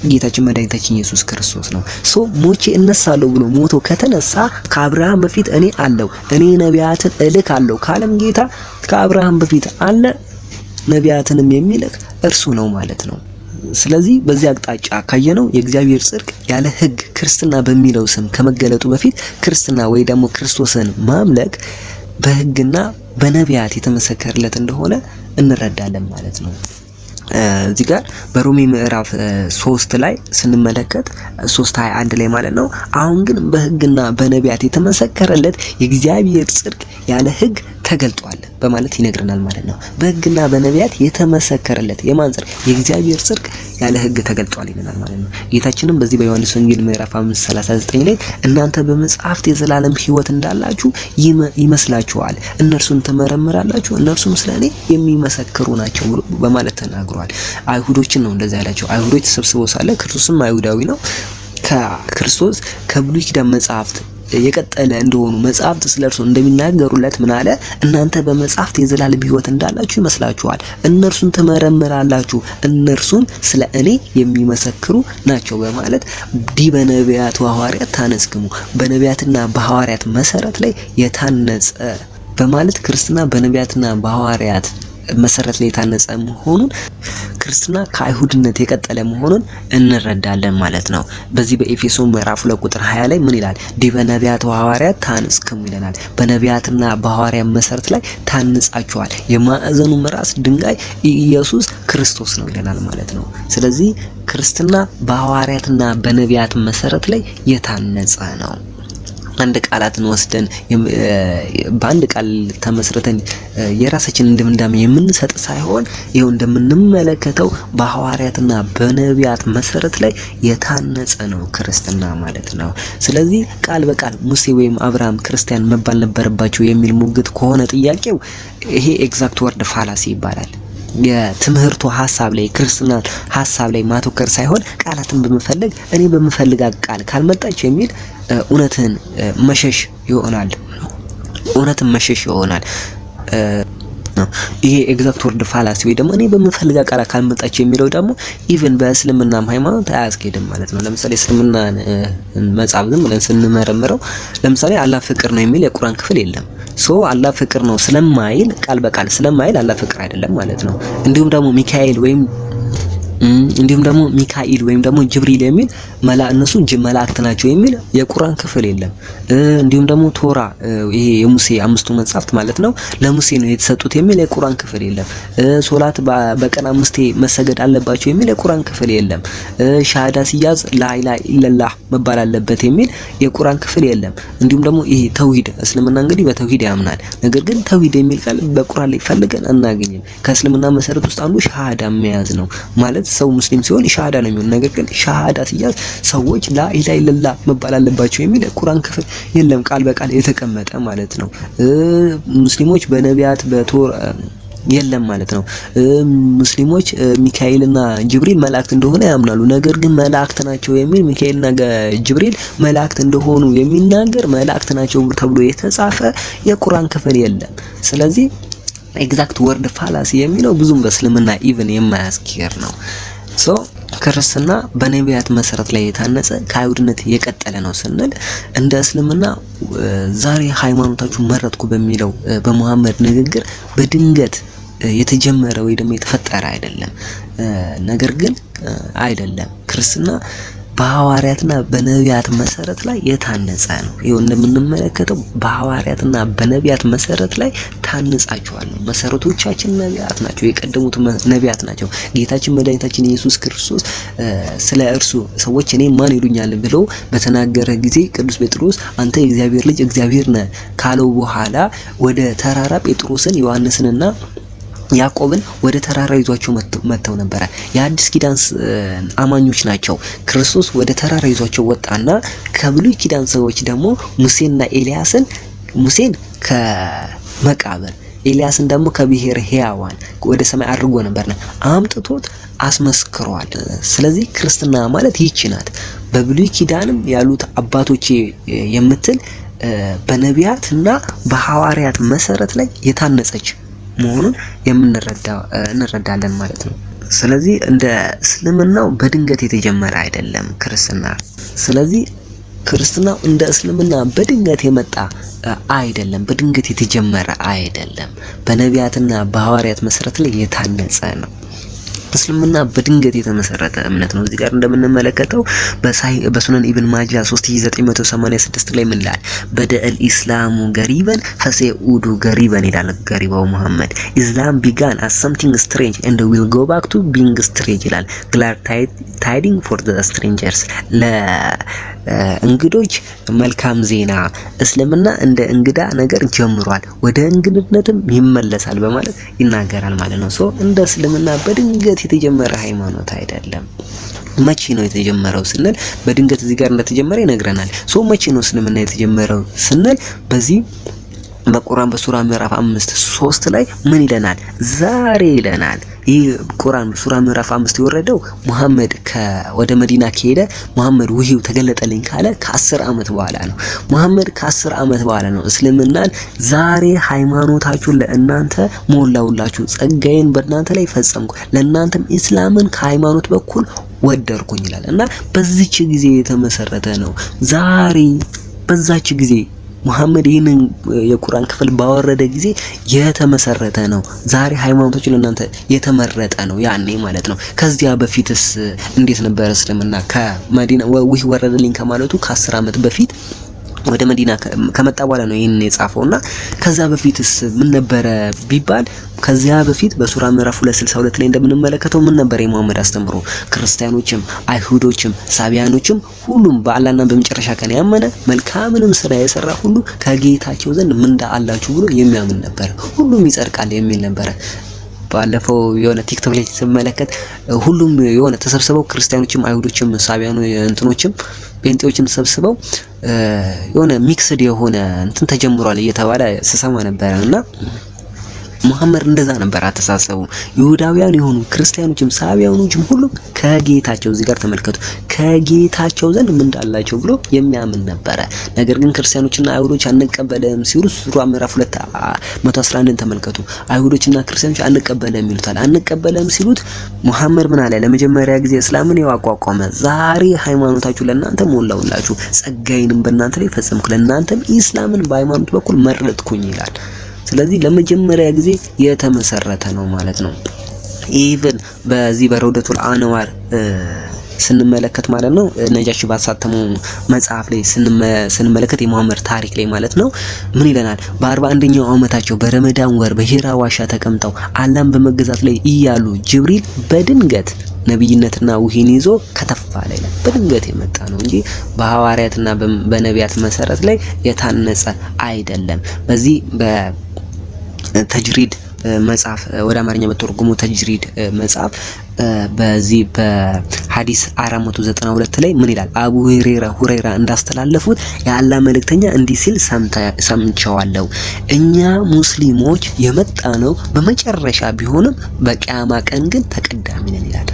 ጌታችን መድኃኒታችን ኢየሱስ ክርስቶስ ነው። So ሞቼ እነሳለሁ ብሎ ሞቶ ከተነሳ ከአብርሃም በፊት እኔ አለሁ፣ እኔ ነቢያትን እልካለሁ ካለም ጌታ ከአብርሃም በፊት አለ፣ ነቢያትንም የሚልክ እርሱ ነው ማለት ነው። ስለዚህ በዚህ አቅጣጫ ካየነው የእግዚአብሔር ጽድቅ ያለ ሕግ ክርስትና በሚለው ስም ከመገለጡ በፊት ክርስትና ወይ ደግሞ ክርስቶስን ማምለክ በሕግና በነቢያት የተመሰከረለት እንደሆነ እንረዳለን ማለት ነው። እዚህ ጋር በሮሜ ምዕራፍ 3 ላይ ስንመለከት 3:21 ላይ ማለት ነው። አሁን ግን በሕግና በነቢያት የተመሰከረለት የእግዚአብሔር ጽድቅ ያለ ሕግ ተገልጧል በማለት ይነግረናል ማለት ነው። በሕግና በነቢያት የተመሰከረለት የማን ጽድቅ? የእግዚአብሔር ጽድቅ ያለ ሕግ ተገልጧል ይለናል ማለት ነው። ጌታችንም በዚህ በዮሐንስ ወንጌል ምዕራፍ 5:39 ላይ እናንተ በመጽሐፍት የዘላለም ሕይወት እንዳላችሁ ይመስላችኋል፣ እነርሱን ትመረምራላችሁ፣ እነርሱም ስለ እኔ የሚመሰክሩ ናቸው በማለት ተናግሯል። አይሁዶችን ነው እንደዛ ያላቸው። አይሁዶች ተሰብስበው ሳለ ክርስቶስም አይሁዳዊ ነው። ከክርስቶስ ከብሉይ ኪዳን መጽሐፍት የቀጠለ እንደሆኑ መጽሐፍት ስለ እርሱ እንደሚናገሩለት ምን አለ? እናንተ በመጽሐፍት የዘላለም ሕይወት እንዳላችሁ ይመስላችኋል፣ እነርሱን ትመረምራላችሁ፣ እነርሱም ስለ እኔ የሚመሰክሩ ናቸው በማለት ዲበ ነቢያት ወሐዋርያት ታነጽክሙ፣ በነቢያትና በሐዋርያት መሰረት ላይ የታነጸ በማለት ክርስትና በነቢያትና በሐዋርያት መሰረት ላይ የታነጸ መሆኑን፣ ክርስትና ከአይሁድነት የቀጠለ መሆኑን እንረዳለን ማለት ነው። በዚህ በኤፌሶን ምዕራፍ 2 ቁጥር 20 ላይ ምን ይላል? ዲበ ነቢያት ወሐዋርያት ታንጽክሙ ይለናል። በነቢያትና በሐዋርያት መሰረት ላይ ታንጻችኋል፣ የማዕዘኑ ራስ ድንጋይ ኢየሱስ ክርስቶስ ነው ይለናል ማለት ነው። ስለዚህ ክርስትና በሐዋርያትና በነቢያት መሰረት ላይ የታነጸ ነው። አንድ ቃላትን ወስደን፣ በአንድ ቃል ተመስርተን የራሳችንን ድምዳሜ የምንሰጥ ሳይሆን ይኸው እንደምንመለከተው በሐዋርያትና በነቢያት መሰረት ላይ የታነጸ ነው ክርስትና ማለት ነው። ስለዚህ ቃል በቃል ሙሴ ወይም አብርሃም ክርስቲያን መባል ነበረባቸው የሚል ሙግት ከሆነ ጥያቄው፣ ይሄ exact word fallacy ይባላል። የትምህርቱ ሀሳብ ላይ፣ ክርስትና ሀሳብ ላይ ማተኮር ሳይሆን ቃላትን በመፈለግ፣ እኔ በምፈልጋት ቃል ካልመጣች የሚል እውነትን መሸሽ ይሆናል። እውነትን መሸሽ ይሆናል። ይሄ exact word fallacy ወይ ደግሞ እኔ በምፈልጋ ቃል ካልመጣች የሚለው ደግሞ even በእስልምናም ሃይማኖት አያስኬድም ማለት ነው። ለምሳሌ እስልምና መጽሐፍ ዝም ብለን ስንመረምረው ለምሳሌ አላህ ፍቅር ነው የሚል የቁርአን ክፍል የለም። So አላህ ፍቅር ነው ስለማይል፣ ቃል በቃል ስለማይል አላህ ፍቅር አይደለም ማለት ነው። እንዲሁም ደግሞ ሚካኤል ወይም ደግሞ ጅብሪል የሚል እነሱ መላእክት ናቸው የሚል የቁርአን ክፍል የለም። እንዲሁም ደግሞ ቶራ፣ ይሄ የሙሴ አምስቱ መጻሕፍት ማለት ነው፣ ለሙሴ ነው የተሰጡት የሚል የቁርአን ክፍል የለም። ሶላት በቀን አምስቴ መሰገድ አለባቸው የሚል የቁርአን ክፍል የለም። ሻሃዳ ሲያዝ ላኢላሃ ኢለላህ መባል አለበት የሚል የቁርአን ክፍል የለም። እንዲሁም ደግሞ ይሄ ተውሂድ፣ እስልምና እንግዲህ በተውሂድ ያምናል። ነገር ግን ተውሂድ የሚል ቃል በቁርአን ላይ ፈልገን አናገኝም። ከእስልምና መሰረት ውስጥ አንዱ ሻሃዳ መያዝ ነው፣ ማለት ሰው ሙስሊም ሲሆን ሻሃዳ ነው የሚሆን። ነገር ግን ሻሃዳ ሲያዝ ሰዎች ላኢላሃ ኢለላህ መባል አለባቸው የሚል ቁርአን ክፍል የለም፣ ቃል በቃል የተቀመጠ ማለት ነው። ሙስሊሞች በነቢያት በቶር የለም ማለት ነው። ሙስሊሞች ሚካኤልና ጅብሪል መላእክት እንደሆነ ያምናሉ። ነገር ግን መላእክት ናቸው የሚል፣ ሚካኤልና ጅብሪል መላእክት እንደሆኑ የሚናገር፣ መላእክት ናቸው ተብሎ የተጻፈ የቁርአን ክፍል የለም። ስለዚህ exact word fallacy የሚለው ብዙም በእስልምና even የማያስኬድ ነው። So ክርስትና በነቢያት መሰረት ላይ የታነጸ፣ ከአይሁድነት የቀጠለ ነው ስንል እንደ እስልምና ዛሬ ሃይማኖታችሁ መረጥኩ በሚለው በሙሐመድ ንግግር በድንገት የተጀመረ ወይ ደግሞ የተፈጠረ አይደለም። ነገር ግን አይደለም፣ ክርስትና በሐዋርያትና በነቢያት መሰረት ላይ የታነጸ ነው። ይኸው እንደምንመለከተው በሐዋርያትና በነቢያት መሰረት ላይ ታንጻችኋል ነው። መሰረቶቻችን ነቢያት ናቸው፣ የቀደሙት ነቢያት ናቸው። ጌታችን መድኃኒታችን ኢየሱስ ክርስቶስ ስለ እርሱ ሰዎች እኔን ማን ይሉኛል ብሎ በተናገረ ጊዜ ቅዱስ ጴጥሮስ አንተ የእግዚአብሔር ልጅ እግዚአብሔር ነህ ካለው በኋላ ወደ ተራራ ጴጥሮስን፣ ዮሐንስንና ያዕቆብን ወደ ተራራ ይዟቸው መጥተው ነበረ። የአዲስ ኪዳን አማኞች ናቸው። ክርስቶስ ወደ ተራራ ይዟቸው ወጣና ከብሉይ ኪዳን ሰዎች ደግሞ ሙሴና ኤልያስን፣ ሙሴን ከመቃብር ኤልያስን ደግሞ ከብሔረ ሕያዋን ወደ ሰማይ አድርጎ ነበርና አምጥቶት አስመስክሯል። ስለዚህ ክርስትና ማለት ይህች ናት። በብሉይ ኪዳንም ያሉት አባቶቼ የምትል፣ በነቢያትና በሐዋርያት መሰረት ላይ የታነጸች መሆኑን የምንረዳ እንረዳለን ማለት ነው። ስለዚህ እንደ እስልምናው በድንገት የተጀመረ አይደለም ክርስትና። ስለዚህ ክርስትናው እንደ እስልምና በድንገት የመጣ አይደለም፣ በድንገት የተጀመረ አይደለም። በነቢያትና በሐዋርያት መሰረት ላይ የታነጸ ነው። እስልምና በድንገት የተመሰረተ እምነት ነው። እዚህ ጋር እንደምንመለከተው በሱነን ኢብን ማጃ 3986 ላይ ምን ይላል? بدأ الإسلام غريبا فسيعود غريبا ይላል ገሪባው መሐመድ። Islam began as something strange and will go back to being strange ይላል። Glad tiding for the strangers፣ ለእንግዶች መልካም ዜና፣ እስልምና እንደ እንግዳ ነገር ጀምሯል፣ ወደ እንግድነትም ይመለሳል በማለት ይናገራል ማለት ነው። So እንደ እስልምና በድንገት የተጀመረ ሃይማኖት አይደለም። መቼ ነው የተጀመረው ስንል በድንገት እዚህ ጋር እንደተጀመረ ይነግረናል። So መቼ ነው እስልምና የተጀመረው ስንል በዚህ በቁርአን በሱራ ምዕራፍ 5:3 ላይ ምን ይለናል? ዛሬ ይለናል። ይህ ቁርአን ሱራ ምዕራፍ 5 የወረደው ሙሐመድ ወደ መዲና ከሄደ፣ ሙሐመድ ውሂው ተገለጠልኝ ካለ ከ10 ዓመት በኋላ ነው። ሙሐመድ ከ10 ዓመት በኋላ ነው እስልምናን ዛሬ ሃይማኖታችሁን ለእናንተ ሞላውላችሁ፣ ጸጋዬን በእናንተ ላይ ፈጸምኩ፣ ለእናንተም ኢስላምን ከሃይማኖት በኩል ወደድኩኝ ይላል እና በዚች ጊዜ የተመሰረተ ነው። ዛሬ በዛች ጊዜ ሙሐመድ ይህንን የቁርአን ክፍል ባወረደ ጊዜ የተመሰረተ ነው። ዛሬ ሃይማኖቶች ለእናንተ የተመረጠ ነው ያኔ ማለት ነው። ከዚያ በፊትስ እንዴት ነበረ እስልምና? ከመዲና ውህ ወረደልኝ ከማለቱ ከ10 ዓመት በፊት ወደ መዲና ከመጣ በኋላ ነው ይህንን የጻፈውና ከዛ በፊትስ ምን ነበረ ቢባል፣ ከዚያ በፊት በሱራ ምዕራፍ 262 ላይ እንደምንመለከተው ምን ነበር የሙሐመድ አስተምሮ? ክርስቲያኖችም፣ አይሁዶችም፣ ሳቢያኖችም ሁሉም በአላህና በመጨረሻ ቀን ያመነ መልካምንም ስራ የሰራ ሁሉ ከጌታቸው ዘንድ ምንዳ አላችሁ ብሎ የሚያምን ነበር። ሁሉም ይጸድቃል የሚል ነበረ። ባለፈው የሆነ ቲክቶክ ላይ ስመለከት ሁሉም የሆነ ተሰብስበው ክርስቲያኖችም፣ አይሁዶችም፣ ሳቢያኑ እንትኖችም ጴንጤዎችም ተሰብስበው የሆነ mixed የሆነ እንትን ተጀምሯል እየተባለ ስሰማ ነበረ። እና ሙሐመድ እንደዛ ነበር አተሳሰቡ። ይሁዳውያን የሆኑ ክርስቲያኖችም ሳቢያኖችም ሁሉም ከጌታቸው፣ እዚህ ጋር ተመልከቱ፣ ከጌታቸው ዘንድ ምንዳ አላቸው ብሎ የሚያምን ነበረ። ነገር ግን ክርስቲያኖችና አይሁዶች አንቀበልም ሲሉ ሱራ ምዕራፍ 2 111ን ተመልከቱ። አይሁዶችና ክርስቲያኖች አንቀበልም ይሉታል። አንቀበልም ሲሉት ሙሐመድ ምን አለ? ለመጀመሪያ ጊዜ እስላምን ያቋቋመ፣ ዛሬ ሃይማኖታችሁ ለእናንተ ሞላውላችሁ፣ ጸጋዬንም በእናንተ ላይ ፈጸምኩ፣ ለእናንተም ኢስላምን በሃይማኖት በኩል መረጥኩኝ ይላል። ስለዚህ ለመጀመሪያ ጊዜ የተመሰረተ ነው ማለት ነው። Even በዚህ በረውደቱል አንዋር ስንመለከት ማለት ነው፣ ነጃሺ ባሳተመው መጽሐፍ ላይ ስንመለከት የሙሐመድ ታሪክ ላይ ማለት ነው፣ ምን ይለናል? በ41ኛው ዓመታቸው በረመዳን ወር በሂራ ዋሻ ተቀምጠው አላህን በመገዛት ላይ እያሉ ጅብሪል በድንገት ነብይነትና ውሂን ይዞ ከተፍ አለ ይላል። በድንገት የመጣ ነው እንጂ በሐዋርያትና በነቢያት መሰረት ላይ የታነጸ አይደለም። በዚህ በተጅሪድ መጽሐፍ፣ ወደ አማርኛ በተርጉሞ ተጅሪድ መጽሐፍ፣ በዚህ በሐዲስ 492 ላይ ምን ይላል? አቡ ሁረይራ እንዳስተላለፉት የአላህ መልእክተኛ እንዲህ ሲል ሰምቸዋለሁ። እኛ ሙስሊሞች የመጣነው በመጨረሻ ቢሆንም በቂያማ ቀን ግን ተቀዳሚ ነን ይላል።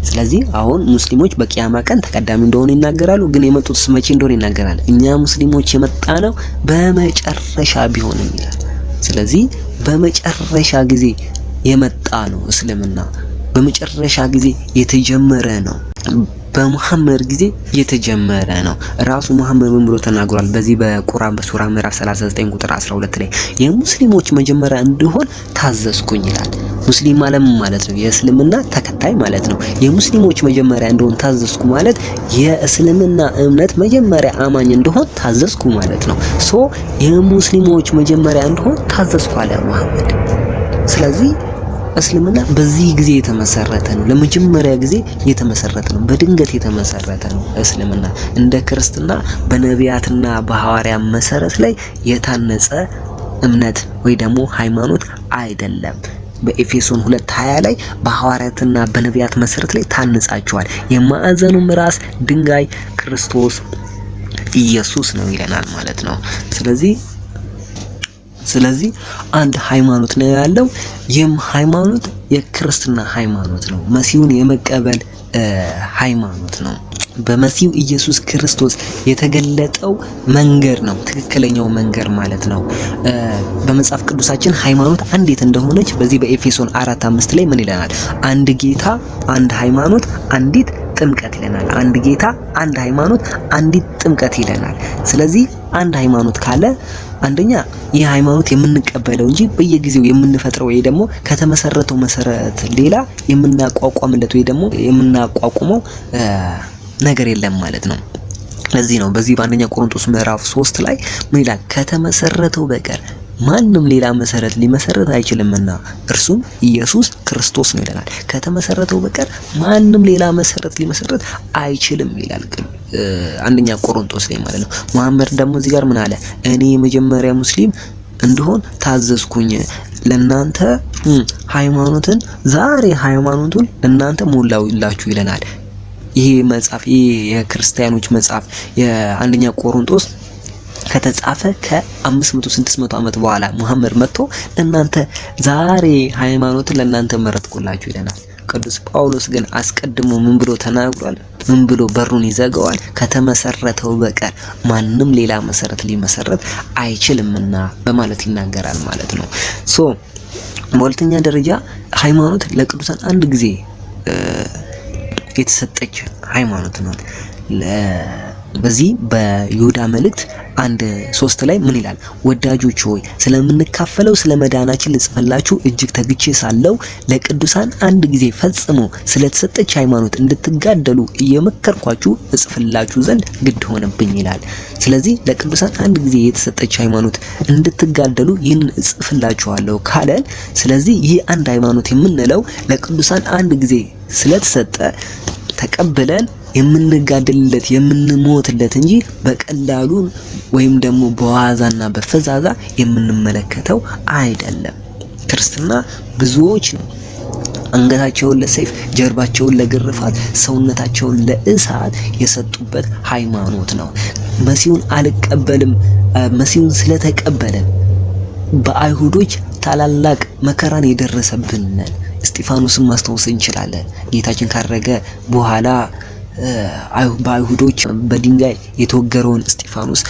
ስለዚህ አሁን ሙስሊሞች በቂያማ ቀን ተቀዳሚ እንደሆኑ ይናገራሉ። ግን የመጡት መቼ እንደሆነ ይናገራል። እኛ ሙስሊሞች የመጣነው በመጨረሻ ቢሆንም ይላል። ስለዚህ በመጨረሻ ጊዜ የመጣ ነው እስልምና። በመጨረሻ ጊዜ የተጀመረ ነው። በሙሐመድ ጊዜ የተጀመረ ነው። ራሱ ሙሐመድ ምን ብሎ ተናግሯል? በዚህ በቁርአን በሱራ ምዕራፍ 39 ቁጥር 12 ላይ የሙስሊሞች መጀመሪያ እንድሆን ታዘዝኩኝ ይላል። ሙስሊም ማለት ምን ማለት ነው? የእስልምና ተከታይ ማለት ነው። የሙስሊሞች መጀመሪያ እንድሆን ታዘዝኩ ማለት የእስልምና እምነት መጀመሪያ አማኝ እንድሆን ታዘዝኩ ማለት ነው። So የሙስሊሞች መጀመሪያ እንድሆን ታዘዝኩ አለ ሙሐመድ። ስለዚህ እስልምና በዚህ ጊዜ የተመሰረተ ነው። ለመጀመሪያ ጊዜ የተመሰረተ ነው። በድንገት የተመሰረተ ነው። እስልምና እንደ ክርስትና በነቢያትና በሐዋርያ መሰረት ላይ የታነጸ እምነት ወይ ደግሞ ሃይማኖት አይደለም። በኤፌሶን 2:20 ላይ በሐዋርያትና በነቢያት መሰረት ላይ ታንጻችኋል፣ የማዕዘኑም ራስ ድንጋይ ክርስቶስ ኢየሱስ ነው ይለናል ማለት ነው። ስለዚህ አንድ ሃይማኖት ነው ያለው። ይህም ሃይማኖት የክርስትና ሃይማኖት ነው። መሲሁን የመቀበል ሃይማኖት ነው። በመሲሁ ኢየሱስ ክርስቶስ የተገለጠው መንገድ ነው፣ ትክክለኛው መንገድ ማለት ነው። በመጽሐፍ ቅዱሳችን ሃይማኖት አንዲት እንደሆነች በዚህ በኤፌሶን 4:5 ላይ ምን ይለናል? አንድ ጌታ፣ አንድ ሃይማኖት፣ አንዲት ጥምቀት ይለናል። አንድ ጌታ፣ አንድ ሃይማኖት፣ አንዲት ጥምቀት ይለናል። ስለዚህ አንድ ሃይማኖት ካለ አንደኛ ይህ ሃይማኖት የምንቀበለው እንጂ በየጊዜው የምንፈጥረው ወይ ደግሞ ከተመሰረተው መሰረት ሌላ የምናቋቋምለት ወይ ደግሞ የምናቋቁመው ነገር የለም ማለት ነው። ለዚህ ነው በዚህ በአንደኛ ቆሮንቶስ ምዕራፍ 3 ላይ ምን ይላል? ከተመሰረተው በቀር ማንም ሌላ መሰረት ሊመሰረት አይችልምና እርሱም ኢየሱስ ክርስቶስ ነው ይለናል። ከተመሰረተው በቀር ማንም ሌላ መሰረት ሊመሰረት አይችልም ይላል አንደኛ ቆሮንቶስ ላይ ማለት ነው። መሐመድ ደግሞ እዚህ ጋር ምን አለ? እኔ የመጀመሪያ ሙስሊም እንድሆን ታዘዝኩኝ፣ ለናንተ ሃይማኖትን ዛሬ ሃይማኖቱን ለናንተ ሞላውላችሁ ይለናል። ይሄ መጽሐፍ፣ ይሄ የክርስቲያኖች መጽሐፍ የአንደኛ ቆሮንቶስ ከተጻፈ ከ500 600 ዓመት በኋላ ሙሐመድ መጥቶ ለእናንተ ዛሬ ሃይማኖትን ለእናንተ መረጥኩላችሁ ይለናል። ቅዱስ ጳውሎስ ግን አስቀድሞ ምን ብሎ ተናግሯል? ምን ብሎ በሩን ይዘጋዋል? ከተመሰረተው በቀር ማንም ሌላ መሰረት ሊመሰረት አይችልምና በማለት ይናገራል ማለት ነው። So በሁለተኛ ደረጃ ሃይማኖት ለቅዱሳን አንድ ጊዜ የተሰጠች ሃይማኖት ናት። በዚህ በይሁዳ መልእክት 1:3 ላይ ምን ይላል? ወዳጆች ሆይ ስለምንካፈለው ስለ መዳናችን ልጽፍላችሁ እጅግ ተግቼ ሳለው ለቅዱሳን አንድ ጊዜ ፈጽሞ ስለተሰጠች ሃይማኖት እንድትጋደሉ እየመከርኳችሁ እጽፍላችሁ ዘንድ ግድ ሆነብኝ ይላል። ስለዚህ ለቅዱሳን አንድ ጊዜ የተሰጠች ሃይማኖት እንድትጋደሉ ይህንን እጽፍላችኋለሁ ካለን፣ ስለዚህ ይህ አንድ ሃይማኖት የምንለው ለቅዱሳን አንድ ጊዜ ስለተሰጠ ተቀብለን የምንጋደልለት የምንሞትለት እንጂ በቀላሉ ወይም ደግሞ በዋዛና በፈዛዛ የምንመለከተው አይደለም። ክርስትና ብዙዎች አንገታቸውን ለሰይፍ፣ ጀርባቸውን ለግርፋት፣ ሰውነታቸውን ለእሳት የሰጡበት ሃይማኖት ነው። መሲሁን አልቀበልም፣ መሲሁን ስለተቀበለን በአይሁዶች ታላላቅ መከራን የደረሰብን ነን። እስጢፋኖስን ማስታወስ እንችላለን። ጌታችን ካረገ በኋላ በአይሁዶች በድንጋይ የተወገረውን እስጢፋኖስ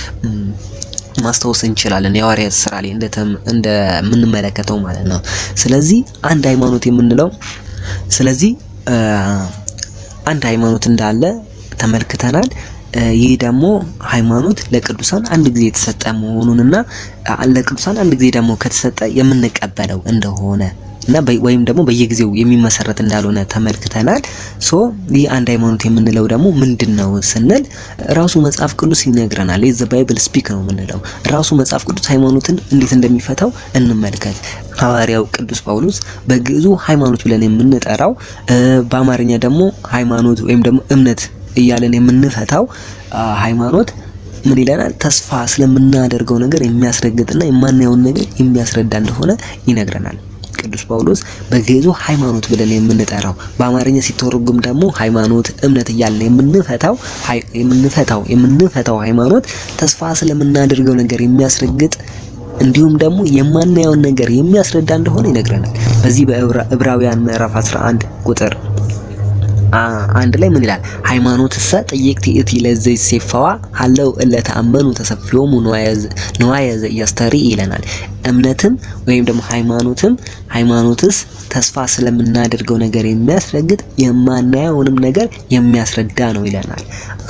ማስታወስ እንችላለን። የሐዋርያት ስራ ላይ እንደምንመለከተው ማለት ነው። ስለዚህ አንድ ሃይማኖት የምንለው፣ ስለዚህ አንድ ሃይማኖት እንዳለ ተመልክተናል። ይህ ደግሞ ሃይማኖት ለቅዱሳን አንድ ጊዜ የተሰጠ መሆኑንና ለቅዱሳን አንድ ጊዜ ደግሞ ከተሰጠ የምንቀበለው እንደሆነ እና ወይም ደግሞ በየጊዜው የሚመሰረት እንዳልሆነ ተመልክተናል። So ይህ አንድ ሃይማኖት የምንለው ደግሞ ምንድን ነው ስንል ራሱ መጽሐፍ ቅዱስ ይነግረናል። The Bible speak ነው የምንለው። ራሱ መጽሐፍ ቅዱስ ሃይማኖትን እንዴት እንደሚፈታው እንመልከት። ሐዋርያው ቅዱስ ጳውሎስ በግዕዙ ሃይማኖት ብለን የምንጠራው፣ በአማርኛ ደግሞ ሃይማኖት ወይም ደግሞ እምነት እያለን የምንፈታው ሃይማኖት ምን ይለናል? ተስፋ ስለምናደርገው ነገር የሚያስረግጥና የማናየውን ነገር የሚያስረዳ እንደሆነ ይነግረናል። ቅዱስ ጳውሎስ በግዕዙ ሃይማኖት ብለን የምንጠራው፣ በአማርኛ ሲተረጎም ደግሞ ሃይማኖት፣ እምነት እያልን የምንፈታው ሃይማኖት ተስፋ ስለምናደርገው ነገር የሚያስረግጥ እንዲሁም ደግሞ የማናየውን ነገር የሚያስረዳ እንደሆነ ይነግረናል። በዚህ በዕብራውያን ምዕራፍ 11 ቁጥር 1 ላይ ምን ይላል? ሃይማኖትሰ ጥይቅቲ እቲ ለዘይሴፈዋ ሀለው እለ ተአመኑ ተሰፊዮሙ ንዋየ ዘኢያስተርኢ ይለናል። እምነትም ወይም ደግሞ ሃይማኖትም፣ ሃይማኖትስ ተስፋ ስለምናደርገው ነገር የሚያስረግጥ የማናየውንም ነገር የሚያስረዳ ነው ይለናል።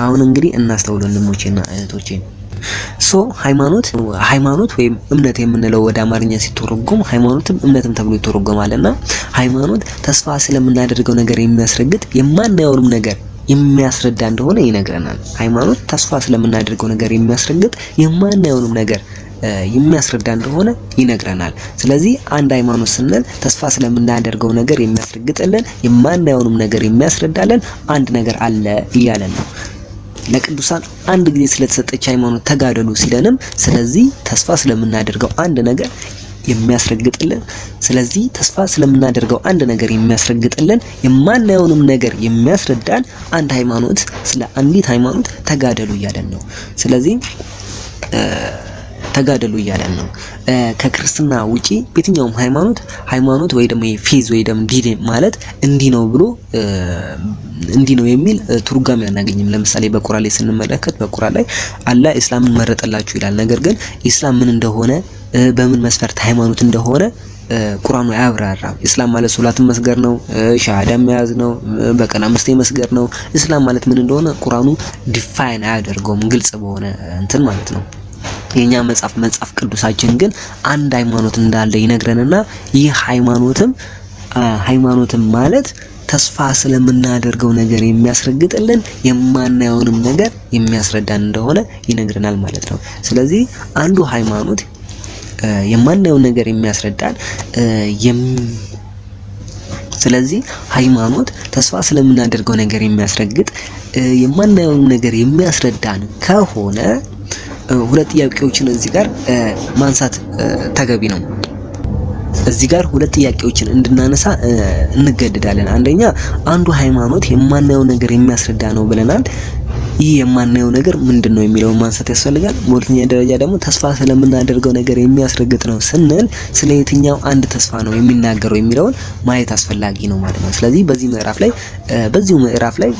አሁን እንግዲህ እናስተውል ወንድሞቼና እህቶቼ። So ሃይማኖት ወይም እምነት የምንለው ወደ አማርኛ ሲተረጎም ሃይማኖትም እምነትም ተብሎ ይተረጎማልና ሃይማኖት ተስፋ ስለምናደርገው ነገር የሚያስረግጥ የማናየውንም ነገር የሚያስረዳ እንደሆነ ይነግረናል። ሃይማኖት ተስፋ ስለምናደርገው ነገር የሚያስረግጥ የማናየውንም ነገር የሚያስረዳ እንደሆነ ይነግረናል። ስለዚህ አንድ ሃይማኖት ስንል ተስፋ ስለምናደርገው ነገር የሚያስረግጥልን የማናየውንም ነገር የሚያስረዳልን አንድ ነገር አለ እያለን ነው። ለቅዱሳን አንድ ጊዜ ስለተሰጠች ሃይማኖት ተጋደሉ ሲለንም፣ ስለዚህ ተስፋ ስለምናደርገው አንድ ነገር የሚያስረግጥልን፣ ስለዚህ ተስፋ ስለምናደርገው አንድ ነገር የሚያስረግጥልን የማናየውንም ነገር የሚያስረዳን አንድ ሃይማኖት፣ ስለ አንዲት ሃይማኖት ተጋደሉ እያለን ነው። ስለዚህ ተጋደሉ እያለን ነው። ከክርስትና ውጪ በየትኛውም ሃይማኖት ሃይማኖት ወይ ደግሞ faith ወይ ደግሞ ዲን ማለት እንዲህ ነው ብሎ እንዲህ ነው የሚል ትርጓሜ አናገኝም። ለምሳሌ በቁርአን ላይ ስንመለከት በቁርአን ላይ አላህ ኢስላምን መረጠላችሁ ይላል። ነገር ግን ኢስላም ምን እንደሆነ፣ በምን መስፈርት ሃይማኖት እንደሆነ ቁርአኑ አያብራራም። ኢስላም ማለት ሶላትን መስገድ ነው፣ ሻሃዳ መያዝ ነው፣ በቀን አምስቴ መስገድ ነው። ኢስላም ማለት ምን እንደሆነ ቁርአኑ define አያደርገውም ግልጽ በሆነ እንትን ማለት ነው። የኛ መጽሐፍ መጽሐፍ ቅዱሳችን ግን አንድ ሃይማኖት እንዳለ ይነግረንና ይህ ሃይማኖትም ማለት ተስፋ ስለምናደርገው ነገር የሚያስረግጥልን የማናየውንም ነገር የሚያስረዳን እንደሆነ ይነግረናል ማለት ነው። ስለዚህ አንዱ ሃይማኖት የማናየውን ነገር የሚያስረዳን፣ ስለዚህ ሃይማኖት ተስፋ ስለምናደርገው ነገር የሚያስረግጥ የማናየውን ነገር የሚያስረዳን ከሆነ ሁለት ጥያቄዎችን እዚህ ጋር ማንሳት ተገቢ ነው። እዚህ ጋር ሁለት ጥያቄዎችን እንድናነሳ እንገደዳለን። አንደኛ፣ አንዱ ሃይማኖት የማናየው ነገር የሚያስረዳ ነው ብለናል። ይህ የማናየው ነገር ምንድን ነው የሚለውን ማንሳት ያስፈልጋል። በሁለተኛ ደረጃ ደግሞ ተስፋ ስለምናደርገው ነገር የሚያስረግጥ ነው ስንል ስለ የትኛው አንድ ተስፋ ነው የሚናገረው የሚለውን ማየት አስፈላጊ ነው ማለት ነው። ስለዚህ በዚህ ምዕራፍ ላይ በዚሁ ምዕራፍ ላይ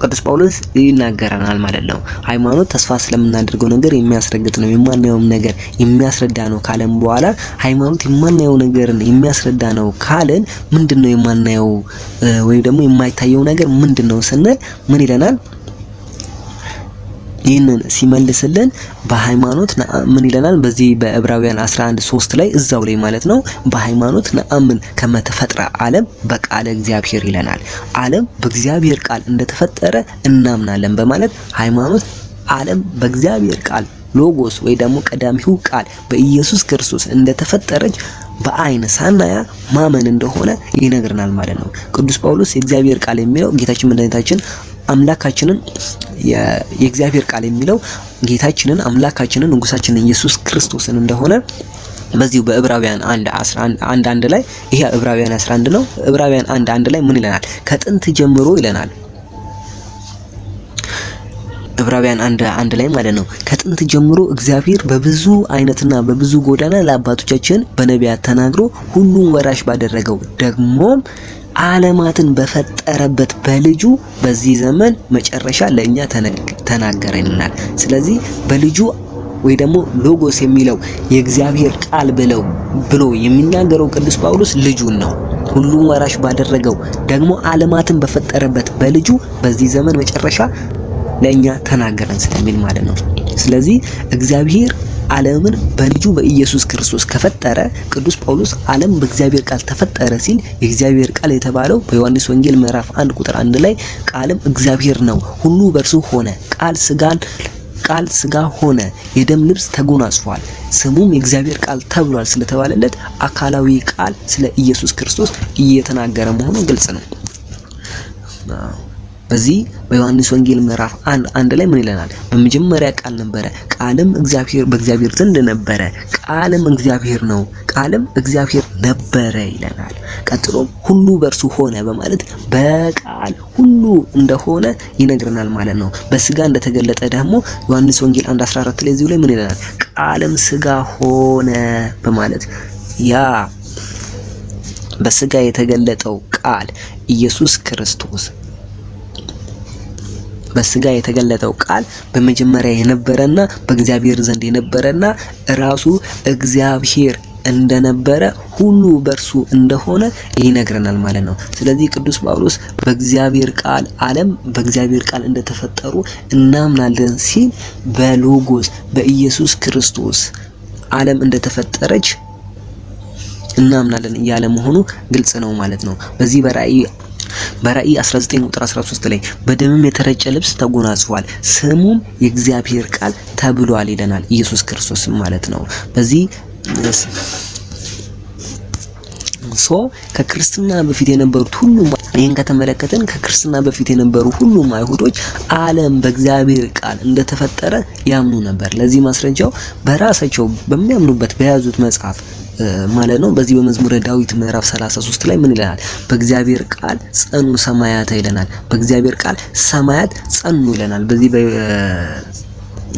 ቅዱስ ጳውሎስ ይናገረናል ማለት ነው። ሃይማኖት ተስፋ ስለምናደርገው ነገር የሚያስረግጥ ነው፣ የማናየውም ነገር የሚያስረዳ ነው ካለን በኋላ፣ ሃይማኖት የማናየው ነገርን የሚያስረዳ ነው ካለን ምንድነው የማናየው ወይም ደግሞ የማይታየው ነገር ምንድነው ስንል ምን ይለናል? ይህንን ሲመልስልን በሃይማኖት ምን ይለናል? በዚህ በዕብራውያን 11:3 ላይ እዛው ላይ ማለት ነው። በሃይማኖት ነአምን ከመተፈጥረ ዓለም በቃለ እግዚአብሔር ይለናል። ዓለም በእግዚአብሔር ቃል እንደተፈጠረ እናምናለን በማለት ሃይማኖት ዓለም በእግዚአብሔር ቃል ሎጎስ ወይ ደግሞ ቀዳሚው ቃል በኢየሱስ ክርስቶስ እንደተፈጠረች በአይን ሳናያ ማመን እንደሆነ ይነግረናል ማለት ነው። ቅዱስ ጳውሎስ የእግዚአብሔር ቃል የሚለው ጌታችን መድኃኒታችን አምላካችንን የእግዚአብሔር ቃል የሚለው ጌታችንን አምላካችንን ንጉሳችንን ኢየሱስ ክርስቶስን እንደሆነ በዚሁ በዕብራውያን 1:11 ላይ፣ ይሄ ዕብራውያን 11 ነው። ዕብራውያን 1:1 ላይ ምን ይለናል? ከጥንት ጀምሮ ይለናል። ዕብራውያን 1:1 ላይ ማለት ነው። ከጥንት ጀምሮ እግዚአብሔር በብዙ አይነትና በብዙ ጎዳና ለአባቶቻችን በነቢያት ተናግሮ ሁሉን ወራሽ ባደረገው ደግሞም ዓለማትን በፈጠረበት በልጁ በዚህ ዘመን መጨረሻ ለእኛ ተናገረናል። ስለዚህ በልጁ ወይ ደግሞ ሎጎስ የሚለው የእግዚአብሔር ቃል ብሎ የሚናገረው ቅዱስ ጳውሎስ ልጁን ነው። ሁሉን ወራሽ ባደረገው ደግሞ ዓለማትን በፈጠረበት በልጁ በዚህ ዘመን መጨረሻ ለእኛ ተናገረን ስለሚል ማለት ነው። ስለዚህ እግዚአብሔር ዓለምን በልጁ በኢየሱስ ክርስቶስ ከፈጠረ፣ ቅዱስ ጳውሎስ ዓለም በእግዚአብሔር ቃል ተፈጠረ ሲል የእግዚአብሔር ቃል የተባለው በዮሐንስ ወንጌል ምዕራፍ 1 ቁጥር 1 ላይ ቃልም እግዚአብሔር ነው፣ ሁሉ በእርሱ ሆነ፣ ቃል ስጋ ሆነ፣ የደም ልብስ ተጎናጽፏል፣ ስሙም የእግዚአብሔር ቃል ተብሏል ስለተባለለት አካላዊ ቃል ስለ ኢየሱስ ክርስቶስ እየተናገረ መሆኑ ግልጽ ነው። በዚህ በዮሐንስ ወንጌል ምዕራፍ 1:1 ላይ ምን ይለናል? በመጀመሪያ ቃል ነበረ፣ ቃልም እግዚአብሔር በእግዚአብሔር ዘንድ ነበረ፣ ቃልም እግዚአብሔር ነው፣ ቃልም እግዚአብሔር ነበረ ይለናል። ቀጥሎም ሁሉ በእርሱ ሆነ በማለት በቃል ሁሉ እንደሆነ ይነግረናል ማለት ነው። በስጋ እንደተገለጠ ደግሞ ዮሐንስ ወንጌል 1:14 ላይ እዚሁ ላይ ምን ይለናል? ቃልም ስጋ ሆነ በማለት ያ በስጋ የተገለጠው ቃል ኢየሱስ ክርስቶስ፣ በስጋ የተገለጠው ቃል በመጀመሪያ የነበረና በእግዚአብሔር ዘንድ የነበረና ራሱ እግዚአብሔር እንደነበረ፣ ሁሉ በእርሱ እንደሆነ ይነግረናል ማለት ነው። ስለዚህ ቅዱስ ጳውሎስ በእግዚአብሔር ቃል ዓለም በእግዚአብሔር ቃል እንደተፈጠሩ እናምናለን ሲል በሎጎስ በኢየሱስ ክርስቶስ ዓለም እንደተፈጠረች እናምናለን እያለ መሆኑ ግልጽ ነው ማለት ነው። በዚህ በራእይ 19 ቁጥር 13 ላይ በደምም የተረጨ ልብስ ተጎናጽፏል፣ ስሙም የእግዚአብሔር ቃል ተብሏል ይለናል። ኢየሱስ ክርስቶስም ማለት ነው። በዚህ so ከክርስትና በፊት የነበሩት ሁሉም፣ ይህን ከተመለከትን፣ ከክርስትና በፊት የነበሩ ሁሉም አይሁዶች ዓለም በእግዚአብሔር ቃል እንደተፈጠረ ያምኑ ነበር። ለዚህ ማስረጃው በራሳቸው በሚያምኑበት በያዙት መጽሐፍ ማለት ነው። በዚህ በመዝሙረ ዳዊት ምዕራፍ 33 ላይ ምን ይለናል? በእግዚአብሔር ቃል ጸኑ ሰማያት ይለናል። በእግዚአብሔር ቃል ሰማያት ጸኑ ይለናል። በዚህ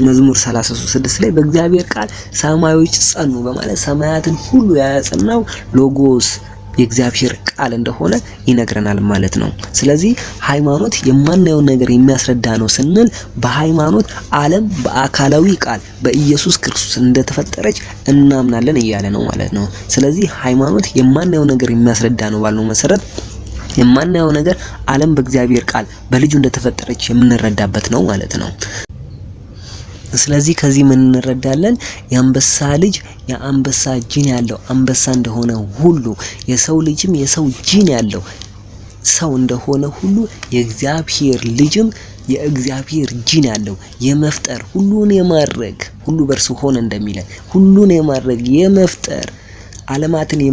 መዝሙር 33:6 ላይ በእግዚአብሔር ቃል ሰማዮች ጸኑ በማለት ሰማያትን ሁሉ ያጸናው ሎጎስ የእግዚአብሔር ቃል እንደሆነ ይነግረናል ማለት ነው። ስለዚህ ሃይማኖት የማናየውን ነገር የሚያስረዳ ነው ስንል በሃይማኖት ዓለም በአካላዊ ቃል በኢየሱስ ክርስቶስ እንደተፈጠረች እናምናለን እያለ ነው ማለት ነው። ስለዚህ ሃይማኖት የማናየው ነገር የሚያስረዳ ነው ባልነው መሰረት የማናየው ነገር ዓለም በእግዚአብሔር ቃል በልጁ እንደተፈጠረች የምንረዳበት ነው ማለት ነው። ስለዚህ ከዚህ ምን እንረዳለን? የአንበሳ ልጅ የአንበሳ ጂን ያለው አንበሳ እንደሆነ ሁሉ፣ የሰው ልጅም የሰው ጂን ያለው ሰው እንደሆነ ሁሉ፣ የእግዚአብሔር ልጅም የእግዚአብሔር ጂን ያለው የመፍጠር፣ ሁሉን የማድረግ፣ ሁሉ በእርሱ ሆነ እንደሚለን ሁሉን የማድረግ፣ የመፍጠር፣ ዓለማትን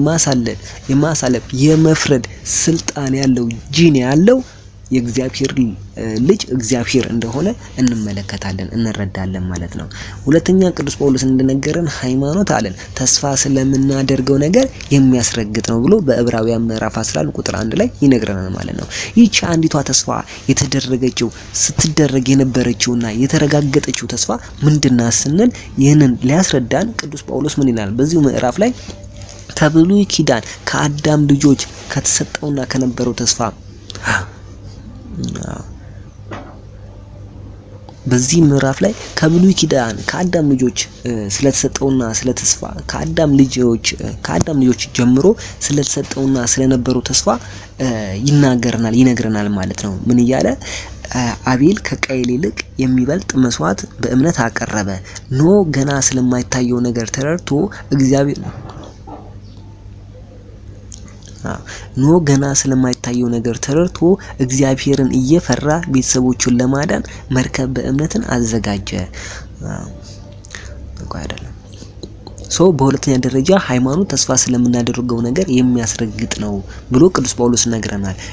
የማሳለፍ፣ የመፍረድ ስልጣን ያለው ጂን ያለው የእግዚአብሔር ልጅ እግዚአብሔር እንደሆነ እንመለከታለን፣ እንረዳለን ማለት ነው። ሁለተኛ ቅዱስ ጳውሎስ እንደነገረን ሃይማኖት አለን ተስፋ ስለምናደርገው ነገር የሚያስረግጥ ነው ብሎ በዕብራውያን ምዕራፍ 11 ቁጥር 1 ላይ ይነግረናል ማለት ነው። ይህች አንዲቷ ተስፋ የተደረገችው፣ ስትደረግ የነበረችውና የተረጋገጠችው ተስፋ ምንድናት ስንል ይህንን ሊያስረዳን ቅዱስ ጳውሎስ ምን ይላል? በዚሁ ምዕራፍ ላይ ከብሉይ ኪዳን ከአዳም ልጆች ከተሰጠውና ከነበረው ተስፋ፣ በዚህ ምዕራፍ ላይ ከብሉይ ኪዳን ከአዳም ልጆች ስለተሰጠውና ስለ ተስፋ ከአዳም ልጆች ጀምሮ ስለተሰጠውና ስለነበረው ተስፋ ይናገረናል፣ ይነግረናል ማለት ነው። ምን እያለ? አቤል ከቃየል ይልቅ የሚበልጥ መስዋዕት በእምነት አቀረበ። ኖህ ገና ስለማይታየው ነገር ተረድቶ እግዚአብሔር ኖህ ገና ስለማይታየው ነገር ተረድቶ እግዚአብሔርን እየፈራ ቤተሰቦቹን ለማዳን መርከብ በእምነትን አዘጋጀ። አይደለም። So በሁለተኛ ደረጃ ሃይማኖት ተስፋ ስለምናደርገው ነገር የሚያስረግጥ ነው ብሎ ቅዱስ ጳውሎስ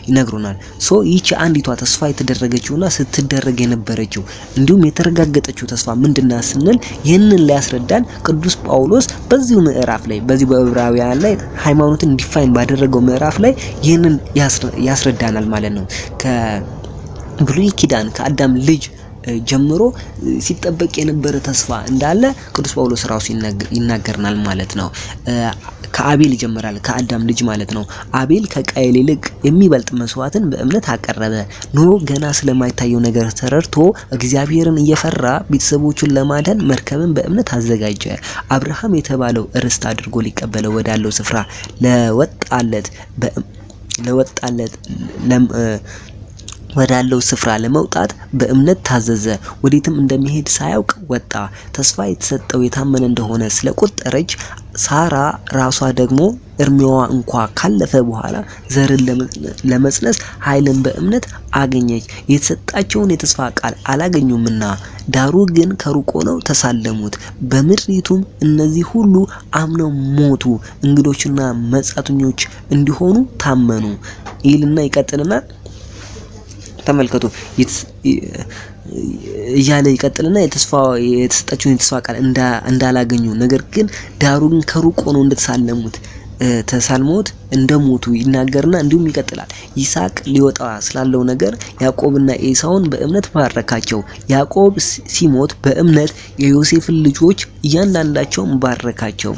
ይነግሩናል። So ይቺ አንዲቷ ተስፋ የተደረገችውና ስትደረግ የነበረችው እንዲሁም የተረጋገጠችው ተስፋ ምንድናት ስንል ይህንን ሊያስረዳን ቅዱስ ጳውሎስ በዚሁ ምዕራፍ ላይ፣ በዚሁ በዕብራውያን ላይ ሃይማኖትን define ባደረገው ምዕራፍ ላይ ይህንን ያስረዳናል ማለት ነው። ከብሉይ ኪዳን ከአዳም ልጅ ጀምሮ ሲጠበቅ የነበረ ተስፋ እንዳለ ቅዱስ ጳውሎስ ራሱ ይናገርናል ማለት ነው። ከአቤል ይጀምራል፣ ከአዳም ልጅ ማለት ነው። አቤል ከቃየል ይልቅ የሚበልጥ መስዋዕትን በእምነት አቀረበ። ኖህ ገና ስለማይታየው ነገር ተረድቶ እግዚአብሔርን እየፈራ ቤተሰቦቹን ለማዳን መርከብን በእምነት አዘጋጀ። አብርሃም የተባለው ርስት አድርጎ ሊቀበለው ወዳለው ስፍራ ለወጣለት ወዳለው ስፍራ ለመውጣት በእምነት ታዘዘ። ወዴትም እንደሚሄድ ሳያውቅ ወጣ። ተስፋ የተሰጠው የታመነ እንደሆነ ስለቆጠረች ሳራ ራሷ ደግሞ እድሜዋ እንኳ ካለፈ በኋላ ዘርን ለመጽነስ ኃይልን በእምነት አገኘች። የተሰጣቸውን የተስፋ ቃል አላገኙምና፣ ዳሩ ግን ከሩቅ ሆነው ተሳለሙት። በምድሪቱም እነዚህ ሁሉ አምነው ሞቱ፣ እንግዶችና መጻተኞች እንዲሆኑ ታመኑ ይልና ይቀጥልና፣ ተመልከቱ፣ እያለ ይቀጥልና የተስፋ የተሰጣቸውን የተስፋ ቃል እንዳላገኙ፣ ነገር ግን ዳሩ ግን ከሩቅ ሆነው እንደተሳለሙት ተሳልሞት እንደሞቱ ይናገርና እንዲሁም ይቀጥላል። ይስሐቅ ሊወጣ ስላለው ነገር ያዕቆብና ኤሳውን በእምነት ባረካቸው። ያዕቆብ ሲሞት በእምነት የዮሴፍን ልጆች እያንዳንዳቸውን ባረካቸው።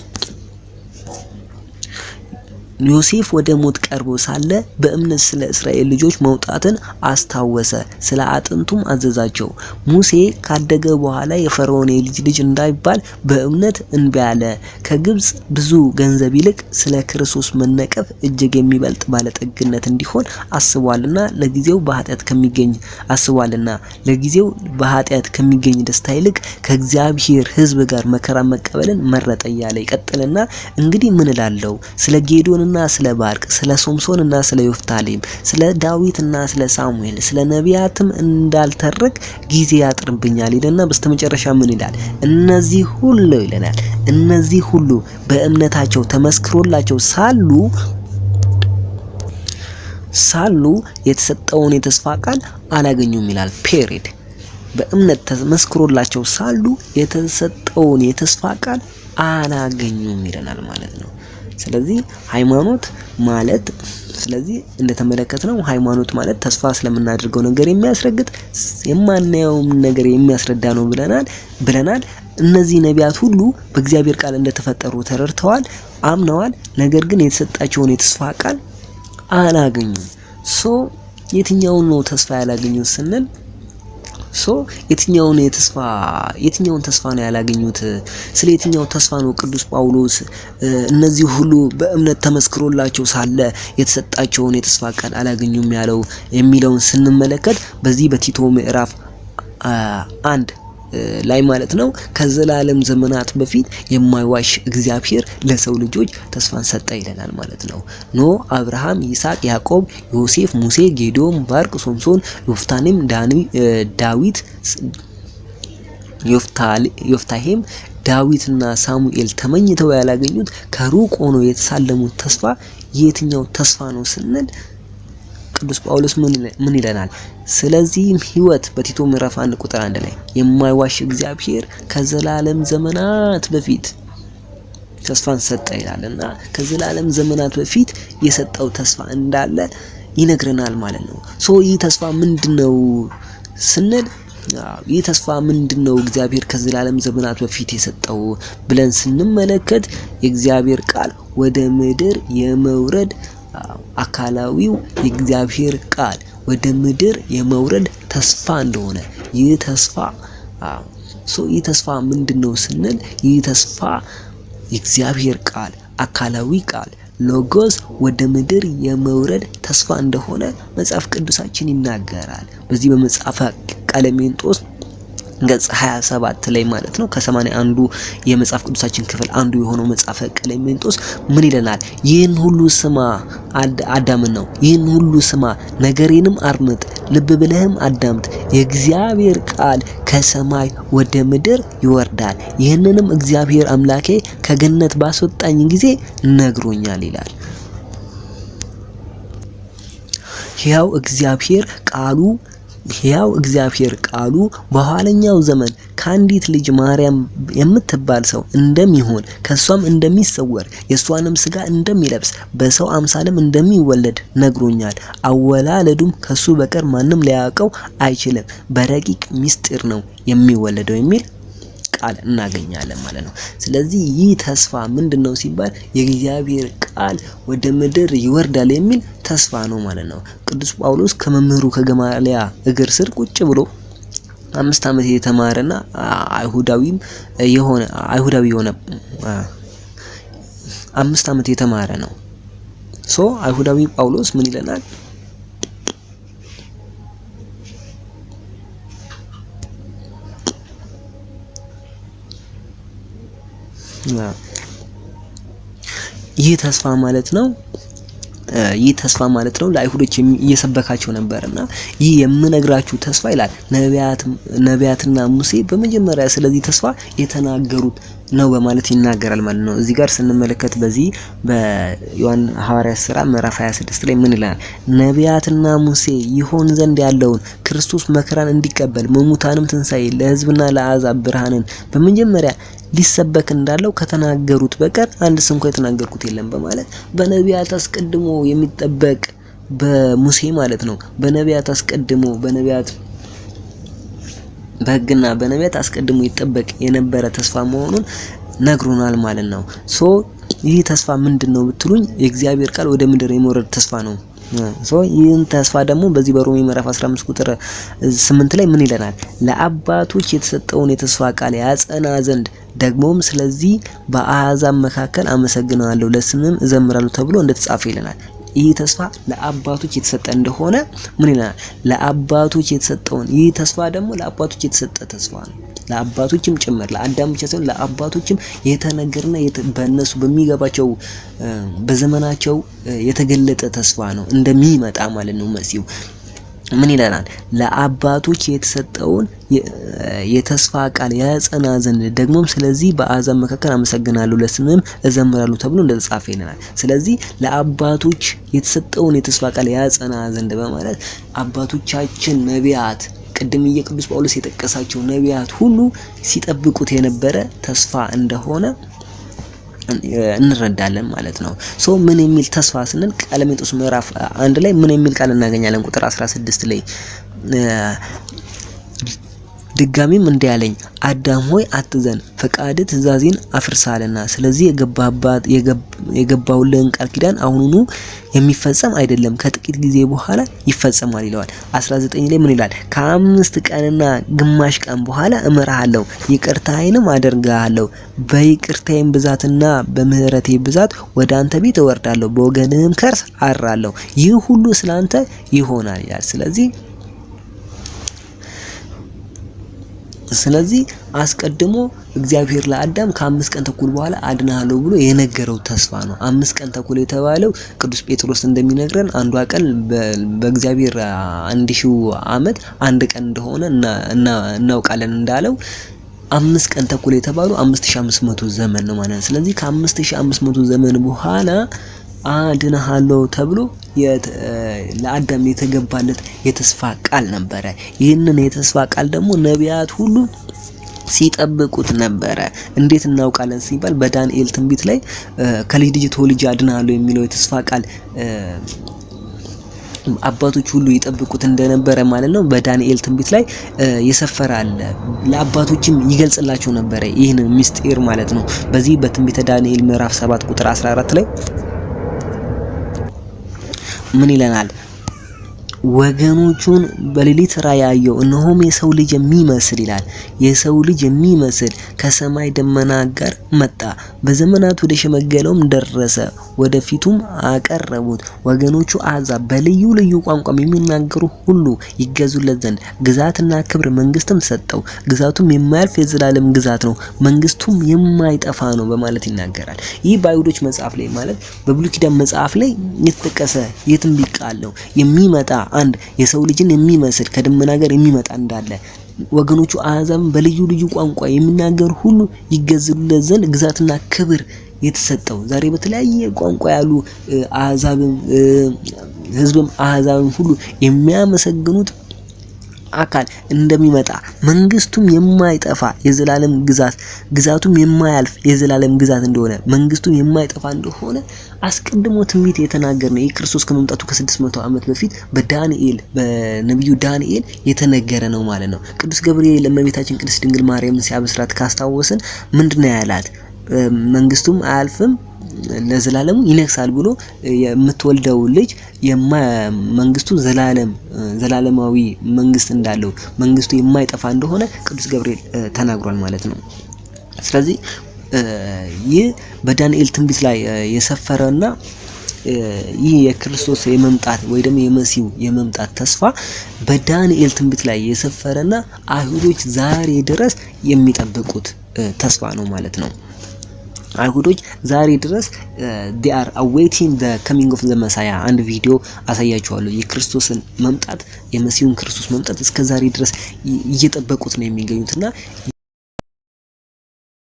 ዮሴፍ ወደ ሞት ቀርቦ ሳለ በእምነት ስለ እስራኤል ልጆች መውጣትን አስታወሰ፣ ስለ አጥንቱም አዘዛቸው። ሙሴ ካደገ በኋላ የፈርዖን የልጅ ልጅ እንዳይባል በእምነት እንቢ አለ። ከግብፅ ብዙ ገንዘብ ይልቅ ስለ ክርስቶስ መነቀፍ እጅግ የሚበልጥ ባለጠግነት እንዲሆን አስቧልና ለጊዜው በኃጢአት ከሚገኝ ደስታ ይልቅ ከእግዚአብሔር ሕዝብ ጋር መከራ መቀበልን መረጠ እያለ ይቀጥልና፣ እንግዲህ ምን እላለሁ? ስለ ጌዶንና ስለ ባርቅ፣ ስለ ሶምሶንና ስለ ዮፍታሌም፣ ስለ ዳዊትና ስለ ሳሙኤል፣ ስለ ነቢያትም እንዳልተርክ ጊዜ ያጥርብኛል ይልና በስተመጨረሻ ምን ይላል? እነዚህ ሁሉ ይለናል። እነዚህ ሁሉ በእምነታቸው ተመስክሮላቸው ሳሉ የተሰጠውን የተስፋ ቃል አላገኙም ይላል። Period። በእምነት ተመስክሮላቸው ሳሉ የተሰጠውን የተስፋ ቃል አላገኙም ይለናል ማለት ነው። ስለዚህ እንደተመለከትነው ሃይማኖት ማለት ተስፋ ስለምናደርገው ነገር የሚያስረግጥ፣ የማናየውም ነገር የሚያስረዳ ነው ብለናል። እነዚህ ነቢያት ሁሉ በእግዚአብሔር ቃል እንደተፈጠሩ ተረድተዋል፣ አምነዋል። ነገር ግን የተሰጣቸውን የተስፋ ቃል አላገኙም። So የትኛውን ነው ተስፋ ያላገኙት ስንል፣ so የትኛውን ተስፋ ነው ያላገኙት? ስለ የትኛው ተስፋ ነው ቅዱስ ጳውሎስ እነዚህ ሁሉ በእምነት ተመስክሮላቸው ሳለ የተሰጣቸውን የተስፋ ቃል አላገኙም ያለው የሚለውን ስንመለከት በዚህ በቲቶ ምዕራፍ 1 ላይ ማለት ነው፣ ከዘላለም ዘመናት በፊት የማይዋሽ እግዚአብሔር ለሰው ልጆች ተስፋን ሰጠ ይለናል ማለት ነው። ኖህ፣ አብርሃም፣ ይስሐቅ፣ ያዕቆብ፣ ዮሴፍ፣ ሙሴ፣ ጌዲዮን፣ ባርቅ፣ ሶምሶን፣ ዮፍታኔም፣ ዳኒ፣ ዳዊት፣ ዮፍታሔም፣ ዳዊትና ሳሙኤል ተመኝተው ያላገኙት፣ ከሩቅ ሆኖ የተሳለሙት ተስፋ የትኛው ተስፋ ነው ስንል ቅዱስ ጳውሎስ ምን ይለናል? ስለዚህም ሕይወት በቲቶ ምዕራፍ 1 ቁጥር 1 ላይ የማይዋሽ እግዚአብሔር ከዘላለም ዘመናት በፊት ተስፋን ሰጠ ይላል እና ከዘላለም ዘመናት በፊት የሰጠው ተስፋ እንዳለ ይነግረናል ማለት ነው። So ይህ ተስፋ ምንድነው ስንል፣ ይህ ተስፋ ምንድነው እግዚአብሔር ከዘላለም ዘመናት በፊት የሰጠው ብለን ስንመለከት የእግዚአብሔር ቃል ወደ ምድር የመውረድ፣ አካላዊው የእግዚአብሔር ቃል ወደ ምድር የመውረድ ተስፋ እንደሆነ፣ ይህ ተስፋ፣ so ይህ ተስፋ ምንድነው ስንል ይህ ተስፋ የእግዚአብሔር ቃል አካላዊ ቃል ሎጎስ ወደ ምድር የመውረድ ተስፋ እንደሆነ መጽሐፍ ቅዱሳችን ይናገራል። በዚህ በመጽሐፈ ቀለሜንጦስ ገጽ 27 ላይ ማለት ነው። ከሰማንያ አንዱ የመጽሐፍ ቅዱሳችን ክፍል አንዱ የሆነው መጽሐፈ ቀሌምንጦስ ምን ይለናል? ይህን ሁሉ ስማ፣ አዳምን ነው። ይህን ሁሉ ስማ፣ ነገሬንም አርምጥ፣ ልብ ብለህም አዳምጥ። የእግዚአብሔር ቃል ከሰማይ ወደ ምድር ይወርዳል። ይህንንም እግዚአብሔር አምላኬ ከገነት ባስወጣኝ ጊዜ ነግሮኛል ይላል። ሕያው እግዚአብሔር ቃሉ ሕያው እግዚአብሔር ቃሉ በኋለኛው ዘመን ከአንዲት ልጅ ማርያም የምትባል ሰው እንደሚሆን፣ ከሷም እንደሚሰወር፣ የሷንም ስጋ እንደሚለብስ፣ በሰው አምሳልም እንደሚወለድ ነግሮኛል። አወላለዱም ከሱ በቀር ማንም ሊያውቀው አይችልም፣ በረቂቅ ምስጢር ነው የሚወለደው የሚል ቃል እናገኛለን ማለት ነው። ስለዚህ ይህ ተስፋ ምንድነው ሲባል የእግዚአብሔር ቃል ወደ ምድር ይወርዳል የሚል ተስፋ ነው ማለት ነው። ቅዱስ ጳውሎስ ከመምህሩ ከገማልያ እግር ስር ቁጭ ብሎ 5 ዓመት የተማረና አይሁዳዊም የሆነ አይሁዳዊ የሆነ 5 ዓመት የተማረ ነው። So አይሁዳዊ ጳውሎስ ምን ይለናል? ይህ ተስፋ ማለት ነው ይህ ተስፋ ማለት ነው ለአይሁዶች እየሰበካቸው ነበርና ይህ የምነግራችሁ ተስፋ ይላል ነቢያትና ሙሴ በመጀመሪያ ስለዚህ ተስፋ የተናገሩት ነው በማለት ይናገራል ማለት ነው። እዚህ ጋር ስንመለከት በዚህ በዮሐንስ ሐዋርያት ሥራ ምዕራፍ 26 ላይ ምን ይላል? ነቢያትና ሙሴ ይሆን ዘንድ ያለውን ክርስቶስ መከራን እንዲቀበል መሙታንም ትንሳኤ ለሕዝብና ለአሕዛብ ብርሃንን በመጀመሪያ ሊሰበክ እንዳለው ከተናገሩት በቀር አንድ ስንኳ የተናገርኩት የለም በማለት በነቢያት አስቀድሞ የሚጠበቅ በሙሴ ማለት ነው። በነቢያት አስቀድሞ በነቢያት በሕግና በነቢያት አስቀድሞ ይጠበቅ የነበረ ተስፋ መሆኑን ነግሮናል ማለት ነው። So ይህ ተስፋ ምንድነው ብትሉኝ የእግዚአብሔር ቃል ወደ ምድር የመውረድ ተስፋ ነው። So ይህን ተስፋ ደግሞ በዚህ በሮሜ ምዕራፍ 15 ቁጥር 8 ላይ ምን ይለናል? ለአባቶች የተሰጠውን የተስፋ ቃል ያጸና ዘንድ ደግሞም ስለዚህ በአሕዛብ መካከል አመሰግናለሁ ለስምም እዘምራለሁ ተብሎ እንደተጻፈ ይለናል። ይህ ተስፋ ለአባቶች የተሰጠ እንደሆነ ምን ይለናል? ለአባቶች የተሰጠውን ይህ ተስፋ ደግሞ ለአባቶች የተሰጠ ተስፋ ነው። ለአባቶችም ጭምር ለአዳም ብቻ ሳይሆን ለአባቶችም የተነገረና በእነሱ በሚገባቸው በዘመናቸው የተገለጠ ተስፋ ነው እንደሚመጣ ማለት ነው። መሲሁ ምን ይለናል? ለአባቶች የተሰጠውን የተስፋ ቃል ያጸና ዘንድ ደግሞም ስለዚህ በአሕዛብ መካከል አመሰግናለሁ ለስምም እዘምራለሁ ተብሎ እንደተጻፈ ይለናል። ስለዚህ ለአባቶች የተሰጠውን የተስፋ ቃል ያጸና ዘንድ በማለት አባቶቻችን ነቢያት ቅድም የቅዱስ ጳውሎስ የጠቀሳቸው ነቢያት ሁሉ ሲጠብቁት የነበረ ተስፋ እንደሆነ እንረዳለን ማለት ነው። So ምን የሚል ተስፋ ስንል ቀለሜንጦስ ምዕራፍ 1 ላይ ምን የሚል ቃል እናገኛለን? ቁጥር 16 ላይ ድጋሚም እንዲህ አለኝ፣ አዳም ሆይ አትዘን፣ ፈቃድህ ትእዛዜን አፍርሳልና ስለዚህ የገባሁልህን ቃል ኪዳን አሁኑኑ የሚፈጸም አይደለም፣ ከጥቂት ጊዜ በኋላ ይፈጸማል ይለዋል። 19 ላይ ምን ይላል? ከ5 ቀንና ግማሽ ቀን በኋላ እምርሃለሁ፣ ይቅርታዬንም አደርግሃለሁ፣ በይቅርታዬም ብዛትና በምህረቴ ብዛት ወደ አንተ ቤት እወርዳለሁ፣ በወገንህም ከርስ አድራለሁ፣ ይህ ሁሉ ስላንተ ይሆናል ይላል። ስለዚህ አስቀድሞ እግዚአብሔር ለአዳም ከ5 ቀን ተኩል በኋላ አድናለሁ ብሎ የነገረው ተስፋ ነው። 5 ቀን ተኩል የተባለው ቅዱስ ጴጥሮስ እንደሚነግረን አንዷ ቀን በእግዚአብሔር 1000 ዓመት አንድ ቀን እንደሆነ እናውቃለን እንዳለው 5 ቀን ተኩል የተባሉ 5500 ዘመን ነው ማለት ነው። ስለዚህ ከ5500 ዘመን በኋላ አድንሃለሁ ተብሎ ለአዳም የተገባለት የተስፋ ቃል ነበረ። ይህንን የተስፋ ቃል ደግሞ ነቢያት ሁሉ ሲጠብቁት ነበረ። እንዴት እናውቃለን ሲባል በዳንኤል ትንቢት ላይ ከልጅ ልጅ ተወልጄ አድንሃለሁ የሚለው የተስፋ ቃል አባቶች ሁሉ ይጠብቁት እንደነበረ ማለት ነው። በዳንኤል ትንቢት ላይ የሰፈረ አለ። ለአባቶችም ይገልጽላቸው ነበረ ይህንን ምስጢር ማለት ነው። በዚህ በትንቢተ ዳንኤል ምዕራፍ 7 ቁጥር 14 ላይ ምን ይለናል? ወገኖቹን በሌሊት ራእይ አየሁ፣ እነሆም የሰው ልጅ የሚመስል ይላል። የሰው ልጅ የሚመስል ከሰማይ ደመና ጋር መጣ። በዘመናት ወደ ሸመገለውም ደረሰ፣ ወደፊቱም አቀረቡት። ወገኖቹ አሕዛብ በልዩ ልዩ ቋንቋም የሚናገሩ ሁሉ ይገዙለት ዘንድ ግዛትና ክብር መንግስትም ሰጠው። ግዛቱም የማያልፍ የዘላለም ግዛት ነው፣ መንግስቱም የማይጠፋ ነው በማለት ይናገራል። ይህ በአይሁዶች መጽሐፍ ላይ፣ ማለት በብሉይ ኪዳን መጽሐፍ ላይ የተጠቀሰ የትንቢት ቃል ነው። የሚመጣ አንድ የሰው ልጅን የሚመስል ከደመና ጋር የሚመጣ እንዳለ፣ ወገኖቹ አሕዛብን በልዩ ልዩ ቋንቋ የሚናገር ሁሉ ይገዙለት ዘንድ ግዛትና ክብር የተሰጠው፣ ዛሬ በተለያየ ቋንቋ ያሉ አሕዛብም ህዝብም አሕዛብም ሁሉ የሚያመሰግኑት አካል እንደሚመጣ፣ መንግስቱም የማይጠፋ የዘላለም ግዛት፣ ግዛቱም የማያልፍ የዘላለም ግዛት እንደሆነ፣ መንግስቱም የማይጠፋ እንደሆነ አስቀድሞ ትንቢት የተናገረ ነው። ይህ ክርስቶስ ከመምጣቱ ከ600 ዓመት በፊት በዳንኤል፣ በነቢዩ ዳንኤል የተነገረ ነው ማለት ነው። ቅዱስ ገብርኤል እመቤታችን ቅድስት ድንግል ማርያምን ሲያበስራት ካስታወስን ምንድነው ያላት? መንግስቱም አያልፍም፣ ለዘላለሙ ይነግሳል ብሎ የምትወልደው ልጅ መንግስቱ ዘላለም ዘላለማዊ መንግስት እንዳለው፣ መንግስቱ የማይጠፋ እንደሆነ ቅዱስ ገብርኤል ተናግሯል ማለት ነው። ስለዚህ ይህ በዳንኤል ትንቢት ላይ የሰፈረና ይህ የክርስቶስ የመምጣት ወይ ደግሞ የመሲሁ የመምጣት ተስፋ በዳንኤል ትንቢት ላይ የሰፈረና አይሁዶች ዛሬ ድረስ የሚጠብቁት ተስፋ ነው ማለት ነው። አይሁዶች ዛሬ ድረስ they are awaiting the coming of the Messiah። አንድ ቪዲዮ አሳያችኋለሁ። የክርስቶስን መምጣት፣ የመሲሁን ክርስቶስ መምጣት እስከ ዛሬ ድረስ እየጠበቁት ነው የሚገኙት እና